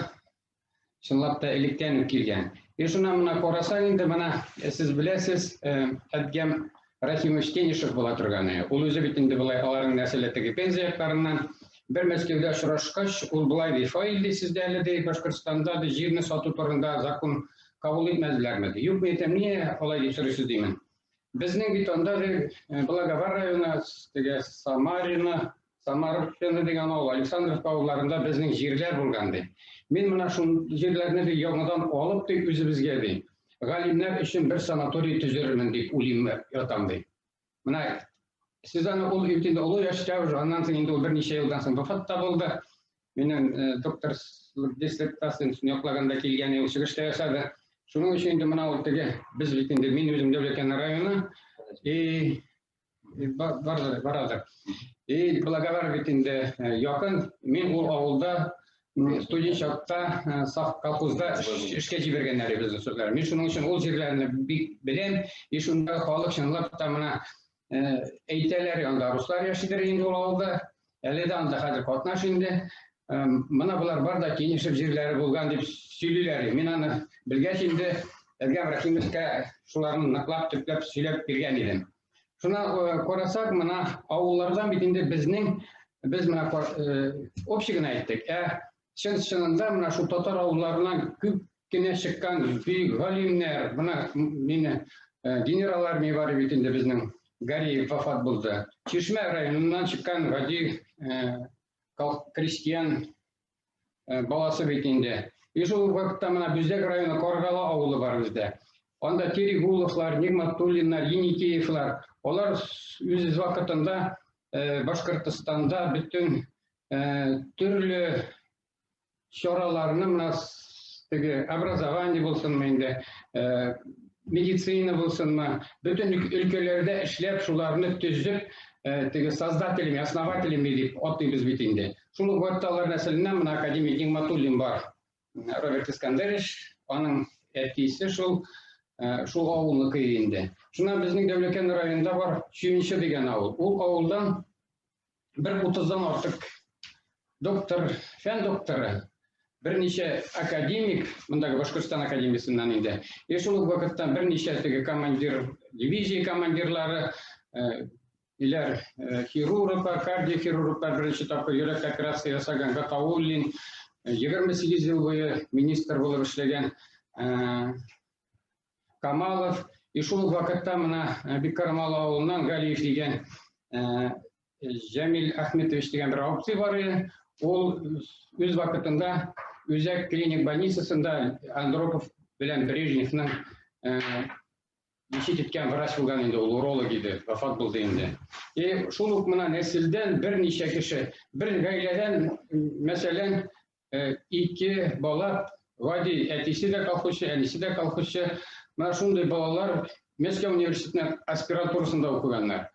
чынлап та электән үк килгән. И шуннан менә карасаң инде менә сез беләсез, Әдгәм Рахимович Тенишев була торган. Ул үзе бит инде болай аларның нәселе теге Пенза якларыннан. Бер Мәскәүдә очрашкач, ул болай ди, Фаил ди, сездә әле ди, Башкортстанда ди, җирне сату турында закон кабул итмәделәрме ди. Юк, мин әйтәм, ни алай дип сорыйсыз димен. Безнең бит анда Благовар районы, теге Самарина, Самарина дигән авыл, Александровка авылларында безнең җирләр булган ди. Мин менә шул җирләрне ди яңадан алып ди үзебезгә ди. Галимнәр өчен бер санаторий төзермен дип уйлыйм ятам ди. Менә сез аны ул инде олы яшьтә уже, аннан соң инде ул берничә елдан соң вафат та булды. Минем докторлык диссертациясен яклаганда килгән ул чыгыш та ясады. Шуның өчен инде менә ул теге без бит инде мин үзем Дәүләкән районы и бардыр, барадыр. И Благовар бит инде якын. Мин ул авылда студент чакта саф колхозда эшкә җибәргәннәр безне сүзләр. Мин шуның өчен ул җирләрне бик беләм. И шунда халык чынлап та менә әйтәләр, анда руслар яшидер инде ул авылда. Әле дә анда хәзер катнаш инде. Менә болар бар да Кенишев җирләре булган дип сөйлиләр. Мин аны белгәч инде Әдгәм Рәхимовка шуларны ныклап, төпләп сөйләп биргән идем. Шуна карасак, менә авыллардан бит инде безнең без менә общий гына әйттек. Ә чын чынында менә шул татар авылларыннан күп кенә чыккан бөек галимнәр, менә мине генерал армия бар бит инде безнең Гариев вафат булды. Чишмә районыннан чыккан гади крестьян баласы бит инде. И шул вакытта менә Бүздәк районы Каргалы авылы бар бездә. Анда Терегуловлар, Нигматуллиннар, Еникеевлар, алар үз вакытында Башкортстанда бөтен төрле чараларны менә теге образование булсынмы инде, медицина булсынмы, бөтен өлкәләрдә эшләп, шуларны төзеп, теге создателями, основателями дип атыйбыз бит инде. Шул ук вакытта алар нәселеннән менә академик Нигматуллин бар. Роберт Искандерович, аның әтисе шул шул авылныкы инде. Шуннан безнең Дәүләкән районында бар Чуенчы дигән авыл. Ул авылдан бер утыздан артык доктор, фән докторы, берничә академик, мондагы Башкортстан академиясеннән инде. И шул ук вакытта берничә теге командир, дивизия командирлары, иләр хирурглар, кардиохирурглар беренче тапкыр йөрәк операция ясаган Гатауллин, 28 ел буе министр булып эшләгән Камалов, и шул ук вакытта менә Биккарамал авылыннан Галиев дигән Җәмил Ахметович дигән бер абзый бар иде. Ул үз вакытында үзәк клиник больницасында Андропов белән Брежневның лечить иткән врач булган инде, ул уролог иде, вафат булды инде. И шул ук менә нәселдән берничә кеше, бер гаиләдән, мәсәлән, ике бала, гади әтисе дә колхозчы, әнисе дә колхозчы, менә шундый балалар Мәскәү университетының аспирантурасында укыганнар.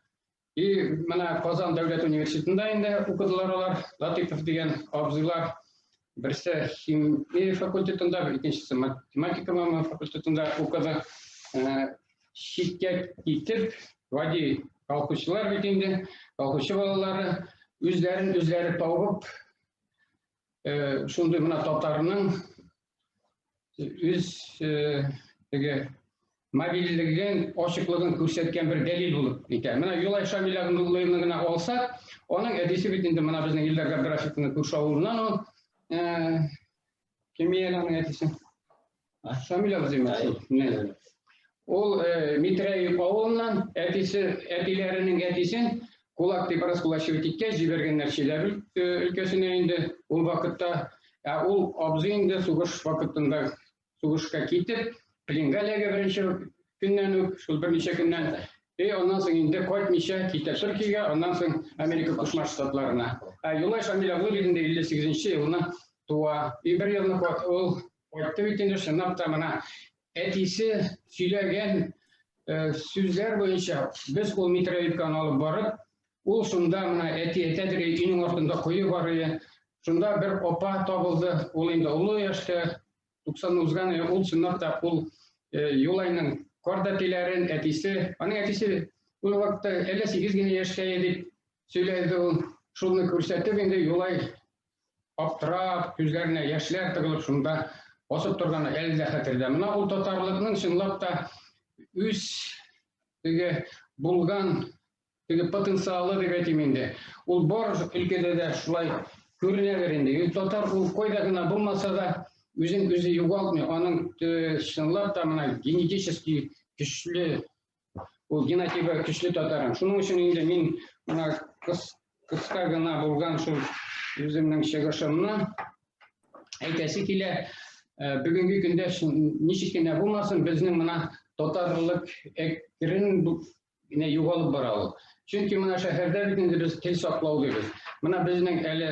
И менә Казан дәүләт университетында инде укыдылар алар, Латыйпов дигән абзыйлар. Берсе химия факультетында, икенчесе математика факультетында укыды. Читкә китеп, гади колхозчылар бит инде, колхозчы балалары үзләрен үзләре табып, шундый менә татарның үз теге мобильлеген, ачыклыгын күрсәткән бер дәлил булып китә. Менә Юлай Шамил Абдуллаевны гына алсак, аның әтисе бит инде менә безнең Илдар Габдрашевның күрше авылыннан ул. Кем әле аның әтисе? Шамил абзый шул. Ул Митрәев авылыннан, әтисе, әтиләренең әтисен кулак дип раскулачивать иткәч, җибәргәннәр Чиләбе өлкәсенә инде ул вакытта. Ә ул абзый инде сугыш вакытында сугышка китеп, пленга эләгә беренче көннән үк, шул берничә көннән. И аннан соң инде кайтмыйча китә Төркиягә, аннан соң Америка Кушма Штатларына. Ә Юлай Шамил абзый инде 58 елны туа. И бер елны ул кайтты бит инде, чынлап та менә әтисе сөйләгән сүзләр буенча без ул Митроевканы алып барып, ул шунда менә әти әйтәдер, өйнең артында кое бар иде. Шунда бер апа табылды, ул инде олы яшьтә, 90 узган, ул чынлап та ул Юлайның карт әтиләрен, әтисе, аның әтисе ул вакытта әллә 8 генә яшьтә иде дип сөйләде ул. Шуны күрсәтеп инде Юлай аптырап, күзләренә яшьләр тыгылып шунда басып торганы әле дә хәтердә. Менә ул татарлыкның чынлап та үз теге булган теге потенциалы дип әйтим инде. Ул бар өлкәдә дә шулай күренәдер инде. Татар ул кайда гына булмаса да үзен үзе югалтмый. Аның чынлап та менә генетически көчле ул генотибы көчле татарым. Шуның өчен инде мин менә кыска гына булган шул үземнең чыгышымны әйтәсе килә. Бүгенге көндә ничек кенә булмасын, безнең менә татарлык әкрен генә югалып бара ул. Чөнки менә шәһәрдә бит инде без тел саклау дибез. Менә безнең әле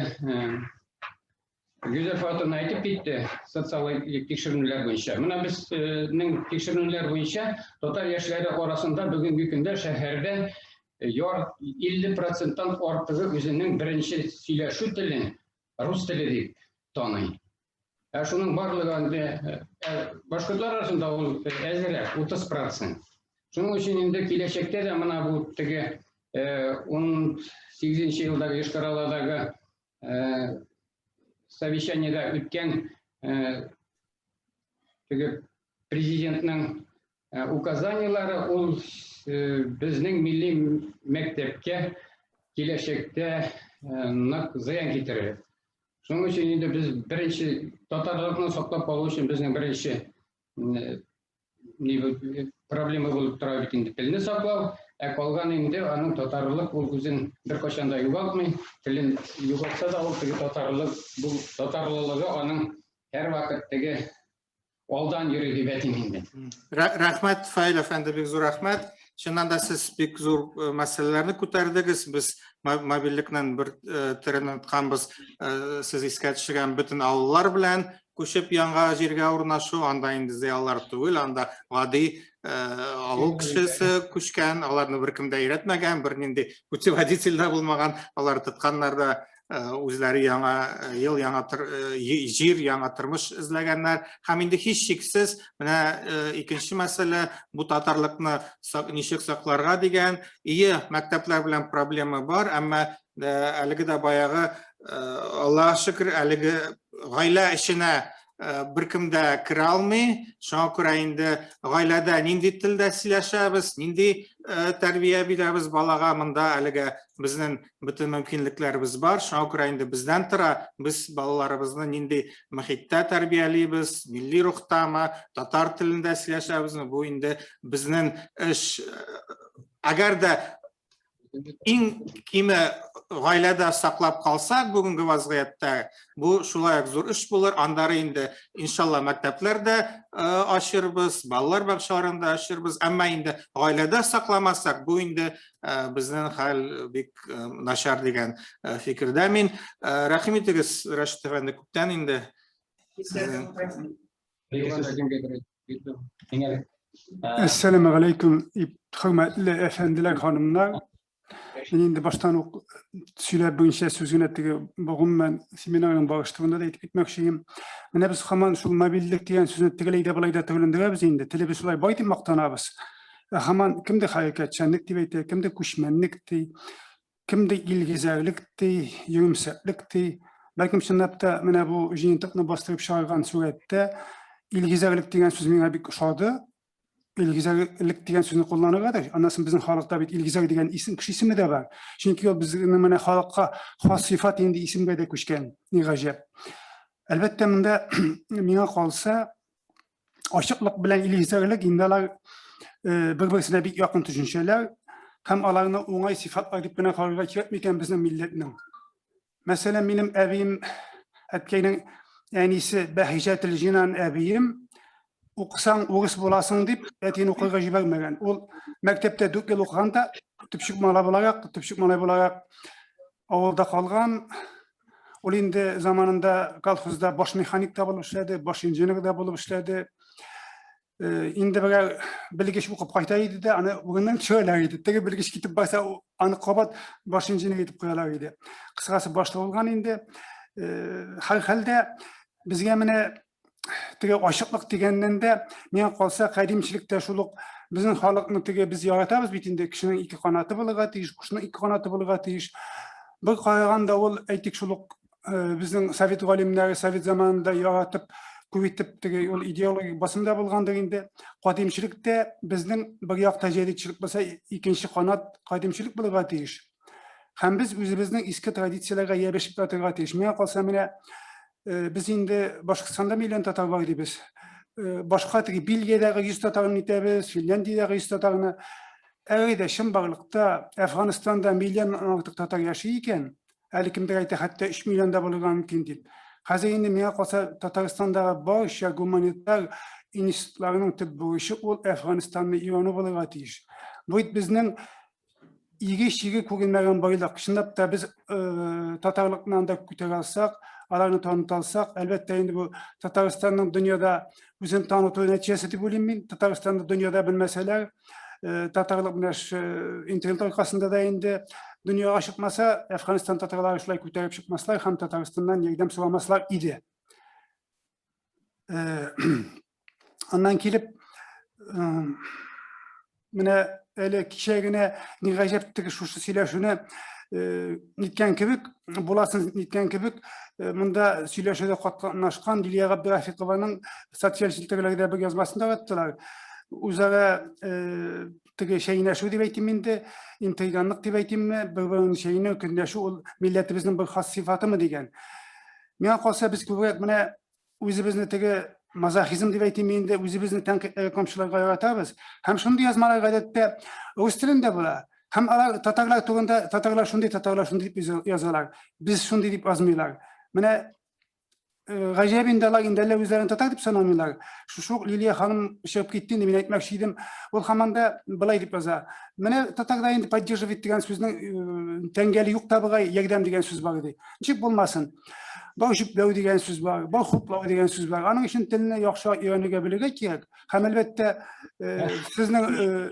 Гүзәл Фатовна әйтеп китте, социаль тикшеренүләр буенча. Менә безнең тикшеренүләр буенча татар яшьләре арасында бүгенге көндә шәһәрдә 50%-тан артыгы үзенең беренче сөйләшү телен рус теле дип таный. Ә шуның барлыгы инде башкортлар арасында ул әзрәк, 30%. Шуның өчен инде киләчәктә дә менә бу теге 18 елдагы Йошкар-Оладагы совещаниедә үткән теге президентның указаниеләре ул безнең милли мәктәпкә киләчәктә нык зыян китерер. Шуның өчен инде без беренче татарлыкны саклап калу өчен безнең беренче проблема булып тора бит инде телне саклау. Ә калган инде аның татарлык ул үзен беркайчан да югалтмый, телен югалтса да ул теге татарлык, бу татарлылыгы аның һәрвакыт теге алдан йөри дип әйтим инде. Рәхмәт, Фаил әфәнде, бик зур рәхмәт. Чыннан да сез бик зур э, мәсьәләләрне күтәрдегез. Без мобильлекнең бер э, төрен онытканбыз. Э, сез искә төшергән бөтен авыллар белән күчеп яңа җиргә урнашу, анда инде зыялылар түгел, анда гади авыл кешесе күчкән, аларны беркем дә өйрәтмәгән, бернинди путеводитель дә булмаган, алар тотканнар да үзләре яңа ел, яңа җир, яңа тормыш эзләгәннәр. Һәм инде һичшиксез, менә икенче мәсьәлә, бу татарлыкны ничек сакларга дигән. Ие, мәктәпләр белән проблема бар, әмма әлеге дә баягы, Аллаһ шөкер, әлеге гаилә эченә беркем дә керә алмый. Шуңа күрә инде гаиләдә нинди телдә сөйләшәбез, нинди тәрбия бирәбез балага, монда әлегә безнең бөтен мөмкинлекләребез бар. Шуңа күрә инде бездән тора, без балаларыбызны нинди мөхиттә тәрбиялибез, милли рухтамы, татар телендә сөйләшәбезме, бу инде безнең эш. Әгәр дә иң киме гаиләдә саклап калсак бүгенге вазгыятьтә, бу шулай ук зур эш булыр. Аннары инде, иншалла, мәктәпләрдә ачырбыз, балалар бакчаларында ачырбыз. Әмма инде гаиләдә сакламасак, бу инде безнең хәл бик начар дигән фикердә мин. Рәхим итегез, Рәшит әфәнде, күптән инде. Әссәламу алейкум, хөрмәтле әфәнделәр, ханымнар. Мин инде баштан ук сөйләп буенча сүз генә теге гомумән семинарның барышы турында да әйтеп китмәкче идем. Менә без һаман шул мобильлек дигән сүзне тегеләй дә болай да төрләндерәбез инде. Телебез шулай бай дип мактанабыз. Ә һаман кемдер хәрәкәтчәнлек дип әйтә, кемдер күчмәнлек ди, кемдер илгизәрлек ди, йөремсәклек ди. Бәлкем чынлап та менә бу җыентыкны бастырып чыгарган сурәттә илгизәрлек дигән сүз миңа бик ошады. Илгизәрлек дигән сүзне кулланырга да, аннан соң безнең халыкта бит илгизәр дигән исем, кеше исеме дә бар. Чөнки ул безнең менә халыкка хас сыйфат инде исемгә дә күчкән. Ни гаҗәп. Әлбәттә, монда миңа калса, ачыклык белән илгизәрлек инде алар э, бер-берсенә бик якын төшенчәләр һәм аларны уңай сыйфатлар дип кенә карарга кирәк микән безнең милләтнең. Мәсәлән, минем әбием, әткәйнең әнисе Бәһиҗәтел Җинан әбием укысаң урыс буласың дип әтине укырга җибәрмәгән. Ул мәктәптә 4 ел укыган да төпчек малай буларак, төпчек малай буларак авылда калган. Ул инде заманында колхозда баш механик та булып эшләде, баш инженер да булып эшләде. Э, инде берәр белгеч укып кайта иде дә, аны урыннан төшерәләр иде. Теге белгеч китеп барса, аны кабат баш инженер итеп куялар иде. Кыскасы, башлы булган инде. Э, һәрхәлдә безгә менә теге ачыклык дигәннән дә, миңа калса, кадимчелектә шул ук безнең халыкны теге без яратабыз бит инде, кешенең ике канаты булырга тиеш, кошның ике канаты булырга тиеш. Бер караганда ул, әйтик, шул ук э, безнең совет галимнәре совет заманында яратып күп итеп теге ул идеологик басымда булгандыр инде. Кадимчелек тә безнең бер якта җәдитчелек булса, икенче канат кадимчелек булырга тиеш. Һәм без үзебезнең иске традицияләргә ябешеп ятырга тиеш. Миңа калса, менә э, без инде Башкортстанда миллион татар бар дибез. Э, башка теге Бельгиядәге 100 татарны итәбез, Финляндиядәге 100 татарны. Әгәр дә чынбарлыкта Әфганстанда миллионнан артык татар яши икән, әле кемдер әйтә, хәтта 3 миллион да булырга мөмкин дип. Хәзер инде миңа калса, Татарстандагы барча гуманитар институтларының төп бурычы ул Әфганстанны өйрәнү булырга тиеш. Бу бит безнең иге-чиге күренмәгән байлык. Чынлап та без э, татарлыкны анда күтәрә алсак, аларны таныта алсак, әлбәттә инде бу Татарстанның дөньяда үзен таныту нәтиҗәсе дип уйлыйм мин. Татарстанны дөньяда белмәсәләр, э, татарлык менә интернет аркасында да инде дөньяга чыкмаса, Әфганстан татарлары шулай күтәреп чыкмаслар һәм Татарстаннан ярдәм сорамаслар иде. Э, аннан килеп, э, менә әле кичә генә ни гаҗәп теге шушы сөйләшүне э, ниткән кебек, буласын ниткән кебек, монда сөйләшүдә катнашкан Лилия Габдрафикованың социаль челтәрләрдә бер язмасын тараттылар. Үзара теге чәйнәшү дип әйтим инде, интриганлык дип әйтимме, бер-береңне чәйнәү, көнләшү ул милләтебезнең бер хас сыйфатымы дигән. Миңа калса, без күбрәк менә үзебезне теге мазохизм дип әйтим инде, үзебезне тәнкыйтьләргә, камчыларга яратабыз. Һәм шундый язмалар гадәттә рус телендә була. Һәм алар татарлар турында татарлар шундый, татарлар шундый дип язалар. Без шундый дип язмыйлар. Менә гаҗәп инде алар инде әллә үзләрен татар дип санамыйлар. Шушы ук Лилия ханым чыгып китте инде, мин әйтмәкче идем. Ул һаман да былай дип яза. Менә татарда инде поддерживать дигән сүзнең тәңгәле юк та бугай, ярдәм дигән сүз бар ди. Ничек булмасын? Бар җөпләү дигән сүз бар, бар хуплау дигән сүз бар. Аның өчен телне яхшы өйрәнергә белергә кирәк. Һәм әлбәттә, сезнең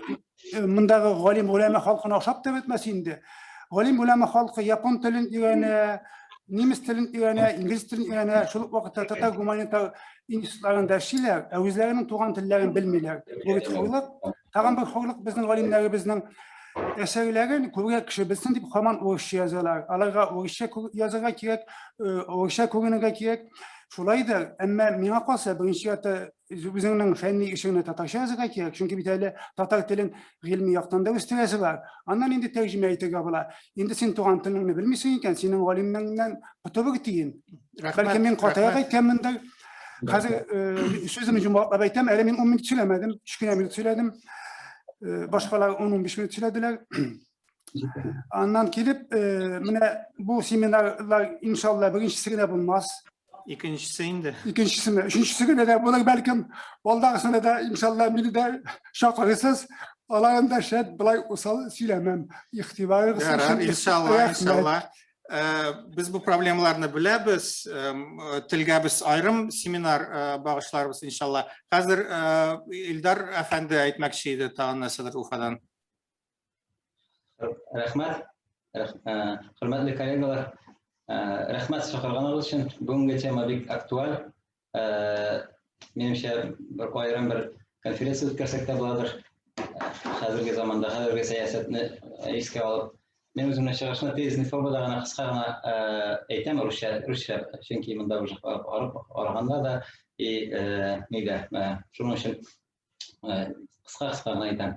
мондагы галим голәмә халкына охшап та бетмәс инде. Галим голәмә халкы япон телен өйрәнә, немец телен өйрәнә, инглиз телен өйрәнә, шул ук вакытта татар гуманитар институтларында эшлиләр, ә үзләренең туган телләрен белмиләр. Бу бит хурлык. Тагын бер хурлык безнең галимнәребезнең әсәрләрен күбрәк кеше белсен дип һаман урысча язалар. Аларга урысча язарга кирәк, урысча күренергә кирәк. Шулайдыр, әмма миңа калса, беренче чиратта үзеңнең фәнни эшеңне татарча язарга кирәк, чөнки бит әле татар телен гыйльми яктан да үстерәсе бар. Аннан инде тәрҗемә итәргә була. Инде син туган телеңне белмисең икән, синең галимнеңнән коты бер тиен. Бәлки мин катаяк әйткәнмендер. Хәзер сүземне йомгаклап әйтәм, әле мин 10 минут сөйләмәдем, 3 кенә минут сөйләдем. Башкалар 10-15 минут сөйләделәр. Аннан килеп, менә бу семинарлар иншалла беренчесе генә булмас. Икенчесе инде. Икенчесеме? Өченчесе генә дә булыр бәлкем. Алдагысына да иншалла мине дә чакырырсыз. Аларын да шәт былай усал сөйләмәм. Игътибарыгыз өчен. Иншалла, иншалла. Без бу проблемаларны беләбез. Телгә без аерым семинар багышларбыз иншалла. Хәзер Илдар әфәнде әйтмәкче иде тагын нәрсәдер Уфадан. Рәхмәт. Хөрмәтле коллегалар, рәхмәт чакырганыгыз өчен. Бүгенге тема бик актуаль. Минемчә, бер аерым бер конференция үткәрсәк тә буладыр. Хәзерге заманда, хәзерге сәясәтне искә алып. Мин үземнең чыгышны тезисный формада гына кыска гына әйтәм, русча, русча, чөнки монда уже арып арганда да и нидә. Шуның өчен кыска-кыска гына әйтәм.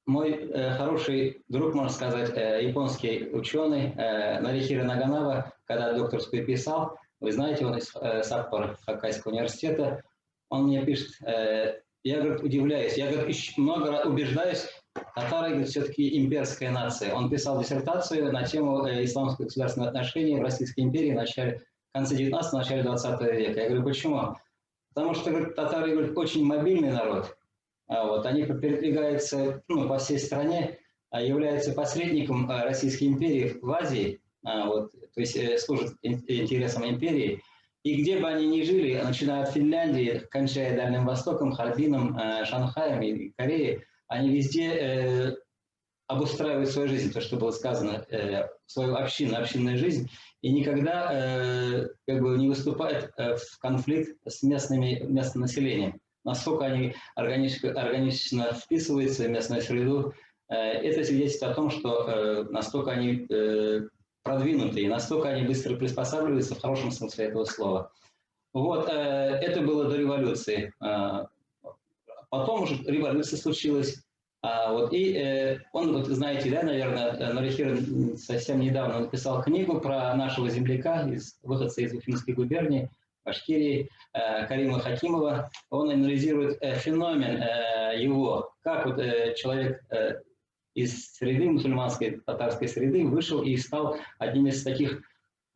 Мой хороший друг, можно сказать, японский ученый Нарихиро Наганава, когда докторскую писал, вы знаете, он из Саппоро Хоккайского университета, он мне пишет, я, говорит, удивляюсь, я, говорит, много раз убеждаюсь, татары, говорит, все-таки имперская нация. Он писал диссертацию на тему исламских государственных отношений в Российской империи в начале, в конце 19-го, начале 20 века. Я говорю, почему? Потому что, говорит, татары, говорит, очень мобильный народ. Вот, они передвигаются, ну, по всей стране, являются посредником Российской империи в Азии, вот, то есть служат интересам империи. И где бы они ни жили, начиная от Финляндии, кончая Дальним Востоком, Харбином, Шанхаем и Кореей, они везде обустраивают свою жизнь, то, что было сказано, свою общину, общинную жизнь, и никогда как бы не выступают в конфликт с местным населением. Насколько они органично вписываются в местную среду, это свидетельствует о том, что настолько они продвинутые, настолько они быстро приспосабливаются в хорошем смысле этого слова. Вот, это было до революции. Потом уже революция случилась. Вот, и он, вот, знаете, да, наверное, Нарихиро совсем недавно написал книгу про нашего земляка, выходца из Уфимской губернии, Башкирии, Карима Хакимова. Он анализирует феномен его, как вот человек из среды, мусульманской, татарской среды, вышел и стал одним из таких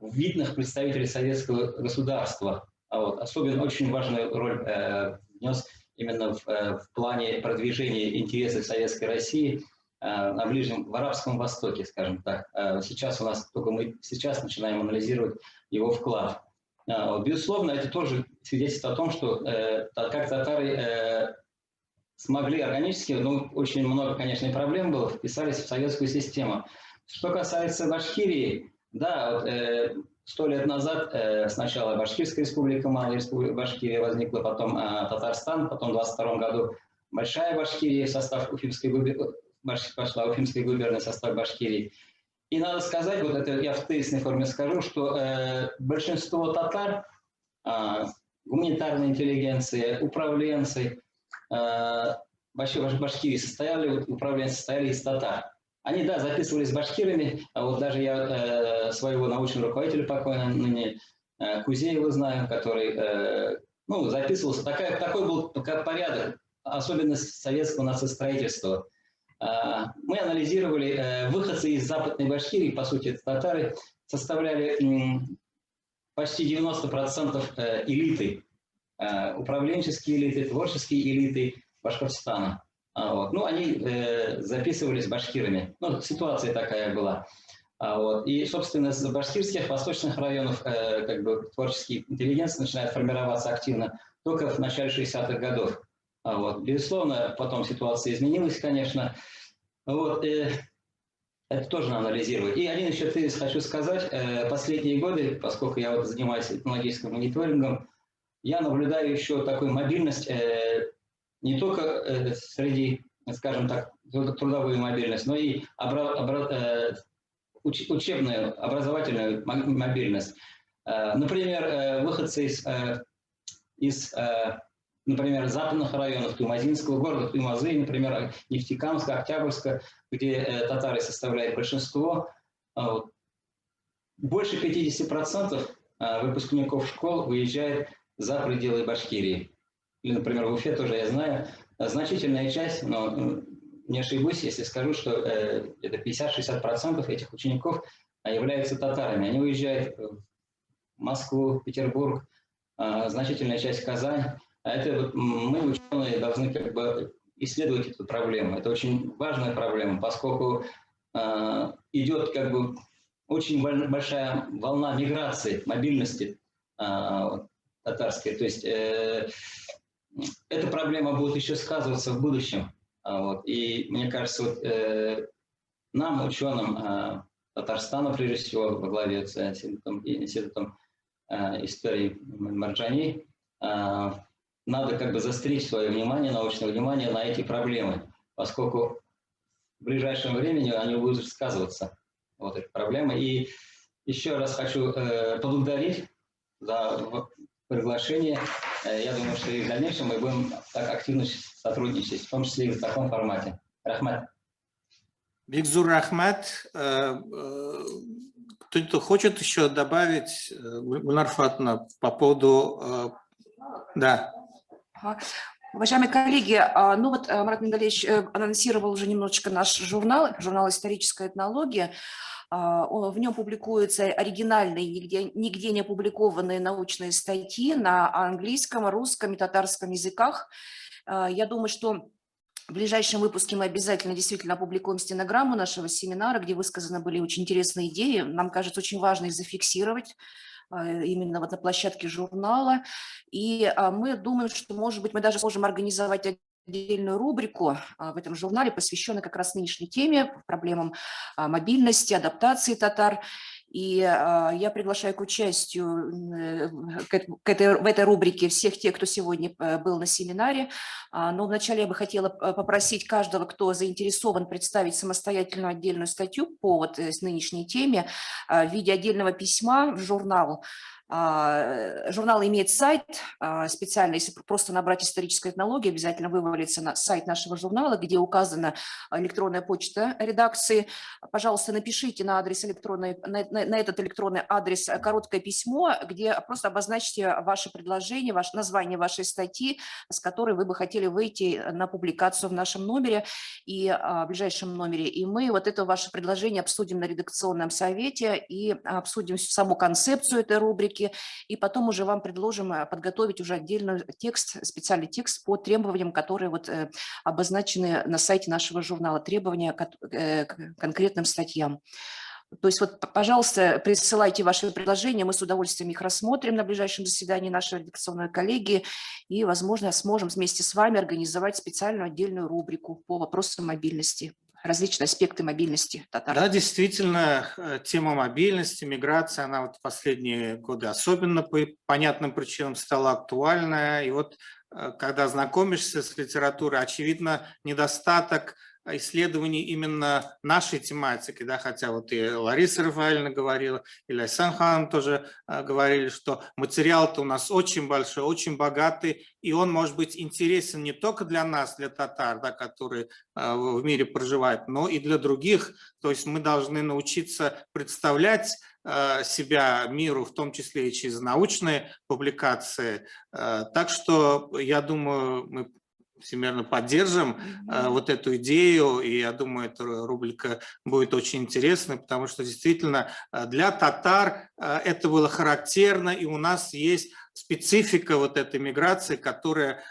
видных представителей советского государства. Вот, особенно очень важную роль внес именно в плане продвижения интересов Советской России на Ближнем, в Арабском Востоке, скажем так. Сейчас у нас только мы сейчас начинаем анализировать его вклад. Безусловно, это тоже свидетельство о том, что как татары смогли органически, ну, очень много, конечно, и проблем было, вписались в советскую систему. Что касается Башкирии, да, вот, 100 лет назад сначала Башкирская республика, Малая республика Башкирия возникла, потом Татарстан, потом в 22 году Большая Башкирия в состав Уфимской губернии, пошла Уфимская губерния в состав Башкирии. И надо сказать, вот это я в тезисной форме скажу, что большинство татар, гуманитарной интеллигенции, управленцы Башкирии состояли, вот, управленцы состояли из татар. Они, да, записывались башкирами, а вот даже я своего научного руководителя покойного ныне Кузеева знаю, который, Ну, записывался. Такой был порядок, особенность советского нацистроительства. Мы анализировали, выходцы из Западной Башкирии, по сути, это татары, составляли почти 90% элиты, управленческие элиты, творческие элиты Башкортостана. Вот. Ну, они записывались башкирами. Ну, ситуация такая была. Вот. И, собственно, с башкирских восточных районов как бы творческий интеллигенция начинает формироваться активно только в начале 60-х годов. Вот. Безусловно, потом ситуация изменилась, конечно. Вот, это тоже надо анализировать. И один еще тезис хочу сказать. Последние годы, поскольку я вот занимаюсь этнологическим мониторингом, я наблюдаю еще такую мобильность не только среди, скажем так, трудовую мобильность, но и учебную, образовательную мобильность. Например, выходцы из например, западных районов Туймазинского города, Туймазы, например, Нефтекамска, Октябрьска, где татары составляют большинство. Вот. Больше 50% выпускников школ выезжает за пределы Башкирии. Или, например, в Уфе тоже, я знаю, значительная часть, но не ошибусь, если скажу, что это 50-60% этих учеников являются татарами. Они уезжают в Москву, Петербург, значительная часть в Казань. А это вот мы, ученые, должны как бы исследовать эту проблему. Это очень важная проблема, поскольку идет как бы очень большая волна миграции, мобильности татарской. То есть эта проблема будет еще сказываться в будущем. Вот. И мне кажется, вот, нам, ученым Татарстана, прежде всего, во главе с Институтом истории Марджани, надо как бы заострить свое внимание, научное внимание на эти проблемы, поскольку в ближайшем времени они будут сказываться, вот эти проблемы. И еще раз хочу поблагодарить за приглашение. Я думаю, что и в дальнейшем мы будем так активно сотрудничать, в том числе и в таком формате. Рәхмәт. Бик зур рәхмәт. Кто-то хочет еще добавить, Гульнар Фатовна, по поводу... Да. Ага. Уважаемые коллеги, ну вот Марат Мингалеевич анонсировал уже немножечко наш журнал, журнал «Историческая этнология». В нем публикуются оригинальные, нигде не опубликованные научные статьи на английском, русском и татарском языках. Я думаю, что в ближайшем выпуске мы обязательно действительно опубликуем стенограмму нашего семинара, где высказаны были очень интересные идеи. Нам кажется, очень важно их зафиксировать именно вот на площадке журнала. И мы думаем, что, может быть, мы даже сможем организовать отдельную рубрику в этом журнале, посвященную как раз нынешней теме, проблемам мобильности, адаптации татар. И я приглашаю к участию в этой рубрике всех тех, кто сегодня был на семинаре. Но вначале я бы хотела попросить каждого, кто заинтересован, представить самостоятельную отдельную статью по вот нынешней теме в виде отдельного письма в журнал. Журнал имеет сайт специально, если просто набрать «Историческая этнология», обязательно вывалится на сайт нашего журнала, где указана электронная почта редакции. Пожалуйста, напишите на адрес электронный, на этот электронный адрес короткое письмо, где просто обозначьте ваше предложение, ваше название вашей статьи, с которой вы бы хотели выйти на публикацию в нашем номере и в ближайшем номере. И мы вот это ваше предложение обсудим на редакционном совете и обсудим саму концепцию этой рубрики. И потом уже вам предложим подготовить уже отдельный текст, специальный текст по требованиям, которые вот обозначены на сайте нашего журнала, требования к конкретным статьям. То есть вот, пожалуйста, присылайте ваши предложения, мы с удовольствием их рассмотрим на ближайшем заседании нашей редакционной коллегии и, возможно, сможем вместе с вами организовать специальную отдельную рубрику по вопросам мобильности, различные аспекты мобильности татар. Да, действительно, тема мобильности, миграции, она вот в последние годы особенно по понятным причинам стала актуальная. И вот когда знакомишься с литературой, очевидно, недостаток исследований именно нашей тематики, да, хотя вот и Лариса Рафаэльевна говорила, и Ляйсан ханым тоже говорили, что материал-то у нас очень большой, очень богатый, и он может быть интересен не только для нас, для татар, да, которые в мире проживают, но и для других. То есть мы должны научиться представлять себя миру, в том числе и через научные публикации. Так что, я думаю, мы всемерно поддержим вот эту идею, и я думаю, эта рубрика будет очень интересной, потому что действительно для татар это было характерно, и у нас есть специфика вот этой миграции, которая,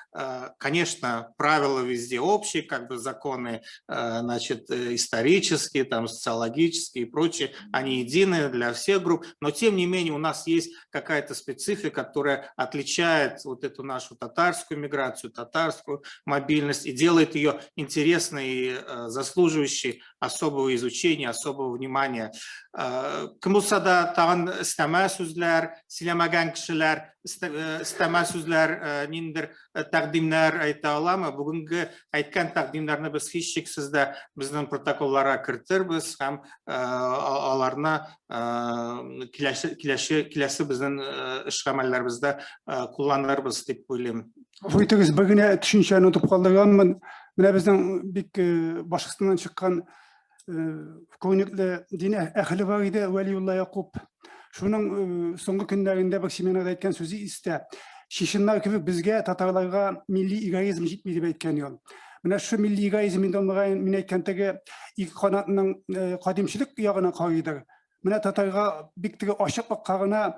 конечно, правила везде общие, как бы законы, значит, исторические, там, социологические и прочие, они едины для всех групп, но тем не менее у нас есть какая-то специфика, которая отличает вот эту нашу татарскую миграцию, татарскую мобильность и делает ее интересной и заслуживающей особого изучения, особого внимания. Кем булса да тагын өстәмә сүзләр, сөйләмәгән кешеләр, өстәмә сүзләр, ниндидер тәкъдимнәр әйтә аламы? Бүгенге әйткән тәкъдимнәрне без һичшиксез дә безнең протоколларга кертербез һәм аларны киләсе, киләсе, киләсе безнең эш гамәлләребездә кулланырбыз дип уйлыйм. Гафу итегез, бер генә төшенчәне онытып калдырганмын. Менә безнең бик Башкортстаннан чыккан күренекле дин әһеле бар иде, Вәлиулла Якуб. Шуның соңгы көннәрендә бер семинарда әйткән сүзе истә. Чеченнар кебек безгә, татарларга милли эгоизм җитми дип әйткән ул. Менә шушы милли эгоизм инде мөгаен мин әйткән теге ике канатның кадимчелек ягына карыйдыр. Менә татарга бик теге ачыклыкка гына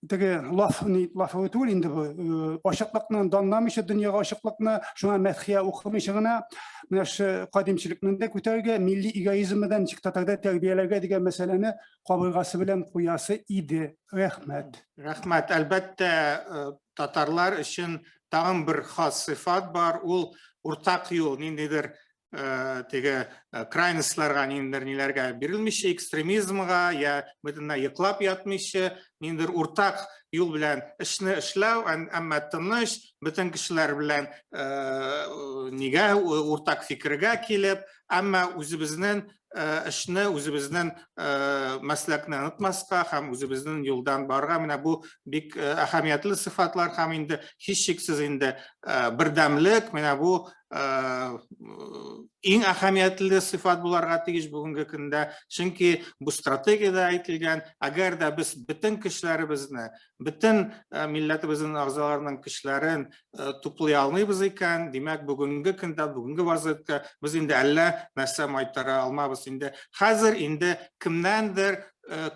теге лаф, ни, лафы түгел инде бу, ачыклыкны данламыйча дөньяга ачыклыкны, шуңа мәдхия укымыйча гына менә шушы кадимчелекне дә күтәрергә, милли эгоизмны да ничек татарда тәрбияләргә дигән мәсьәләне кабыргасы белән куясы иде. Рәхмәт. Рәхмәт. Әлбәттә, татарлар өчен тагын бер хас сыйфат бар, ул уртак юл, ниндидер теге крайностьларга, ниндидер ниләргә бирелмичә, экстремизмга я бөтенләй йоклап ятмыйча, ниндидер уртак юл белән эшне эшләү, әмма тыныч, бөтен кешеләр белән нигә уртак фикергә килеп, әмма үзебезнең эшне, үзебезнең мәсләкне онытмаска һәм үзебезнең юлдан барырга. Менә бу бик әһәмиятле сыйфатлар һәм инде һичшиксез инде бердәмлек, менә бу иң әһәмиятле сыйфат буларга тиеш бүгенге көндә, чөнки бу стратегиядә әйтелгән, әгәр дә без бөтен көчләребезне, бөтен милләтебезнең әгъзаларының көчләрен туплый алмыйбыз икән, димәк, бүгенге көндә, бүгенге вазгыятьтә без инде әллә нәрсә майтара алмабыз инде. Хәзер инде кемнәндер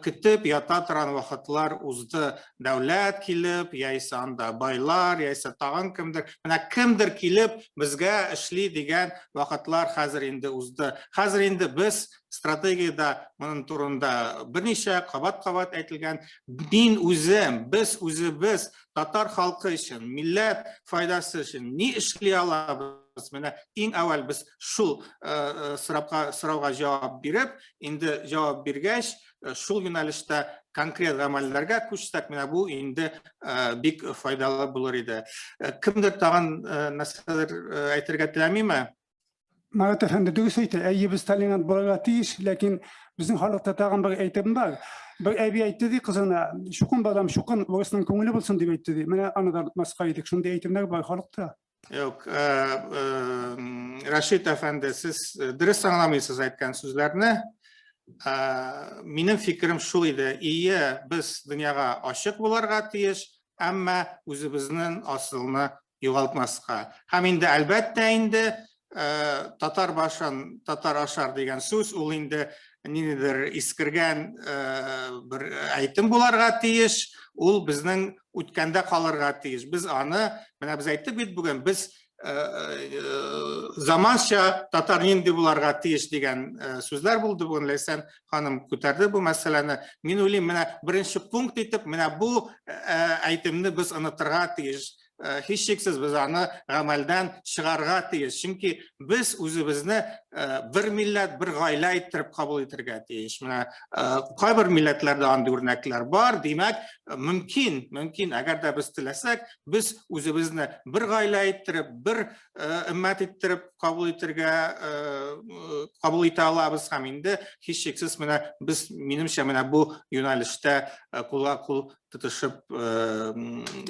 көтеп ята торган вакытлар узды. Дәүләт килеп, яисә анда байлар, яисә тагын кемдер, менә кемдер килеп безгә эшли дигән вакытлар хәзер инде узды. Хәзер инде без стратегиядә моның турында берничә кабат-кабат әйтелгән. Мин үзем, без үзебез татар халкы өчен, милләт файдасы өчен ни эшли алабыз? Менә иң әүвәл без шул сорауга җавап биреп, инде җавап биргәч, шул юнәлештә конкрет гамәлләргә күчсәк, менә бу инде бик файдалы булыр иде. Кемдер тагын нәрсәдер әйтергә теләмиме? Марат әфәнде дөрес әйтә, әйе, без толерант булырга тиеш, ләкин безнең халыкта тагын бер әйтем бар. Бер әби әйтте ди кызына, чукын балам, чукын, урысның күңеле булсын дип әйтте ди. Менә аны да онытмаска идек, шундый әйтемнәр бар халыкта. Юк, Рашид әфәнде, сез дөрес аңламыйсыз әйткән сүзләрне. Минем фикерем шул иде, ие, без дөньяга ачык булырга тиеш, әмма үзебезнең асылны югалтмаска. Һәм инде, әлбәттә инде, татар башын татар ашар дигән сүз, ул инде ниндидер искергән бер әйтем буларга тиеш, ул безнең үткәндә калырга тиеш. Без аны, менә без әйттек бит бүген, без заманча татар нинди буларга тиеш дигән сүзләр булды бүген. Ләйсән ханым күтәрде бу мәсьәләне. Мин уйлыйм, менә беренче пункт итеп, менә бу әйтемне без онытырга тиеш. һичшиксез без аны гамәлдән чыгарга тиеш. Чөнки без үзебезне бер милләт, бер гаилә иттереп кабул итәргә тиеш. Менә кайбер милләтләрдә андый үрнәкләр бар. Димәк, мөмкин, мөмкин, әгәр дә без теләсәк, без үзебезне бер гаилә иттереп, бер өммәт иттереп кабул итәргә кабул итә алабыз һәм инде һичшиксез менә без, минемчә, менә бу юнәлештә кулга кул тотышып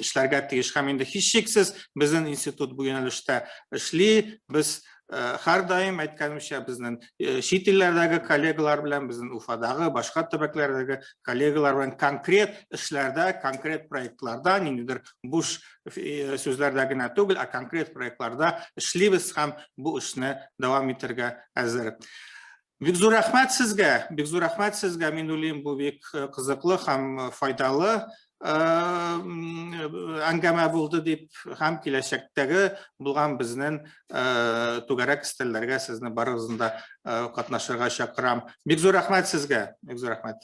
эшләргә тиеш. Һәм инде һичшиксез безнең институт бу юнәлештә эшли. Без һәрдаим әйткәнемчә, безнең чит илләрдәге коллегалар белән, безнең Уфадагы, башка төбәкләрдәге коллегалар белән конкрет эшләрдә, конкрет проектларда, ниндидер буш сүзләрдә генә түгел, ә конкрет проектларда эшлибез һәм бу эшне дәвам итәргә әзер. Бик зур рәхмәт сезгә, бик зур рәхмәт сезгә. Мин уйлыйм, бу бик кызыклы һәм файдалы әңгәмә булды дип һәм киләчәктәге булган безнең түгәрәк өстәлләргә сезне барыгызны да катнашырга чакырам. Бик зур рәхмәт сезгә, бик зур рәхмәт.